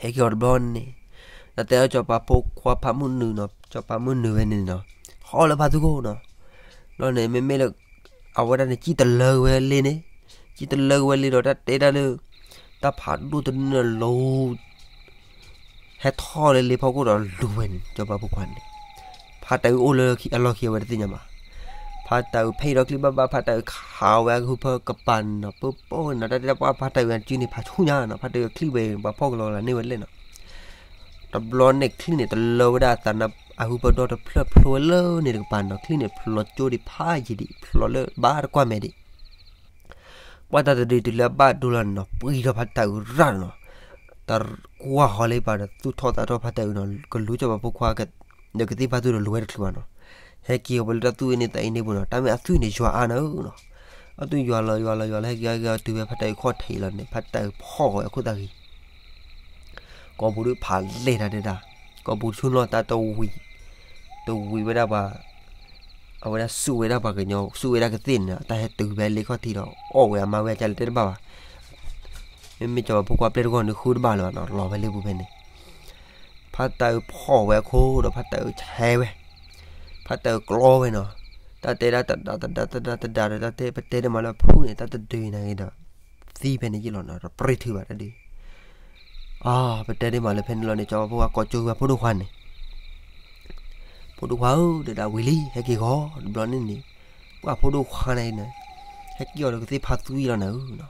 ဟဲက့ၤအီၤတဘျီန့ၣ်, ဒီးတဲအီၤစီၤပၤဖိခွါဖးမုၢ်နုာ်နီၤ စီၤပၤမုၢ်နုာ်ဝဲန့ၣ်နီၤ, ဟီၣ်လၢဖါသူခိၣ်နီၤ, ဘျီန့ၣ် မ့မ့ၢ်လၢ အဝဲဒၣ်န့ၣ် စံၣ်တလၢက့ၤဝဲလ့န့ၣ်, စံၣ်တလၢက့ၤဝဲလ့ဒီး တၢ်တဲဒၣ်လၢ တၢ်ဖးဒိၣ်တဒုန့ၣ်လီၤ ဟဲထီၣ်လၢလ့ဖီခိၣ်ဒီးလူၤဝဲန့ၣ် စီၤပၤဖိခွါန့ၣ်, ဖါတၢ်အုးအိၣ်လၢအလီၢ်ခံအဝဲတသ့ၣ်ညါဘၣ်, ဖါတၢ်အုးဖဲအံၤဒီးချံဘၣ်ဘၣ် ဖါတၢ်အုးခးဝဲအကဟုဖၢကပၤန့ၣ်နီၤ ပၢပီၢ်ဝဲနီၤ တၢ်တဲဒၣ်ပှၤဖါတၢ်အုးအစုန့ၣ် ဖးဆူၣ်ညါနီၤ ဖါတၢ်အုးချံဝဲ ပှၤဖီၣ်ကလီၤလၢန့ၢ်ဝဲလဲၣ်နီၤ တဘျီန့ၣ်ချံန့ၣ် တလၢဝဲဒၣ်အသးနါ အဟုဖၢဒီတဖျၢၣ်ဖျိဝဲလၢန့ၣ်တကပၤနီၤ ချံန့ၣ်ဖျိကၠိဒံးဖးယံာ်ဒံး ဖျိလၢဘၣ်တကွၢ်မဲာ်ဒံး ပှၤတၢ်တဒုတုၤလၢအဘၣ်ဒိလီၤန့ၣ်နီၤ ပှံထီၣ်ဖါတၢ်အုးရၣ်နီၤ, တကွၢ်ဃီလၢပၤဒီး သူၣ်ထီၣ်သးထီၣ်ဖါတၢ်အုးနီၤ ကလူၤစီၤပၤဖိခွါ ဒီးကသ့ၣ်ဖါသူဒီးလူၤဝဲတချုးဘၣ်နီၤ, ဟဲက့ၤအီၤဝဲလၢတၢ်သူၣ်အ့န့ၣ်သးအ့န့ၣ်ပူၤနီၤ တၢ်မ့ၢ်အသွံၣ်န့ၣ်ယွၤအါနီၤနီၤ, အသွံၣ်ယွၤလီၤယွၤလီၤယွၤလီၤ ဟဲက့ၤဟဲက့ၤတုၤဝဲဖါတၢ်အုးခီၣ်ထံးလီၤန့ၣ် ဖါတၢ်အုးဖီၣ်ဃီအခိၣ်သးဂံၤ ကိာ်ပူၤဒုးဖးလဲၢ်တၢ်တဲဒၣ်, ကိာ်ပူၤဆူၣ်နီၢ်တၢ်တဝံၤ, တဝံၤဝဲဒၣ်ပှၤ, အဝဲဒၣ်စူၣ်ဝဲဒၣ်ပှၤကညီ စူၣ်ဝဲဒၣ်ကသ့ၣ်န့ၣ် တၢ်ဟဲတုၤဖဲလ့ခီၣ်ထံးဒီး အီၣ်ဝဲအမါဝဲအကၢ်လၢတဲတဘၣ်ဘၣ်, မ့မ့ၢ်စီၤပၤဖိခွါပျဲၢ်တဂီၢ်န့ၣ်ဃုတဘၣ်လၢၤဘၣ်နီၤ လီၤဖဲလ့ပူၤဖဲန့ၣ်, ဖါတၢ်အုးဖီၣ်ဝဲအခိၣ်ဒီးဖါတၢ်အုးဆဲးဝဲ, ဖါတၢ်အုးကျီဝဲနီၤ, တၢ်တဲဒၣ်တဒါတဒါတဒါတဒါဒီး တၢ်တဲပတဲဒ်မးလၢဖုၣ်န့ၣ် တၢ်တဒုအံၤန့ၣ်ဂ့ၤဒီး သံဖဲန့ၣ်ယ့ၣ်လီၤနီၤ တပြ့ထုးဘၣ်တၢ်ဒုး, အ ပတဲဒ်မးလၢဖဲန့ၣ်လီၤန့ၣ် စီၤပၤဖိခွါကိးကၠိဝဲဖိဒိၣ်ခွါန့ၣ်, ဖိဒိၣ်ခွါဧၢ တဒါဝံၤလံ ဟဲက့ၤဂီၤတဘျီန့ၣ်န့ၣ်, ပှၤဖိဒိၣ်ခွါန့ၣ်, ဟဲက့ၤအီၤဒီးကသ့ၣ်ဖါသူအံၤလီၤနၤဧၢနီၤ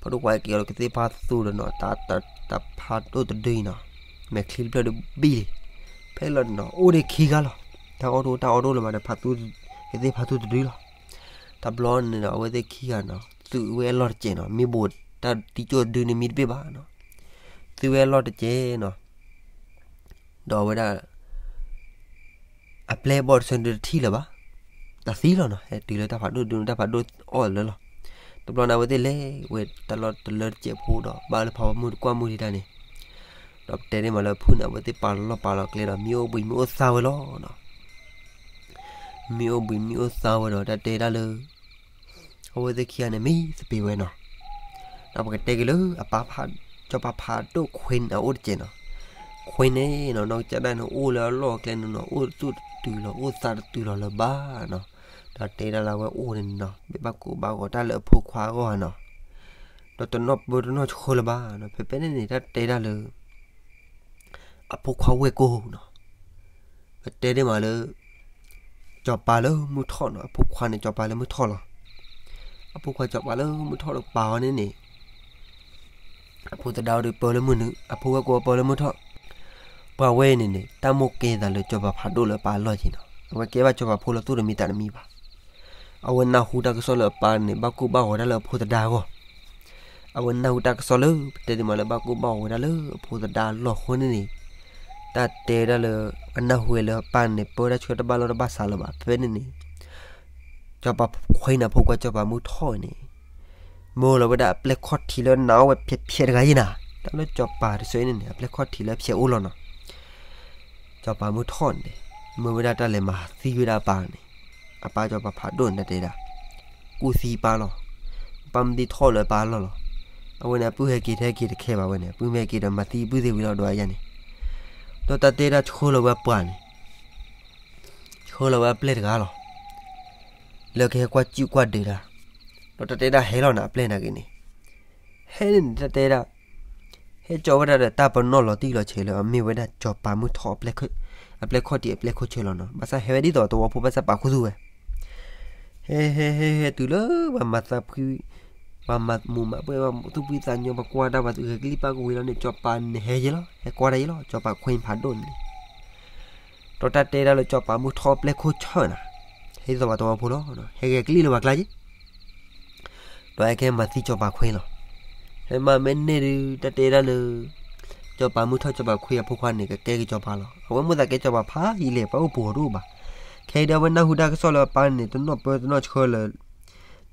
ဖိဒိၣ်ခွါဟဲက့ၤအီၤဒီးကသ့ၣ်ဖါသူဒီးနီၤ တၢ်ဖးဒိၣ်တဒုအံၤနီၤ, မဲာ်ချံတဖျၢၣ်ဒီးဘံၣ်လံ, ဖဲလီၤန့ၣ်နီၤ အိၣ်ဒံးခံဂၤလီၤ, တၢ်အီၣ်တအိၣ်တၢ်အီတအိၣ်လၢၤဘၣ်ဒီးဖးသူ, ကသ့ၣ်ဖါသူတဒုလီၤ, တဘျီန့ၣ်ဒီး အဝဲသ့ၣ်ခံဂၤနီၤ သုးဝဲအလီၢ်တစဲးနီၤ မ့ၢ်ဘိးတၢ်တံၤကၠိတဒုန့ၣ်မ့ၢ်တဘ့ၣ်ဘၣ်နီၤ, သုးဝဲအလီၢ်တစဲးနီၤ ဒီးအဝဲဒၣ် အပျဲၢ်အဘီၣ်တဆၢဒုတထံၣ်လၢၤဘၣ်, တၢ်သံလီၤနီၤ ဟဲတုၤလၢတၢ်ဖးဒိၣ်ဒုန့ၣ် တၢ်ဖးဒိၣ်အီၣ်လၢလီၤ, တဘျီန့ၣ် အဝဲသ့ၣ်လဲၤဝဲတၢ်လီၢ်တလၢတစဲးဖိဒီး ဘၣ်လၢဖးဝဲမုၢ်တကွၢ်မုၢ်ဒံးတၢ်န့ၣ်, ဒီးပတဲဒ်မးလၢဖုၣ်န့ၣ် အဝဲသ့ၣ်ပာ်လီၤပာ်လီၤကျဲဒီး မံအိၣ်ဘှံးမံအိၣ်သါဝဲလီၤနီၤ, မံအိၣ်ဘှံးမံအိၣ်သါဝဲဒီး တၢ်တဲဒၣ်လၢ အဝဲသ့ၣ်ခံဂၤန့ၣ်မ့ၢ်သပ့ၤဝဲနီၤ, ဒီးပကတဲက့ၤလၢအပၢ်ဖး, စီၤပၤဖးဒိၣ်ခွ့န့ၣ် အအိၣ်တစဲးနီၤ, ခွ့န့ၣ်နီၤ နီၢ်ကစၢ်ဒၣ်န့ၣ် အိၣ်လၢအလီၢ်အကျဲန့ၣ်နီၤ အိၣ်တသူၣ်တတုၤလီၤ အိၣ်သးတတုၤလီၤလၢၤဘၣ်နီၤ, ဒီးတဲဒၣ်လၢအဝဲအိၣ်န့ၣ်နီၤ မ့ၢ်ဘၣ်ကိၢ်ဘၣ်ဂီၤတၢ်လၢအဖိခွါအဂီၢ်နီၤ, ဒီးတနီၣ်ပၢတနီၣ်ဆှၢလၢၤဘၣ်နီၤ ဖဲဖဲန့ၣ်န့ၣ် တၢ်တဲဒၣ်လၢ အဖိခွါဝဲၢ်ကိၢ်နီၤ, ပတဲဒ်မးလၢ စီၤပၤလၢမုၢ်ထီၣ်နီၤ အဖိခွါန့ၣ် စီၤပၤလၢမုၢ်ထီၣ်လီၤ, အဖိခွါစီၤပၤလၢမုၢ်ထီၣ်ဒီးပာ်အီၤန့ၣ်န့ၣ် အဖိသဒါဒီးပၢလၢမုၢ်နုာ် အဖိဝဲၢ်ကိၢ်ပၢလၢမုၢ်ထီၣ်, ပှၤဝဲအံၤန့ၣ်န့ၣ် တၢ်မိၣ်ကဲသးလၢစီၤပၤဖးဒိၣ်လၢအပၢ်အလီၢ်က့ၤနီၤ အဝဲကဲဘၣ်စီၤပၤဖိလၢသူၣ်တမံသးတမံဘၣ် အဝဲနၢ်ဟူတၢ်ကစီၣ်လၢအပၢ်န့ၣ် ဘၣ်ကိၢ်ဘၣ်ဂီၤတၢ်လၢအဖိသဒါအဂီၢ်, အဝဲနၢ်ဟူတၢ်ကစီၣ်လၢ ပတဲဒ်မးလၢဘၣ်ကိၢ်ဘၣ်ဂီၤဝဲဒၣ်လၢအဖိသဒါအလီၢ်အဃိန့ၣ်န့ၣ်, တၢ်တဲဒၣ်လၢ အနၢ်ဟူဝဲလၢအပၢ်န့ၣ် ပၢတၢ်ဆၢတဘၣ်လီၢ်တဘၣ်စးလၢၤဘၣ် ဖဲန့ၣ်န့ၣ်, စီၤပၤခွ့န့ၣ် အဖိခွါစီၤပၤမုၢ်ထီၣ်န့ၣ်, မၢလီၤဝဲဒၣ်အပျဲၢ်ခီၣ်ထံးလၢနးအီၣ်ဝဲဖျဲးဖျဲးတဂၤယဲနၤ, တၢ်လၢစီၤပၤတစဲအံၤန့ၣ်န့ၣ် အပျဲၢ်ခီၣ်ထံးလၢဖျဲးအိၣ်လီၤနီၤ. စီၤပၤမုၢ်ထီၣ်န့ၣ် မၢဝဲဒၣ်တၢ်လဲၤမၤသံဝဲဒၣ်အပၢ်န့ၣ်, အပၢ်စီၤပၤဖးဒိၣ်န့ၣ်တဲဒၣ်, ကူၣ်သံပၢ်လီၤ, ပၢ်မ့ၢ်သံထီၣ်လၢပၢ်လီၢ်လီၤ. အဝဲန့ၣ် အပုၢ်ဟဲက့ၤထဲက့ၤတခဲဘၣ်ဝဲန့ၣ် အပုၢ်မ့ၢ်ဟဲက့ၤဒီးမၤသံပုၢ်သ့ဝံၤလီၤဒီးယၤန့ၣ်, ဒီးတၢ်တဲဒၣ်ဆှၢလီၤဝဲအပှၤန့ၣ် ဆှၢလီၤဝဲအပျဲၢ်တဂၤလီၤ, လၢကဟဲကွၢ်စူၣ်ကွၢ်ဒုးတၢ်, ဒီးတၢ်တဲဒၣ်ဟဲလီၤနၤအပျဲၢ်နာ်က့န့ၣ်, ဟဲန့ၣ်န့ၣ် တၢ်တဲဒၣ်, ဟဲကၠီဝဲဒၣ်ဒီးတၢ်ပနီၣ်လီၤတံၢ်လီၤဆဲးလၢအမ့ၢ်ဝဲဒၣ်စီၤပၤမုၢ်ထီၣ် အပျဲၢ်ခီၣ်ထံးအပျဲၢ်ခိၣ်ဆၢလီၤနီၤ. ဘၣ်ဆၣ်ဟဲဝဲဒ်သိးသဝီဖိဘၣ်ဆၣ်ပာ်ခူသူၣ်ဝဲ ဟဲဟဲဟဲဟဲတုၤလၢပှၤမၤသးဖှံ, ပှၤမၤမူးမၤပွဲ ပှၤသူၣ်ဖှံသးညီ ပှၤကွၢ်တၢ် ပှၤဂဲၤကလံၣ်ပၢ်ကဝံၤလီၤန့ၣ် စီၤပၤန့ၣ်ဟဲယဲလီၤ, ဟဲကွၢ်တၢ်ယဲလီၤ, စီၤပၤခွ့ဖးဒိၣ်န့ၣ် ဒီးတၢ်တဲဒၣ်လၢစီၤပၤမုၢ်ထီၣ်ပျဲၢ်ခိၣ်ဆၢနၤ, ဟဲဒ်သိးပှၤသဝီဖိလီၤ, ဟဲဂဲၤကလံၣ်လၢပှၤကျါယဲ ဒီးဟဲကဲမၤသံစီၤပၤခွ့လီၤ. ဟဲမၤမ့ၢ်န့ၢ်ဒုး တၢ်တဲဒၣ်လၢ စီၤပၤမုၢ်ထီၣ်စီၤပၤခွ့အဖိခွါန့ၣ် ကကဲက့ၤစီၤပၤလီၤ. အဝဲမိၣ်သးကဲစီၤပၤဖးယံာ်လဲၣ် ပှၤအိၣ်ပူၤအီၤတအိၣ်ဘၣ်. ခဲအံၤဒီးအဝဲနၢ်ဟူတၢ်ကစီၣ်လၢအပၢ်န့ၣ် တနီၣ်ပၢတနီၣ်ဆှၢလၢ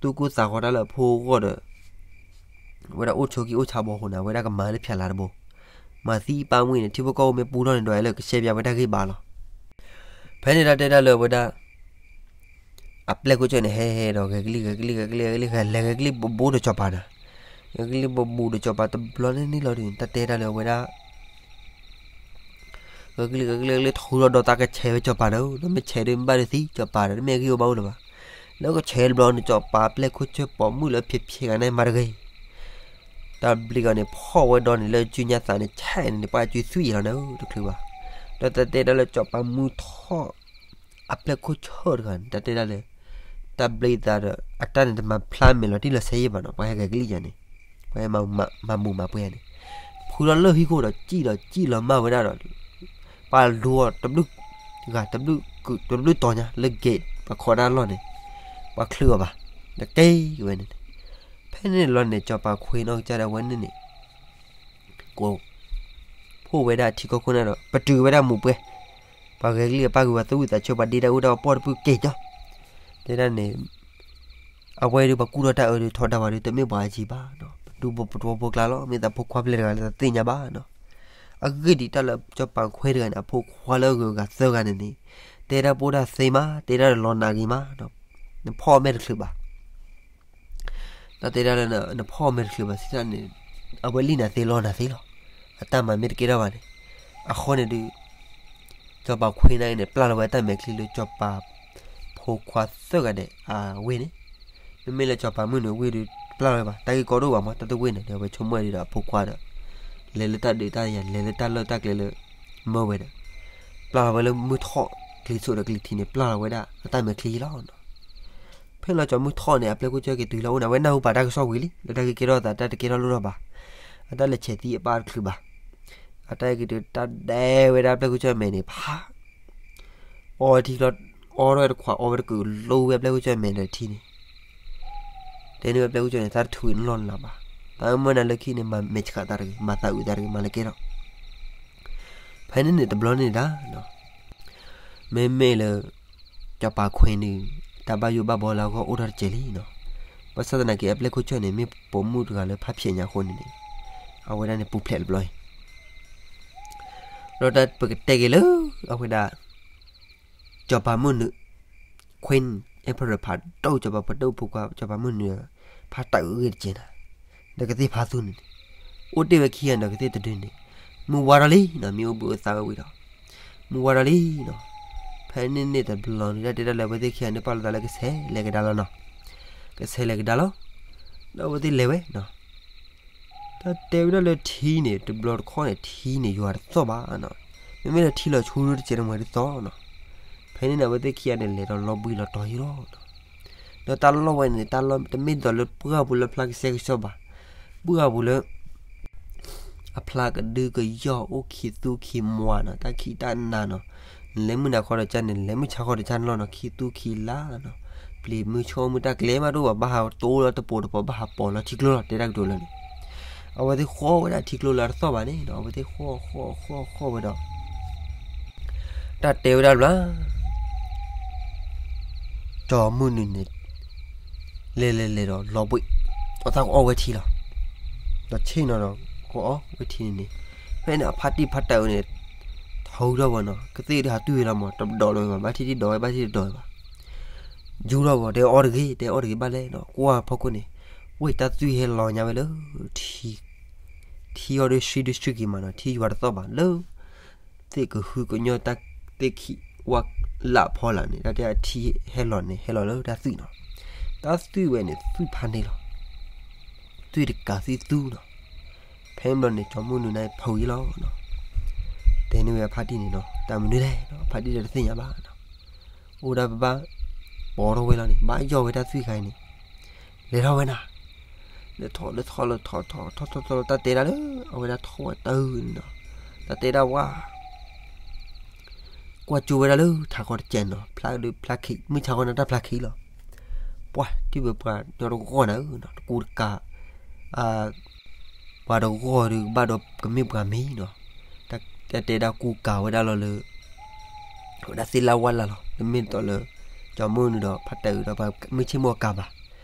သူၣ်ကိၢ်သးဂီၤတၢ်လၢအဖိအဂီၢ်ဒီး အဝဲဒၣ်အိၣ်ဆိးက့အိၣ်ဆါဘီဃိန့ၣ် အဝဲဒၣ်ကမၤလၢဖၠးလၤတဘိ, မၤသံပၢ်မုၢ်န့ၣ် ထံဖိကီၢ်ဖိမ့ၢ်ပူထီၣ်န့ၣ်ဒီး အဲၣ်လၢကရှဲပၠးဝဲတၢ်ဂ့ၢ်ဘၣ်လီၤ. ဖဲန့ၣ်တၢ်တဲဒၣ်လၢအဝဲဒၣ် အပျဲၢ်ခိၣ်ဆၢန့ၣ် ဟဲဟဲဒီးဂဲၤကလံၣ်ဂဲၤကလံၣ်ဂဲၤကလံၣ်ဂဲၤ လဲၤဂဲၤကလံၣ်ဘိးဘိးဒီးစီၤပၤနၤ, ဂဲၤကလံၣ်ဘိးဘိးဒီးစီၤပၤတဘျီန့ၣ်န့ၣ်လီၤဒုး တၢ်တဲဒၣ်လၢအဝဲဒၣ် ဂဲၤကလံၣ်ဂဲၤကလံၣ်ဂဲၤကလံၣ်ထူဒီးဒီးတၢ်ကဆဲးဝဲစီၤပၤဒီး ဒီးမ့ၢ်ဆဲးဒုးမ့ၢ်ဘၣ်ဒုးသံ စီၤပၤဒီးတမ့ၢ်အဂံၢ်အိၣ်ဘၣ်အိၣ်လၢၤဘၣ်. လၢကဆဲးတဘျီန့ၣ် စီၤပၤအပျဲၢ်ခိၣ်ဆၢပိာ်မုၣ်လၢဖံးဖံးဂၤန့ၣ်မၤတဂ့ၤ တၢ်ဘျ့ကီးန့ၣ် ဖီၣ်ဝဲဒီးန့ၣ် လၢစုညါသးန့ၣ် ဆဲးန့ၣ်န့ၣ် ပှၤစုသွံၣ်အံၤလီၤန့ၣ် တချုးဘၣ်. ဒီးတၢ်တဲဒၣ်လၢစီၤပၤမုၢ်ထီၣ် အပျဲၢ်ခိၣ်ဆၢတဂၤန့ၣ် တၢ်တဲဒၣ်လၢ တၢ်ဘျ့သးဒီး အတၢ်န့ၣ်တမၤဖျါမဲာ်လီၤတံၢ်လီၤဆဲးယံၤဘၣ်နီၤ ပှၤဟဲဂဲၤကလံၣ်ယၤန့ၣ် ပှၤဟဲမၤမူးမၤပွဲယၤန့ၣ် ဖုလီၤလၢဟံၣ်ခိၣ်ဒီးစံၣ်ဒီးစံၣ်လီၤမၢ်ဝဲဒၣ်ဒီး ပှၤလူၤအီၤတဘျုးဂၤ တဘျုးတီၤညါလၢ gate ပှၤခိးတၢ်လီၢ်န့ၣ် ပှၤချုးအီၤဘၣ် ဒီးက့ၤဝဲန့ၣ်န့ၣ် ဖဲန့ၣ်လီၤန့ၣ် စီၤပၤခွ့နီၢ်ကစၢ်ဒၣ်ဝဲန့ၣ်န့ၣ် ကိး ဖှိၣ်ဝဲဒၣ်ထံကီၢ်ခိၣ်နၢ်ဒီး ပတုာ်ဝဲဒၣ်မူးပွဲ ပှၤဂဲၤကလံၣ်အပၢ်ဂ့ၤ ပှၤသူၣ်ဝံၣ်သးဆၢ ပှၤဒ့တၢ်အူတၢ်အီၣ်ပီၣ်တပုၢ်က့ၤကၠီ တဲဒၣ်န့ၣ် အဝဲဒုးပှၤကူၣ်ထီၣ်တၢ်အၢဒုး ထီဒါဝဲဒုး တမ့ၢ်ပှၤအယံၤဘၣ်နီၤ ပဒူပပှၤဖိကျါလီၤ မ့ၢ်သးဖိခွါဖျဲၣ်တဂၤလၢတသ့ၣ်ညါဘၣ်နီၤ အဂ့ၢ်ဒ်အံၤ တၢ်လၢစီၤပၤခွ့တဂၤန့ၣ် အဖိခွါလၢအဂုၤအဂၤသၢဂၤန့ၣ်န့ၣ် တဲတၢ်ပိၢ်တၢ်သ့မး တဲတၢ်လီၤနာ်ဂ့ၤမး နဖီၣ်အီၣ်မဲာ်တချုးဘၣ် တၢ်တဲဒၣ်လၢနဖီၣ်အီၣ်မဲာ်တချုးဘၣ် စံးတၢ်န့ၣ် အဝဲလံၣ်နၤသ့လီၤနၤသ့လီၤ အတၢ်မၤမ့ၢ်တကဲထီၣ်ဘၣ်န့ၣ် အဃိန့ၣ်ဒုး စီၤပၤခွ့နၤအံၤန့ၣ် ပျၢ်လီၤဝဲအတၢ်မဲာ်ချံလၢစီၤပၤဖိခွါသၢဂၤဒဲးအဝ့ၢ်န့ၣ် မ့မ့ၢ်လၢစီၤပၤမုၢ်နုာ်ဝ့ၢ်ဒုး ပျၢ်လီၤဝဲဘၣ် တၢ်ဂ့ၢ်ကီဒိၣ်ဘၣ်မး တၢ်တဝ့ၢ်န့ၣ်ဒီး အဝဲဆိကမိၣ်ဒ်ဒီးအဖိခွါဒီး လဲၤလၢတၢ်ဒုးတၢ်ယၤ လဲၤလၢတၢ်လီၢ်တၢ်ကျဲလၢ မၢဝဲဒီး ပျၢ်လီၤဝဲလၢမုၢ်ထီၣ် ကျံၤစိးဒီးကျံၤထံးန့ၣ် ပျၢ်လီၤဝဲဒၣ်အတၢ်မဲာ်ချံလီၤ. ဖဲလီၤစီၤမုၢ်ထီၣ်န့ၣ် အပျဲၢ်ခိၣ်ဆၢက့ၤတုၤလီၤအိၣ်န့ၣ် အဝဲနၢ်ဟူပာ်တၢ်ကစီၣ်ဝံၤလံ လၢတၢ်ဂ့ၢ်ကဲထီၣ်သး တၢ်တကဲထီၣ်လိၣ်ထီၣ်ဘၣ်. အတၢ်လဲၤဆဲးသံအပၢ်တချုးဘၣ်. အတၢ်ဂ့ၢ်က့ၤတုၤတၢ်ဒဲဝဲဒၣ်အပျဲၢ်ခိၣ်ဆၢမဲာ်န့ၣ် ဖး အီထံကျီ အီထီၣ်ဝဲတခွး အီဝဲတကုာ် လိဝဲအပျဲၢ်ခိၣ်ဆၢမဲာ်ဒီးထံန့ၣ် တဲန့ၢ်ဝဲအပျဲၢ်ခိၣ်ဆၢန့ၣ် တၢ်တထူးအံၤနလီၢ်နလၤဘၣ်. တၢ်မၢနၤလၢခံန့ၣ် မၤမဲာ်ဆှးသးတဂ့ၤ မၤသးအုးသးတဂ့ၤ မၤလၢကဲထီၣ် ဖဲန့ၣ်န့ၣ်တဘျီန့ၣ်ဒၣ် မ့မ့ၢ်လၢ စီၤပၤခွ့န့ၣ် တၢ်ဘၣ်ယိၣ်ဘၣ်ဘီလၢအဂီၢ်အိၣ်ထီၣ်တစဲးလံနီၤ. ဘၣ်ဆၣ်သနာ်က့ အပျဲၢ်ခိၣ်ဆၢန့ၣ် မ့ၢ်ပိာ်မုၣ်တဂၤလၢဖးဖျဲးညါအဃိန့ၣ်န့ၣ် အဝဲဒၣ်န့ၣ်ပူၤဖျဲးတဘျီအံၤ ဒီးတၢ်ပကတဲက့ၤလၢ အဝဲဒၣ် စီၤပၤမုၢ်နုာ် Queen Emperor ဖးဒိၣ် စီၤပၤပှၤဒိၣ်ဖိခွါ စီၤပၤမုၢ်နုာ် ဖးတၢ်အုးဂ့ၢ်တက့ၢ်နီၤ ဒီးကသ့ၣ်ဖးသူန့ၣ်န့ၣ် အိၣ်တ့ၢ်ဝဲခံဂၤဒီးကသ့ၣ်တဒုန့ၣ် မုၢ်ဝါထီၣ်လံနီၤ မ့ၢ်အိၣ်ဘှံးအိၣ်သါဝဲဝံၤဒီး မုၢ်ဝါထီၣ်လံနီၤ ဖဲန့ၣ်န့ၣ်တဘျီန့ၣ် တၢ်တဲဒၣ်လၢအဝဲသ့ၣ်ခံဂၤန့ၣ် ပာ်လီၤသးလၢကဆဲးလဲၤကဒါလီၤနီၤ ကဆဲးလဲၤကဒါလီၤ ဒီးအဝဲသ့ၣ်လဲၤဝဲနီၤ တၢ်တဲဝဲဒၣ်လၢထံန့ၣ် တဘျီတခီၣ်န့ၣ် ထံန့ၣ်ယွၤတသီၣ်ဘၣ်နီၤ မ့မ့ၢ်လၢထံလီၤဆူတစဲးတမှဲၤတသီၣ်နီၤ ဖဲန့ၣ်န့ၣ် အဝဲသ့ၣ်ခံဂၤန့ၣ် လဲၤဒီးလီၤဘှံးလီၤတီၤယံၤလီၤနီၤ ဒီးတၢ်လီၢ်ဝဲန့ၣ် တၢ်လီၢ်တမ့ၢ်ဒ်သိးလၢပှၢ်ပူၤလၢ ဖျါကစဲကစီၣ်ဘၣ် ပှၢ်ပူၤလၢ အဖျါကဒုကယီၢ်အိၣ်ခံသူခံမွၤနီၤ တၢ်ခံးတၢ်နၤနီၤ နလဲၤမုၢ်နၤခီဒီးကၢ်န့ၣ် နလဲၤမုၢ်ဆါခီဒီးကၢ်န့ၣ်လီၤနီၤ ခံသူခံလါနီၤ ပျံၤမုၢ်ဆိကမိၣ်တၢ်ကျဲမးတအိၣ်ဘၣ် ဘၣ်ဟးတိလီၤတပိာ်တပိာ် ဘၣ်ဟးပိာ်လီၤထံကျိလီၤ တဲတၢ်ကတိၤလၢန့ၣ် အဝဲသ့ၣ်ဃီဝဲဒၣ်ထံကျိလၢအတသီၣ်ဘၣ်န့ၣ်နီၤ အဝဲသ့ၣ်ဃီဃီဃီဃီဝဲဒီး တၢ်တဲဝဲဒၣ်ဘျီ စီၤမုၢ်နုာ်န့ၣ် လဲၤလဲၤလဲၤဒီးလီၤဘှံး အသးကအီၣ်ဝဲထံလီၤ. ဒီးဆ့ၣ်နီၤဒီးကအီၣ်ဝဲထံန့ၣ်န့ၣ်, ဖဲန့ၣ်အဖါတံၢ်ဖါတၢ်အုးန့ၣ် ထီထီၣ်ဝဲနီၤ, ကသ့ၣ်ဒုးဟးတွံၢ်ဝဲလီၤမး, တဒိးလီၤဘၣ်, ဘၣ်ထံၣ်တဒိးဝဲဘၣ်, ယူၤထီၣ်ဝဲ, တဲအီၣ်တဂ့ၤ, တဲအီၣ်တဂ့ၤဘၣ်လဲၣ်နီၤ, ကွၢ်ဖီခိၣ်န့ၣ်, ဝဲတၢ်သွံၣ်ဟဲလီၤညါဝဲလၢ ထံအီၤဒီးဆှံဒုးဆှံက့ၤမးနီၤ, ထံယွၤတသီၣ်ဘၣ်လၢ သ့ၣ်ကဟုကညီၢ်တၢ်သ့ၣ်ခံးဝါလၢဖီလာ်န့ၣ်, တၢ်တဲအထံဟဲလီၤန့ၣ် ဟဲလီၤလၢတၢ်သွံၣ်နီၤ, တၢ်သွံၣ်ဝဲန့ၣ် သွံၣ်ဖးန့ၣ်လီၤ, သွံၣ်တကးသွံၣ်သူနီၤ. ဖဲဘျီန့ၣ် ကၠီမုၢ်နုာ်န့ၣ်ဖုးယံလီၤနီၤ, တဲန့ၢ်ဝဲအဖါတံၢ်န့ၣ်နီၤ, တၢ်မနုၤလဲၣ်နီၤ, အဖါတံၢ်ဒီးတသ့ၣ်ညါဘၣ်နီၤ, အိၣ်ဒၣ်ပဘၣ်ပိာ်ထီၣ်ဝဲလီၤန့ၣ်, ဘၣ်ယီၢ်ဝဲတၢ်သွံၣ်ခါအံၤန့ၣ်, လဲၤထီၣ်ဝဲနၤ, လဲၤထီၣ်လဲၤထီၣ်လဲၤထီၣ်ထီၣ်ထီၣ်ထီၣ်ထီၣ် တၢ်တဲဒၣ်လၢ အဝဲဒၣ်ထီၣ်ဝဲတၢ်အုးန့ၣ်နီၤ, တၢ်တဲဒၣ်ဝဲ ကွၢ်ကၠိဝဲဒၣ်လၢထးခီတကဲးနီၤ, ဖျါဒုးဖျါခံး, မုၢ်ဆါခီန့ၣ်တၢ်ဖျါခံးလီၤ. ပှၤ ထံၣ်ဝဲပှၤညီတဂီၢ်နၤဧၢနီၤ, တကူတကၤ, ပှၤတဂီၢ်ဒုးကဘၣ်ဒီးကမ့ၢ်ပှၤမံနီၤ, တၢ်တဲဒၣ်ကူကၤဝဲဒၣ်လီၤလၢ အဝဲဒၣ်သ့ၣ်လၢဝါလၢ်လီၤ, တမ့ၢ်တတီၤလၢ ကၠီမုၢ်နုာ်ဒီးဖါတၢ်အုးဒီးပှၤမုၢ်ဆ့ၣ်မိၢ်အကၤဘၣ်,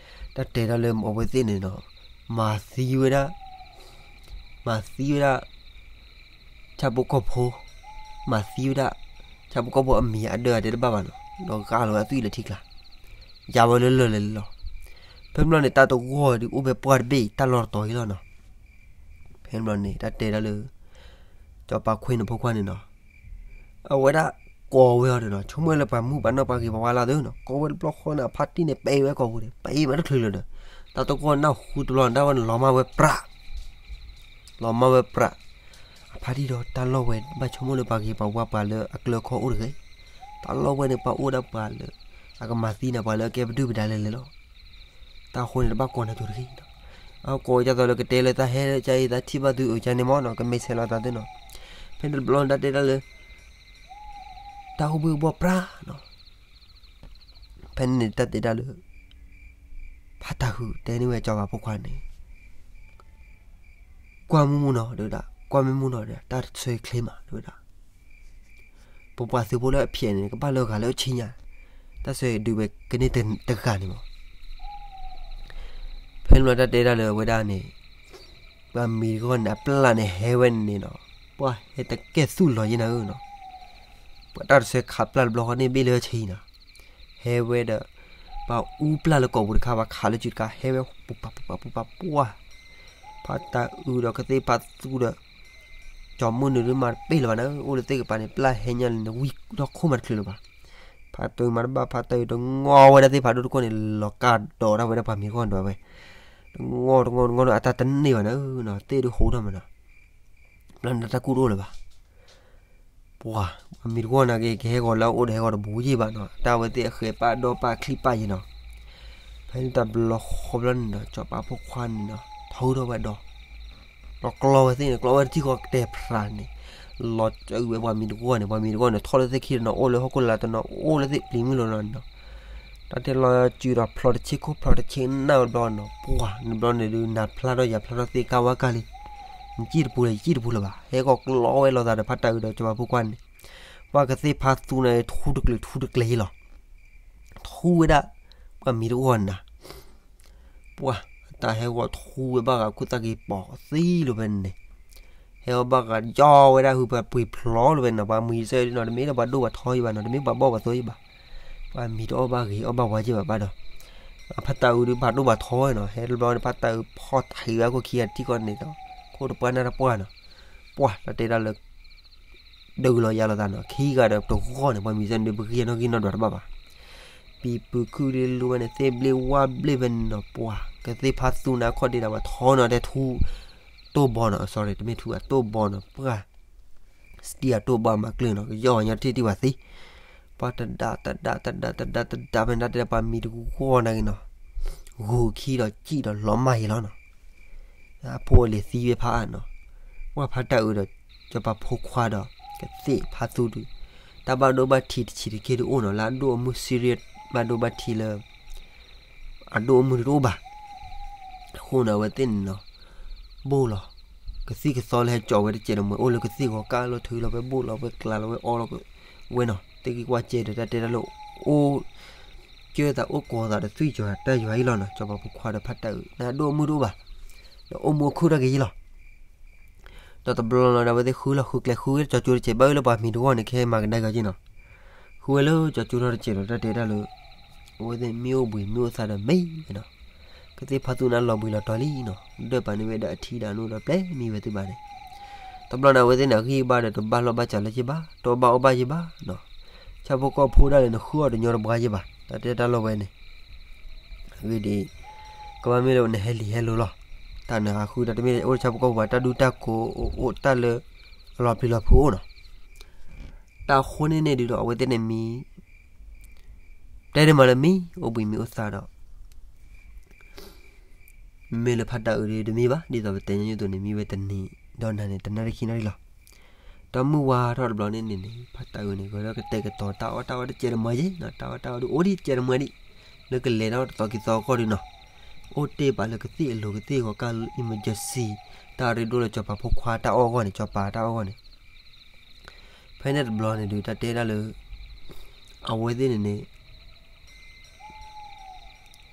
တၢ်တဲဒၣ်လၢအဝဲသ့ၣ်န့ၣ်နီၤ, မၤသံဝဲဒၣ်, မၤသံဝဲဒၣ် ဆၣ်ဖိကီၢ်ဖိ, မၤသံဝဲဒၣ် ဆၣ်ဖိကီၢ်ဖိအမံၤအဒၢအတဲတဘၣ်ဘၣ်နီၤ, ဒီးဂၢ်လီၤဝဲအသွံၣ်လၢထံကျါ, ယါဝဲလၢလၢာ်လၢာ်လီၤ. ဖဲဘျီန့ၣ်တၢ်တဂီၢ်ဒုးအိၣ်ဖဲပှၢ်တဘ့ၣ် တၢ်လီၢ်တတီၤအံၤလီၤနီၤ. ဖဲဘျီန့ၣ် တၢ်တဲဒၣ်လၢ စီၤပၤခွ့န့ၣ်ဖိခွါန့ၣ်နီၤ, အဝဲဒၣ်ကိးဝဲအီၤဒီးနီၤ, ဆိကမိၣ်လၢပှၤမူပှၤနီၢ်ပှၤဂ့ၤပှၤဝါလၢအသိးနီၤ, ကိးဝဲတဘျီဃီန့ၣ် အဖါတံၢ်န့ၣ် ပဲဝဲကိာ်ပူၤန့ၣ်, ပဲမးတချုးလၢၤဒီး တၢ်တဂီၢ်နၢ်ဟူတဘျီန့ၣ် တၢ်ဝဲန့ၣ်လီၤမၢ်ဝဲပြး လီၤမၢ်ဝဲပြး, အဖါတံၢ်ဒီးတၢ်လီၢ်ဝဲ ဘၣ်ဆိကမိၣ်လၢပှၤဂ့ၤပှၤဝါပှၤလၢအကျၢၤခီအိၣ်တဂ့ၤ, တၢ်လီၢ်ဝဲန့ၣ် ပှၤအိၣ်ဒၣ်ပှၤလၢ အကမၤသံနၤပှၤလၢအကဲပဒုၣ်ပဒါလဲၤလဲၤလီၤ. တၢ်အဃိန့ၣ် တဘၣ်ကိးနၤကၠိတဂ့ၤနီၤ. အကိးဒ်သိးလၢကတဲလၢတၢ်ဟဲကါအံၤ တၢ်ထံၣ်ဘၣ်သုအုးကါန့ၣ်မးနီၤ, ကမ့ၢ်ဆဲးလီၤသးသုနီၤ. ဖဲန့ၣ်တဘျီန့ၣ် တၢ်တဲဒၣ်လၢ တၢ်အိၣ်ဘှံးအိၣ်ဘှီၣ်ပြးနီၤ. ဖဲန့ၣ်န့ၣ် တၢ်တဲဒၣ်လၢ ဖါတၢ်ဟုၣ်တဲန့ၢ်ဝဲစီၤပၤဖိခွါန့ၣ်, ကွၢ်မုၢ်မုၢ်နီၤ တဲဝဲဒၣ်, ကွၢ်မုၢ်မုၢ်နီၤဒီး တၢ်တဆၢချ့မး တဲဝဲဒၣ်. ပပှၤသုးဖိလၢအဖျဲးန့ၣ် ကဘၣ်လၢအဂၤလၢအဆံညါ, တၢ်ဆၢဒုးဝဲကန့ၢ်တဂၤန့ၣ်မး. ဖဲန့ၣ်တၢ်တဲဒၣ်လၢအဝဲဒၣ်န့ၣ် ပှၤမံၤတဂီၢ်န့ၣ် အပျၢ်န့ၣ်ဟဲဝဲန့ၣ်နီၤ, ပှၤဟဲတကဲသူၣ်လီၤယဲနၤဧၢနီၤ. ပှၤတၢ်တဆၢခးပျၢ်တဘျီဃီန့ၣ်ဘ့ၣ်လၢဆံနီၤ, ဟဲဝဲဒီး ပှၤအူပျၢ်လၢကိာ်ပူၤတခါ ပှၤခးလၢစုတခါ ဟဲဝဲပူၤပာ်ပူၤပာ်ပူၤပာ်ပှၢ်, ဖါတၢ်အုးဒီးကသ့ၣ်ဖါသူဒီး ကၠီမုၢ်နုာ်ဒုးမၤတပ့ၢ်လၢၤဘၣ်နၤဧၢ, အိၣ်လၢသ့ၣ်ကပၤန့ၣ် ပျၢ်ဟဲညါလၢနဝံၤထီၣ်ခိၣ်မးတချုးလၢၤဘၣ်. ဖါတၢ်အုးမၤတဘၣ် ဖါတၢ်အုးတငီဝဲဒၣ်သ့ၣ်ဖးဒိၣ်တခိၣ်န့ၣ် လီၤကၢ်ဒိးဒၣ်ဝဲဒၣ်ပှၤမံၤတဂီၢ်ဒီးဝဲ, တငီတငီတငီဒီး အတၢ်တန့ၢ်ဘၣ်နၤဧၢနီၤ, သ့ၣ်ဒုးဟူထီၣ်မးနီၤ, ဘျီန့ၣ်တၢ်ကူၣ်တအိၣ်လၢၤဘၣ်. ပှၤ ပှၤမံၤတဂီၢ်နာ်က့ ကဟဲဂီၤလၢအအိၣ်ဒီးဟဲဂီၤတဘူးယံာ်ဘၣ်နီၤ, တၢ်ဝဲသ့ၣ်အဃဲၤပာ်ဒီးပာ်ချံပာ်ယံာ်နီၤ. ဖဲန့ၣ်တဘျီဃီဘျီန့ၣ်နီၤ စီၤပၤဖိခွါန့ၣ်နီၤ ထီထီၣ်ဝဲဒီး ဒီးကျီဝဲသ့ၣ်န့ၣ် ကျီဝဲတထံၣ်ဃီကတဲာ်ဖြးန့ၣ်, လီၤစၢၤဝဲပှၤမံၤတဂီၢ်န့ၣ်, ပှၤမံၤတဂီၢ်န့ၣ် ထီၣ်လၢသ့ၣ်ခံဒီးနီၤ အိၣ်လၢဟီၣ်ခိၣ်လာ်တနီၤ အိၣ်လၢသ့ၣ်ပျံၤမုၢ်လီၤနီၤနီၤ, တၢ်တဲလီၤစုဒီးဖျိတဆ့ခိၣ်ဖျိတဆ့နၢ်ဝဲဘျီနီၤ, ပှၤနဘျီန့ၣ်ဒုး နၤဖျါထီၣ်ယၤဖျါထီၣ်သ့ၣ်ကါဝါကါလံ, နစံၣ်တပူၤလၢၤ ယစံၣ်တပူၤလၢၤဘၣ်, ဟဲဂီၤကျီဝဲလိာ်သးဒီးဖါတၢ်အုးဒီးစီၤပၤဖိခွါန့ၣ်, ပှၤကသ့ၣ်ဖါသူန့ၣ် ထူတကျဲၤထူတကျဲၤယံလီၤ, ထူဝဲဒၣ် ပှၤမံၤတဂီၢ်နၤ ပှၤအတၢ်ဟဲဂီၤထူဝဲဘၣ်ဂၤ ခိၣ်သၣ်က့ၤပိာ်သံလိာ်ဖဲန့ၣ်, ဟဲဂီၤဘၣ်ဂၤယီဝဲဒၣ်ဟုပှၤပှ့ၤဖျိလိာ်ဖဲန့ၣ်, ပှၤမံၤစဲဒ်နီၤ တမ့ၢ်ဒီးပှၤဒိၣ်ပှၤထီယံဘၣ်နီၤ, တမ့ၢ်ပှၤဘီၣ်ပှၤသိယံဘၣ်, ပှၤမံၤတအီၣ်ဘၣ်ဂ့ၤအီၣ်ဘၣ်ဝါယံဘၣ်ဘၣ်ဒီး, ဖါတၢ်အုးဒုးပှၤဒိၣ်ပှၤထီနီၤ, ဟဲတဘျီန့ၣ် ဖါတၢ်အုးဖီၣ်ထံးဝဲခိၣ်ခံဂၤတထံၣ်ဃီန့ၣ်ဒီး, ခိၣ်တပှၢ်နၢ်တပှၢ်နီၤ, ပှၤတၢ်တဲဒၣ်လၢ ဒုးလီၤယါလိာ်သးနီၤ, ခံဂၤဒီးတဂီၢ်န့ၣ် ပှၤမံၤစဲန့ၣ် ပဂံၢ်နီၣ်ဂံၢ်နီၣ်ဒွးတဘၣ်ဘၣ်, ပံၤပုၤခုၣ်လံလူဝဲန့ၣ် သ့ၣ်ဘျ့ဝါဘျ့ဖဲန့ၣ်နီၤ, ပှၤကသ့ၣ်ဖါသူန့ၣ် အခီၣ်ဒ့ဒၣ်ပှၤထီနီၤ တဲထူ တိၢ်ဘီနီၤ, sorry တမ့ၢ်ထူ အတိၢ်ဘီနီၤ, ပှၤ စတံအတိၢ်ဘီမၤကျၢၤနီၤ, ကယီၢ်ဝဲညီထံၣ်တံၢ်ဝဲသံ, ပှၤတဒါတဒါတဒါတဒါတဒါဖဲန့ၣ် တၢ်တဲပှၤမံၤတဂီၢ်နာ်က့နီၤ, ဂုာ်ခံဒီးစံၣ်ဒီးလီၤမၢ်ယံလီၤနီၤ. အဖိအလံၤသံဝဲဖးအါနီၤ, ပှၤဖါတၢ်အုးဒီး စီၤပၤဖိခွါဒီး ကသ့ၣ်ဖါသူဒုး တၢ်ဘၣ်ဒိဘၣ်ထံးတဆံးတက့ၢ်ဒုးအိၣ်နီၤ, လၢအဒိၣ်အမုၢ် serious ဘၣ်ဒိဘၣ်ထံးလၢ အဒိၣ်အမုၢ်ဒုးတအိၣ်ဘၣ်. အဃိန့ၣ် အဝဲသ့ၣ်န့ၣ်နီၤ ဘိၣ်လီၤ ကသံၣ်ကသီလၢဟဲကၠီဝဲတစဲးဒီး မ့ၢ်အိၣ်လၢကသံၣ်ဂီၤကၢ်လီၤထုးလီၤဝဲ ဘိၣ်လီၤဝဲ ကျးလီၤဝဲ အီလီၤဝဲနီၤ, သ့ၣ်က့ၤကွၢ်ကဲဒီး တၢ်တဲတၢ်လၢအိၣ် ကၢသးအိၣ်ကီၤသးဒီးသွံၣ်ယွၤတၢ်ယွၤအံၤလီၤနီၤ, စီၤပၤဖိခွါဒီးဖါတၢ်အုးန့ၣ် အဒိၣ်အမုၢ်တအိၣ်ဘၣ်, ဒီးအိၣ်မူအခူၣ်ထီၣ်က့ၤယံလီၤ. ဒီးတဘျီလီၤဒီး အဝဲသ့ၣ်ဃုလီၤဃုကျဲ ဃုဝဲလၢကၠီၤကၠိတစဲး ဘၣ်ဝဲလၢပှၤမံၤတဂီၢ်န့ၣ် ကဟဲမၤကဒါက့ၤအီၤက့နီၤ. ဃုဝဲလၢကၠီၤကၠိထီၣ်တစဲးဒီး တၢ်တဲတၢ်လၢ အဝဲသ့ၣ်မ့ၢ်အိၣ်ဘှံးမ့ၢ်အိၣ်သါဒီးမ့ၢ်နီၤ, ကသ့ၣ်ဖါသူန့ၣ်လီၤဘှံးလီၤတီၤလံနီၤ, ဒၢးပာ်န့ၢ်ဝဲဒၣ်အထံဒီးအနိဒီးပျဲမံဝဲသ့ၣ်ဘၣ်န့ၣ်, တဘျီန့ၣ် အဝဲသ့ၣ်န့ၣ် အဂံၢ်အဘါဒီးတဘၣ်လီၢ်ဘၣ်စးလၢၤက့ဘၣ်, တအီၣ်ဘၣ်အီဘၣ်က့ဘၣ်နီၤ. ဆၣ်ဖိကီၢ်ဖိဒၣ်လဲာ်န့ၣ် ဃုအီၣ်တညီတဘှါက့ဘၣ်, တၢ်တဲတၢ်လီၢ်ဝဲန့ၣ် အဂ့ၢ်ဒ်အံၤ, ကဘၣ်မ့ၢ်လၢနဟဲလံၤဟဲလိၤလီၤ. တၢ်နဟးဃုတၢ်တမ့ၢ်အိၣ်ဆၣ်ဖိကီၢ်ဖိဘၣ်, တၢ်ဒူတၢ်ကိးအိၣ် တၢ်လၢအလီၤပျံၤလီၤဖုးအိၣ်နီၤ. တၢ်ဃိန့ၣ်န့ၣ်ဒုးဒီး အဝဲသ့ၣ်န့ၣ်မံ တဲဒ်မးလၢမံ အိၣ်ဘှံးမံအိၣ်သါဒီး မ့မ့ၢ်လၢဖါတၢ်အုးဒုးတမံဘၣ်, ဒ်သိးပတဲညီနုၢ်အသိးန့ၣ် မံဝဲတနံၤဒီးနၤန့ၣ် တနၣ်ရံၣ်ခံနၣ်ရံၣ်လီၤ. တၢ်မုၢ်ဝါထီၣ်တဘျီန့ၣ်န့ၣ်န့ၣ် ဖါတၢ်အုးန့ၣ် ကကတဲာ်ကတီၤတၢ်အီၣ်တၢ်အီတကဲးတမှဲၤက့နီၤ, တၢ်အီၣ်တၢ်အီဒုးအိၣ်ဒံးကဲးတမှဲၤဒံး, လၢကလဲၤထီၣ်တသီခံသီအဂီၢ်ဒုးနီၤ, အိၣ်တ့ၢ်ပာ်လၢကသ့ၣ်အလိၤကသ့ၣ်အဂီၤကၢ်လၢ emergency တၢ်ရ့ဒိၣ်လၢစီၤပၤဖိခွါတၢ်အီၣ်အဂီၢ်န့ၣ်, စီၤပၤတၢ်အီၣ်အဂီၢ်န့ၣ် ဖဲန့ၣ်တဘျီန့ၣ်ဒုး တၢ်တဲဒၣ်လၢ အဝဲသ့ၣ်န့ၣ်န့ၣ်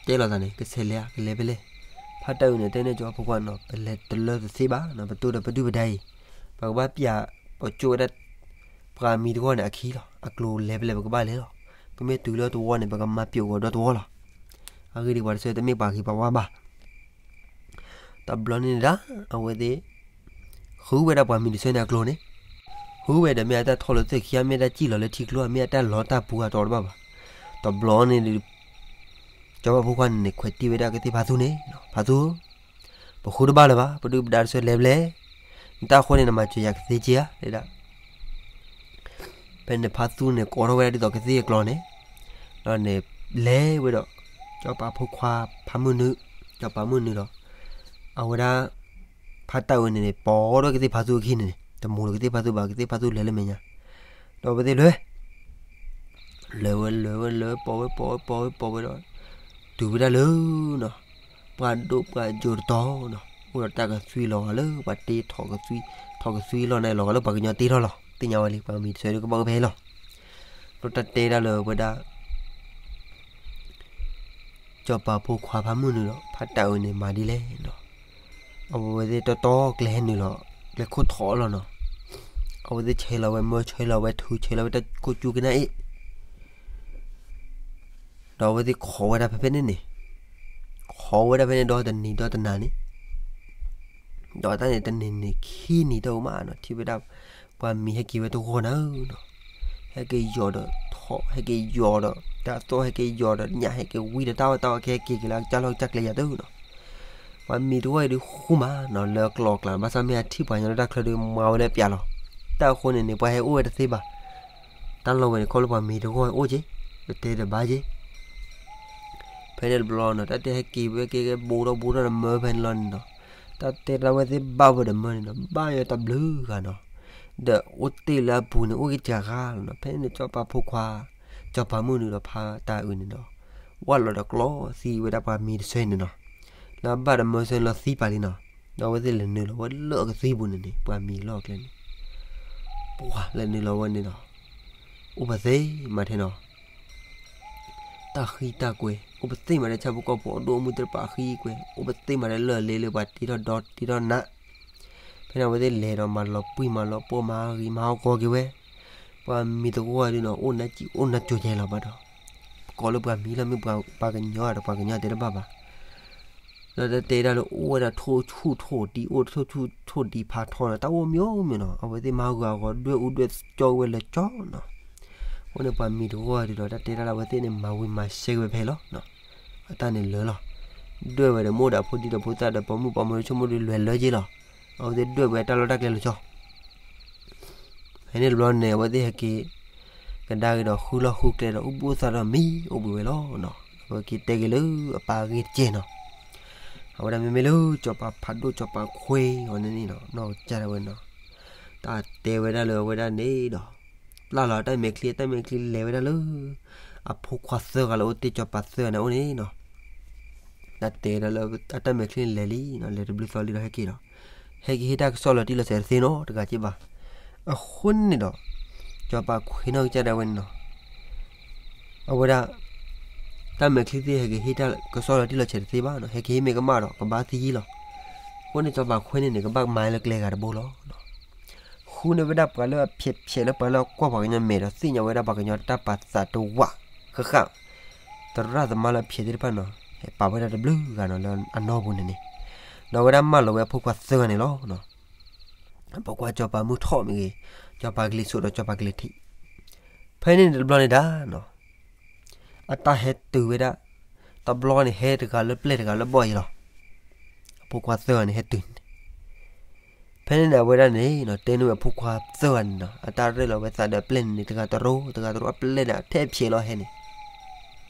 တဲလိာ်သးန့ၣ် ကဆဲးလဲၤဧါ ကလဲၤဖဲလဲၣ်. ဖါတၢ်အုးန့ၣ် တဲန့ၢ်စီၤပၤဖိခွါနီၤ, ပလဲၤတလၢတသ့ဘၣ်နီၤ, ပတိၢ်ဒီးပဒုၣ်ပဒါအံၤ, ပကဘၣ်ပျး ပကၠိဝဲဒၣ် ပှၤမံၤတဂီၢ်န့ၣ်အခံလီၤ. အကျိၤလဲၤဖဲလဲၣ် ပကဘၣ်လဲၤလီၤ. ပမ့ၢ်တုၤလၢတဝီန့ၣ် ပကမၤပျိာ်ဂီၤဒီတဝီလီၤ. အဂ့ၢ်ဒ်အံၤ ပှၤတဆၢတမ့ၢ်ပှၤဂ့ၤပှၤဝါဘၣ် တဘျီန့ၣ်ဒၣ် အဝဲသ့ၣ် ဃုဝဲဒၣ်ပှၤမံၤတဆၢန့ၣ်အကျိၤန့ၣ်, ဃုဝဲဒီးမ့ၢ်အတၢ်ထီၣ်လၢသ့ၣ်ခံဧါ, မ့ၢ်တၢ်စံၣ်လီၤလၢထံကျိဧါ, မ့ၢ်အတၢ်လီၤတၢ်ပူၤဧါ တအီၣ်တဘၣ်ဘၣ်. တဘျီန့ၣ်ဒုး စီၤပၤဖိခွါန့ၣ်န့ၣ် ခွဲးတံၢ်ဝဲဒၣ်ကသ့ၣ်ဖါသူန့ၣ်, ဖါသူဧၢ, ပဃုတဘၣ်လၢၤဘၣ်, ပဒုၣ်ပဒါတဆၢလဲၤဖဲလဲၣ်, နတၢ်အဃိန့ၣ် နမၤစၢၤယၤကသ့က့ဧါ တဲဒၣ် ဖဲန့ၣ်ဖါသူန့ၣ် ကိးထီၣ်ဝဲဒၣ်ဒ်သိးကသ့ၣ်အကျိၤန့ၣ်, ဒီးန့ၣ် လဲၤဝဲဒီး စီၤပၤဖိခွါဖါမုၢ်နုာ်, စီၤပၤမုၢ်နုာ်ဒီး အဝဲဒၣ် ဖါတၢ်အုးန့ၣ်န့ၣ် ပိာ်ထီၣ်ကသ့ၣ်ဖါသူအခံန့ၣ်န့ၣ် တမူလၢၤကသ့ၣ်ဖါသူဘၣ်, ကသ့ၣ်ဖါသူလဲၤလၢမဲာ်ညါ, ဒီးအဝဲသ့ၣ်လဲၤ လဲၤဝဲလဲၤဝဲလဲၤ ပိာ်ဝဲပိာ်ဝဲပိာ်ဝဲပိာ်ဝဲဒီး တုၤဝဲဒၣ်လၢနီၤ ပှၤဒိၣ်ပှၤယိၤတတီၤနီၤ, အိၣ်ဒီးတၢ်ကသွံလီၤဂာ်လၢပှၤတ့ထီၣ်ကသွံ, ထီၣ်ကသွံလီၤန့ၣ် လီၤဂာ်လၢပှၤကညီတ့ထီၣ်လီၤ. သ့ၣ်ညါဝဲလံ ပှၤမံၤတဆၢဒုးကဘၣ်အိၣ်ဖဲအံၤလီၤ. ဒီးတၢ်တဲဒၣ်လၢဝဲဒၣ် စီၤပၤဖိခွါဖါမုၢ်နုာ်ဒီး ဖါတၢ်အုးန့ၣ်မၤဒ်လဲၣ်နီၤ, အဝဲသ့ၣ်တီတီကျဲဟဲနုာ်လီၤ, ကျဲခိၣ်ထီၣ်လီၤနီၤ, အဝဲသ့ၣ်ဆဲးလီၤဝဲမၢ ဆဲးလီၤဝဲထု ဆဲးလီၤဝဲတၢ်ကိၢ်ကၠူကနၣ်အ့ၣ် ဒီးအဝဲသ့ၣ်ခိးဝဲဒၣ်ဖဲဖဲန့ၣ်န့ၣ်, ခိးဝဲဒၣ်ဖဲန့ၣ်ဒီးတနံၤဒီးတနၤန့ၣ်, ဒီးတၢ်န့ၣ်တနံၤန့ၣ်ခံနံၤတအိၣ်မးနီၤ, ထံၣ်ဝဲဒၣ် ပှၤမံၤဟဲက့ၤဝဲတဂီၢ်နၤဧၢနီၤ, ဟဲက့ၤယီၤဒီးထီၣ် ဟဲက့ၤယီၤဒီး တၢ်သိၣ်ဟဲက့ၤယီၤဒီးညၣ်ဟဲက့ၤဝံဒီးတၢ်အီၣ်တၢ်အီကဟဲက့ၤက့ၤလၢကစၢ်လီၢ်ကစၢ်ကျဲယၤတနီၤ, ပှၤမံၤတဂီၢ်အံၤဒုးဃူမးနီၤ လၢအကျိၤအကျဲ ဘၣ်ဆၣ်မ့ၢ်အထံၣ်ပှၤကညီလၢတၢ်ချၢဒုးမၤဝဲလၢပျးလီၤ. တၢ်အဃိန့ၣ်န့ၣ် ပှၤဟဲအိၣ်ဝဲတသ့ဘၣ်. တၢ်လီၢ်ဝဲန့ၣ် ခီဖျိလၢပှၤမံၤတဂီၢ်အိၣ်က့ၤ, တတဲတဘၣ်က့ၤ ဖဲန့ၣ်တဘျီနီၤ တၢ်တဲဟဲက့ၤဝဲက့ၤက့ၤ ဘူးထီၣ်ဘူးထီၣ်ဒီးမၢဖဲန့ၣ်လီၤန့ၣ်နီၤ, တၢ်တဲတၢ်ဝဲသ့ၣ်ဘၣ်ဝဲဒီးမၢန့ၣ်နီၤ ဘၣ်ယွၤတဘျုးဂၤနီၤ, ဒီးအိၣ်တ့ၢ်လၢအပူၤန့ၣ် အိၣ်က့ၤတဂၤလီၤနီၤ. ဖဲန့ၣ်စီၤပၤဖိခွါ စီၤပၤမုၢ်နုာ်ဒီးဖါတၢ်အုးန့ၣ်နီၤ, ဝၢ်လီၤဒီးကျီသံဝဲဒၣ်ပှၤမံၤတဆၢန့ၣ်နီၤ, လၢအဘၣ်ဒီးမၢဆၢန့ၣ်လီၤသံပာ်လံနီၤ, ဒီးအဝဲသ့ၣ်လဲၤနုာ်လီၤဝဲလၢအကသွံပူၤန့ၣ်န့ၣ် ပှၤမံၤလီၢ်အကျဲန့ၣ် ပှၤလဲၤနုာ်လီၤဝဲန့ၣ်ဒီး အိၣ်ပသ့မးထဲနီၤ, တၢ်ဃံတၢ်ကွဲး အိၣ်ပသ့မးထဲ ဆၣ်ဖိကီၢ်ဖိအဒိၣ်အမုၢ်သ့ၣ်တဖၣ်အဃံအကွဲး အိၣ်ပသ့မးထဲလၢအလ့လၢပှၤတ့ထီၣ်ဒီတ့ထီၣ်နး, ဖဲန့ၣ်အဝဲသ့ၣ်လဲၤဒီးမၤလီၤပှံၢ်မၤလီၤပိာ်မၤဂ့ၤမၤဟီၣ်ကဝီၤက့ၤဝဲ, ပှၤမံၤတဂီၢ်ဒုးနီၤ အိၣ်နးကံၣ်အိၣ်နးကိၤကဲလီၤဘၣ်ဒီး ကိးလၢပှၤမံၤလီၤ မ့ၢ်ပှၤကညီဒီးပှၤကညီတဲတဘၣ်ဘၣ် ဒီးတၢ်တဲဒၣ်လၢအိၣ်ဝဲဒၣ်ထိၣ်ဆူၣ်ထိၣ်ဒံ အိၣ်ထိၣ်ဆူၣ်ထိၣ်ဒံဖးထီနီၤ တၢ်အိၣ်မ့ၢ်အိၣ်မ့ၢ်နီၤ အဝဲသ့ၣ်မၤဂုာ်အဂီၤဒွဲၣ်အူဒွဲၣ်ကၠီဝဲလၢကၠီနီၤ, အဃိန့ၣ်ပှၤမံၤတဂီၢ်ဒုးဒီး တၢ်တဲဒၣ်လၢအဝဲသ့ၣ်န့ၣ် မၤဝံၤမၤရှဲက့ၤဝဲဖဲလီၤ, အတၢ်န့ၣ်လၢာ်လီၤ, ဒွဲၣ်ဝဲဒီးမ့ၢ်အိၣ်ဒီးအဖိဒံဒီးဖိသၣ်ဒီးပိာ်မုၣ်ပိာ်မၢၤဆိကမိၣ်ဒုးလွဲၢ်လၢက့ၤလီၤ, အဝဲသ့ၣ်ဒွဲၣ်ဝဲတၢ်လီၢ်တၢ်ကျဲလၢာ်ကၠီ ဖဲန့ၣ်တဘျီန့ၣ် အဝဲသ့ၣ်ဟဲက့ၤ ကဒါက့ၤဒီးဃုလီၢ်ဃုကျဲဒီး အိၣ်ဘှံးအိၣ်သါဒီးမံၤအိၣ်ဘှံးဝဲလီၤနီၤ, အဝဲက့ၤတဲက့ၤလၢအပၢ်အဂ့ၢ်တကဲနီၤ, အဝဲဒၣ်မ့မ့ၢ်လၢစီၤပၤဖးဒိၣ်စီၤပၤခွ့အီၤန့ၣ်န့ၣ်နီၤ နီၢ်ကစၢ်ဒၣ်ဝဲနီၤ, တၢ်တဲဝဲဒၣ်လၢအဝဲဒၣ်န့ၣ်ဒီး ပျၢ်လီၤအတၢ်မဲာ်ချံ အတၢ်မဲာ်ချံလဲၤဝဲဒၣ်လၢ အဖိခွါသၢဂၤလၢအိၣ်တ့ၢ်စီၤပၤသၢဂၤန့ၣ်အိၣ်န့ၣ်နီၤ တၢ်တဲဒၣ်လၢအတၢ်မဲာ်ချံလဲၤလံနီၤ လဲၤတဘျုးသီလံဒီးဟဲက့ၤလီၤ, ဟဲက့ၤဟ့ၣ်တၢ်ကစီၣ်လီၤတံၢ်လီၤဆဲးတသ့နီတဂၤက့ဘၣ်, အဃိန့ၣ်ဒီး စီၤပၤခွ့နီၢ်ကစၢ်ဒၣ်ဝဲန့ၣ်နီၤ, အဝဲဒၣ် တၢ်မဲာ်ချံသ့ၣ်ဟဲက့ၤဟ့ၣ်တၢ်ကစီၣ်လီၤတံၢ်လီၤဆဲးတသ့ဘၣ်နီၤ, ဟဲက့ၤဟ့ၣ်မ့ၢ်ကမၣ်ဒီး ကဘၣ်သံလီၤ. အဃိန့ၣ် စီၤပၤခွ့န့ၣ်န့ၣ် ကဘၣ်မၤလၢကျဲဂၤတဘိလီၤ. ဃုန့ၢ်ဝဲဒၣ်ပှၤလၢအဖျဲးဖျဲးလၢပှၤလၢအကွၢ်ပှၤကညီမဲာ်ဒီးသ့ၣ်ညါဝဲဒၣ်ပှၤကညီတၢ်ပာ်သးတဝးဃၣ်ဃၣ်, သရၣ်သမါလၢအဖျဲးသ့ၣ်တဖၣ်နီၤ, ဟဲပာ်ဝဲဒၣ်တဘျုးဂၤနီၤလၢအနီၢ်ပူၤန့ၣ်န့ၣ်, ဒီးအဝဲဒၣ်မၢလီၤဝဲအဖိခွါသၢဂၤန့ၣ်လီၤ. အဖိခွါစီၤပၤမုၢ်ထီၣ်မ့ၢ်ဂ့ၤ, စီၤပၤကလံၤစိးဒီးစီၤပၤကလံၤထံး, ဖဲန့ၣ်န့ၣ်တဘျီန့ၣ်ဒၣ်နီၤ အတၢ်ဟဲတုၤဝဲဒၣ်, တဘျီန့ၣ်ဟဲတဂၤလၢပျဲၢ်တဂၤလၢဘီၣ်အံၤလီၤ. အဖိခွါသၢဂၤန့ၣ်ဟဲတုၤန့ၣ်, ဖဲန့ၣ်န့ၣ် အဝဲဒၣ်န့ၣ်နီၤ တဲန့ၢ်ဝဲအဖိခွါသၢဂၤန့ၣ်နီၤ အတၢ်ရဲၣ်လီၤဝဲသးဒီးအပျဲၢ်န့ၣ်န့ၣ် တဂၤတရိ တဂၤတရိ အပျဲၢ်န့ၣ် ထဲဖျဲးလီၤဟဲန့ၣ်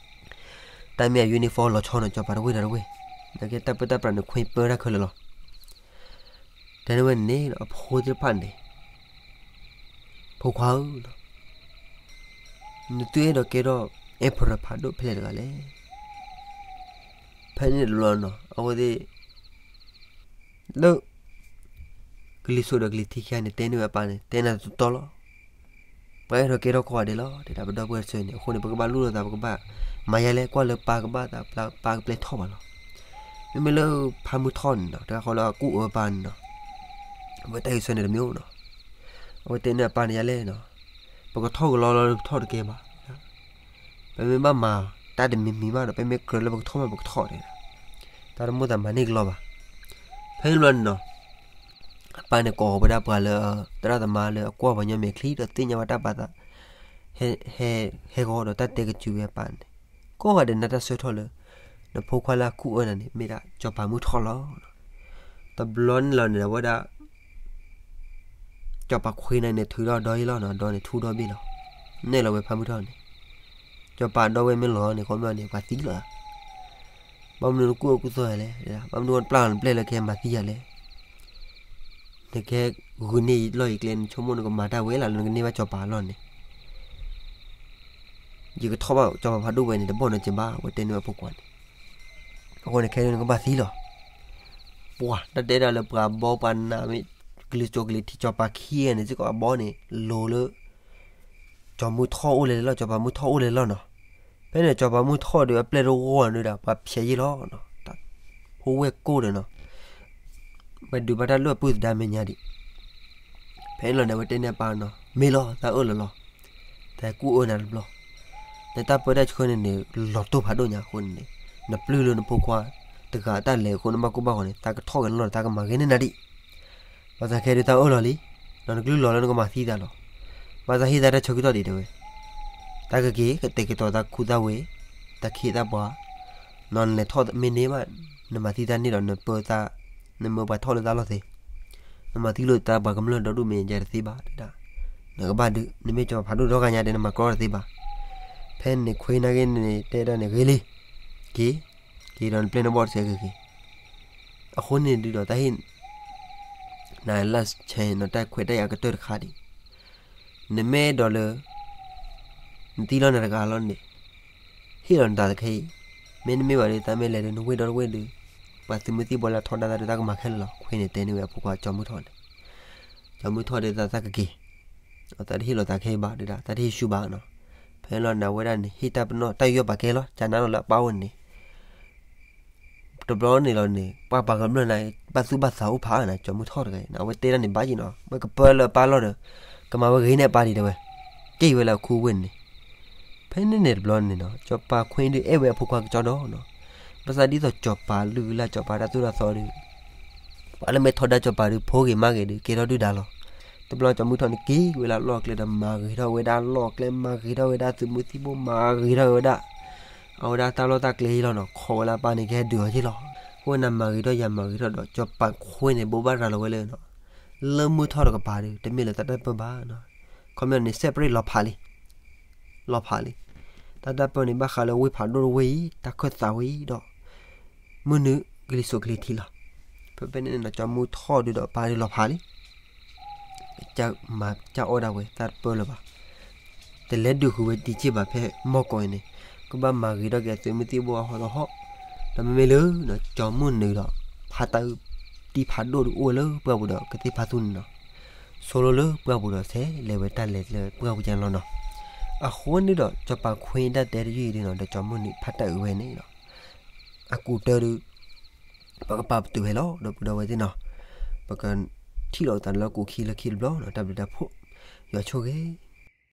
တၢ်မ့ၢ်အ uniform လီၤဆီနီၤ စီၤပၤတဝ့ၢ်ဒီးတဝ့ၢ်, နာ်က့တၢ်ပၢတၢ်ပြးန့ၣ်ခွ့ပၢတၢ်ခဲလၢာ်လီၤ. တဲန့ၢ်ဝဲန့ၣ်န့ၣ် အဖိသ့ၣ်တဖၣ်န့ၣ် ဖိခွါဧၢ, နသုအဲၣ်ဒိးကဲထီၣ် emperor ဖးဒိၣ်ဖဲလဲၣ်တဂၤလဲၣ်. ဖဲန့ၣ်တဘျီနီၤ အဝဲသ့ၣ် လၢ ကလံၤစိးဒီးကလံၤထံးခံဂၤန့ၣ် တဲန့ၢ်ဝဲအပၢ်န့ၣ် တဲနၤတတီလီၤ. ပှၤအဲၣ်ဒိးကဲထီၣ်ကိးဂၤဒဲးလီၤ တဲဒၣ် ပဒီပုၢ်ဝဲၢ်တဆၢန့ၣ် အဃိန့ၣ် ပကဘၣ်လူလီၤသး ပကဘၣ်မၤယါလဲၣ် ကွၢ်လၢပၢ်ကဘၣ်သး ပၢ်ကပျဲထီၣ်ဘၣ်လီၤ. မ့မ့ၢ်လၢဖါမုၢ်ထီၣ်န့ၣ်နီၤ တၢ်ဃီလၢအကူၣ်အၢပၢ်န့ၣ်နီၤ အဝဲတၢ်ဂ့ၢ်ဆၢန့ၣ်တမ့ၢ်အိၣ်နီၤ. အဝဲတဲန့ၢ်အပၢ်န့ၣ်ယါလဲၣ်နီၤ ပကထီၣ်ကလီလီၤ ပထီၣ်တကဲဘၣ် ပမ့ၢ်ဘၣ်မၤတၢ်တမံၤမံၤဘၣ်ဒီး ပမ့ၢ်ကြၢးလၢပကထီၣ်မး ပကထီၣ်တဲဒၣ် တၢ်တမိၣ်သးမၤန့ၢ်ကလီဘၣ်. ဖဲန့ၣ်ဘျီန့ၣ်နီၤ အပၢ်န့ၣ်ကိးဝဲဒၣ်ပှၤလၢ သရၣ်သမါလၢအကွၢ်ပှၤကညီမဲာ်ချံဒီးသ့ၣ်ညါဝဲတၢ်ပာ်သး ဟဲ ဟဲဂီၤဒီးတၢ်တဲကစုာ်ဝဲအပၢ်န့ၣ် ကိးဂၤဒဲးနၢ်တၢ်ဆၢထီၣ်လၢ နဖိခွါလၢအကူၣ်အၢနၤန့ၣ် မ့ၢ်ဒၣ်စီၤပၤမုၢ်ထီၣ်လီၤ. တဘျီန့ၣ်လီၤန့ၣ် အဝဲဒၣ် စီၤပၤခွ့န့ၣ်န့ၣ် ထုးထီၣ်ဒီအံၤလီၤနီၤ ဒီန့ၣ်ထူဒီဘ့ၣ်လီၤ. နဲၣ်လီၤဝဲဖါမုၢ်ထီၣ်န့ၣ် စီၤပၤဒီဝဲၢ်မ့ၢ်လီၤန့ၣ် ခီပညီန့ၣ် ပှၤသံလီၤ. ဘၣ်မနုၤနကူၣ်အၢကူၣ်သီယၤလဲၣ်, ဘၣ်မနုၤနပျၢ်လီၤနပျဲၢ်လၢကဟဲမၤသံယၤလဲၣ်. နကဟဲဂုာ်န့ၢ်လီၢ်ယံၤကျဲ နဆိကမိၣ်နကမၤတၢ်ဝဲလၢနကန့ၢ်ဘၣ်စီၤပၤအလီၢ်န့ၣ် ယကထီၣ်ဘၣ်စီၤပၤဖးဒိၣ်ဝဲန့ၣ် တဘီၣ်နီတစဲးဘၣ် အဝဲတဲန့ၢ်ဝဲအဖိခွါန့ၣ်. အဃိန့ၣ် ခဲအံၤနကဘၣ်သံလီၤ. ပှၤတၢ်တဲဒၣ်လၢပှၤဘီပှၤနးမ့ၢ် ကလံၤစိးကလံၤထံး စီၤပၤခံဂၤန့ၣ် စ့ၢ်ကီးအဘီန့ၣ် လိၤလၢ စီၤမုၢ်ထီၣ်အိၣ်လဲၤလဲၤလီၤ စီၤပၤမုၢ်ထီၣ်အိၣ်လဲၤလီၤနီၤ. ဖဲန့ၣ် စီၤပၤမုၢ်ထီၣ်ဒီးအပျဲၢ်တဝီၢ်န့ၣ်ဒီး ပှၤဖျဲးယံာ်လီၤနီၤ. တၢ်ဖိဝဲၢ်ကိၢ်ဒီးနီၤ ပှၤဒုးဘၣ်တၢ်လၢအပုၢ်သဒါမဲာ်ညါဒံး. ဖဲန့ၣ်လီၤန့ၣ် အဝဲတဲန့ၢ်အပၢ်နီၤ မ့ၢ်လီၤ သးအၢၣ်လီၤလီၤ. သးကူၣ်အၢနၤတဘျီ. နတၢ်ပၢတၢ်ဆှၢန့ၣ်န့ၣ် လီၤတိၢ်ဖးဒိၣ်ညါအဃိန့ၣ်န့ၣ် နပျုၢ်လၢနဖိခွါတဂၤအတၢ်လဲၤအဃိ နဘၣ်ကိၢ်ဘၣ်ဂီၤန့ၣ် သးကထီၣ်က့ၤနလီၢ်ဒီး သးကမၤဂ့ၤန့ၢ်နၤဒံး. ဘၣ်ဆၣ်ခဲဒုးသးအၢၣ်လီၤလံ. ဒီးနကလုၢ်လီၤလၢနကမၤသံသးလီၤ. ဘၣ်ဆၣ်ဟ့ၣ်သးတၢ်ဆၢကတီၢ်ဒံးတဲဝဲ. တၢ်ကက့ၤ ကတဲာ်ကတီၤသးခူသးဝ့ၤ, တၢ်ခ့သးပှၤ, နီၤနလဲၤထီၣ်မ့ၢ်န့ၢ်ဘၣ်, နမၤသံတၢ်န့ၢ်ဒီးနပၢသး, နမၢပှၤထီၣ်လၢသးလီၢ်သ့, နမၤသံလိာ်သးပှၤကမျၢၢ်ဒီဒူၣ်မ့ၢ်ယၤတသ့ဘၣ်ဒၣ်, နကဘၣ်ဒုး နမ့ၢ်စီၤပၤဖးဒိၣ်ဒီဂၤညါဒီး နမၤကြီတသ့ဘၣ်. ဖဲန့ၣ်ခွ့နၤဂ့ၤန့ၣ် တဲဒၣ်န့ၣ်ဂ့ၤလံ, က့ၤ, က့ၤဒီးနပျဲၢ်နဘီၣ်တစဲးဂ့ၤဂ့ၤ. အဃိန့ၣ်ဒုးဒီးတၢ်ဟ့ၣ် နၤလၢဆဲးနီၤ တၢ်ခွဲးတၢ်ယာ်ကတၢၢ်တခါဒံး, နမ့ၢ်အဲၣ်ဒိးလၢ နသံလီၤနၤတဂၤလီၤန့ၣ်, ဟ့ၣ်လီၤနသးတခဲအံၤ, မ့တမ့ၢ်ဘၣ်ဒီး သးမ့ၢ်လဲၤဒီးနဝ့ၢ်ဒီတဝ့ၢ်ဒီး, ပှၤသုးမုၢ်သံၣ်ဘိလၢအထီဒါသးဒီး သးကမၤခဲလၢာ်လီၤ. ခွ့န့ၣ်တဲန့ၢ်ဝဲအဖိခွါစီၤမုၢ်ထီၣ်န့ၣ်, စီၤမုၢ်ထီၣ်ဒီးသးသးကက့ၤ, သးတဟ့ၣ်လီၤသးခဲအံၤဘၣ်ဒၣ်, သးတဟ့ၣ်ဆူၣ်ဘၣ်နီၤ. ဖဲလီၤန့ၣ် အဝဲဒၣ်န့ၣ် ဟ့ၣ်တၢ်ပနီၣ် တၢ်ယူးယီၣ်ပာ်ကဲလီၤ ကနၣ်လီၤလၢအပၢ်အိၣ်န့ၣ် တဘျီန့ၣ်လီၤန့ၣ် ပှၤပှၤကမျၢၢ်န့ၣ် ဘၣ်သူၣ်ဘၣ်သးအိၣ်ဖးနီၤ, စီၤမုၢ်ထီၣ်တဂၤအံၤနီၤ အဝဲတဲဒၣ်န့ၣ်ဘၣ်က့ၤနီၤ, ဝဲကပၢလၢအပၢ်လီၢ်ဒီး ကမၤဝဲဂ့ၤန့ၢ်အပၢ်ဒံးတဲဝဲ, က့ၤဝဲလၢအခူဝ့ၢ်န့ၣ်. ဖဲန့ၣ်န့ၣ်တဘျီန့ၣ်နီၤ စီၤပၤခွ့ဒုးအဲၣ်ဝဲအဖိခွါကစီဒီနီၤ, ဘၣ်ဆၣ်ဒ်သိးစီၤပၤလုၢ်လၢ်စီၤပၤတၢ်သိၣ်တၢ်သီဒီး ပှၤလၢမ့ၢ်ထီဒါစီၤပၤဒီး ဖိဂ့ၤမါဂ့ၤဒီး ကဲထီၣ်ဒုၣ်ဒါလီၤ. တဘျီစီၤမုၢ်ထီၣ်န့ၣ် က့ၤဝဲလၢအလီၢ်အကျဲဒီး မၤဂ့ၤထီၣ်ဝဲဒၣ်လီၢ်အကျဲ, မၤဂ့ၤထီၣ်ဝဲဒၣ်သုးမုၢ်သံၣ်ဘိ, မၤဂ့ၤထီၣ်ဝဲဒၣ် အဝဲဒၣ်တၢ်လီၢ်တၢ်ကျဲအံၤလီၤနီၤ, ခိးဝဲလၢအပၢ်န့ၣ် ကဟဲဒုးအီၤက့ၤလီၤ. အဃိန့ၣ် မၤဂ့ၤထီၣ်ယၤမၤဂ့ၤထီၣ်ဒီး စီၤပၤခွ့န့ၣ် ဘိးဘၣ်ရၤလီၤဝဲလၢ လၢမုၢ်ထီၣ်တကပၤဒီး တမ့ၢ်လၢတၢ်တၢ်ပၢဘၣ်နီၤ, ခီပညီန့ၣ် separate လီၤဖးလံ လီၤဖးလံ. တၢ်တၢ်ပၢန့ၣ် ဘၣ်ဃးလၢဝ့ၢ်ဖးဒိၣ်တဝ့ၢ်အံၤ တၢ်ခၢၣ်သးဝဲအံၤဒီး မုၢ်နုာ်ကလံၤစိးကလံၤထံးလီၤ. ဖဲဖဲန့ၣ်နီၤ စီၤမုၢ်ထီၣ်ဒုးဒီးပၢ်ဒုးလီၤဖးလံ. ကမၤကၢ်အီၣ်ဒၣ်ဝဲ တၢ်တပၢလၢၤဘၣ်. တလဲၤဒုးဃုာ်ဝဲတံၤက့ၢ်ဘၣ်ဖဲမီၢ်ကီးအံၤန့ၣ်, ကဘၣ်မၤဂ့ၤထီၣ်က့ၤအသုးမုၢ်သံၣ်ဘိအဟီၣ်တဟီၣ်, ဒီးမ့မ့ၢ်လၢ စီၤမုၢ်နုာ်ဒီး ဖါတၢ်အုၣ်တံၢ်ဖးဒိၣ်ဒုးအိၣ်ဝဲလၢပှၢ်ပူၤဒီးကသ့ၣ်ဖးသူန့ၣ်နီၤ, ဆိလိလၢပှၢ်ပူၤဒီးဆဲးလဲၤဝဲတၢ်လဲၤလၢပှၢ်ပူၤကလီၤနီၤ. အဃိန့ၣ်ဒီး စီၤပၤခွ့တၢ်တဲတယုၢ်အံၤဒ်နီၤ ဒီးစီၤမိၣ်နံၤဖးတၢ်အုးဝဲန့ၣ်နီၤ, အကူးတၢ်ဒီး ပကပာ်ပတုာ်ဝဲလီၤ ဒီပုၢ်ဒီဝဲၢ်သ့ၣ်နီၤ, ပကထံၣ်လိာ်သးလၢကူးခံလၢခံတဘျီနီၤ, တၢ်ဘျုးတၢ်ဖှိၣ်, ယွၤဆိၣ်ဂ့ၤ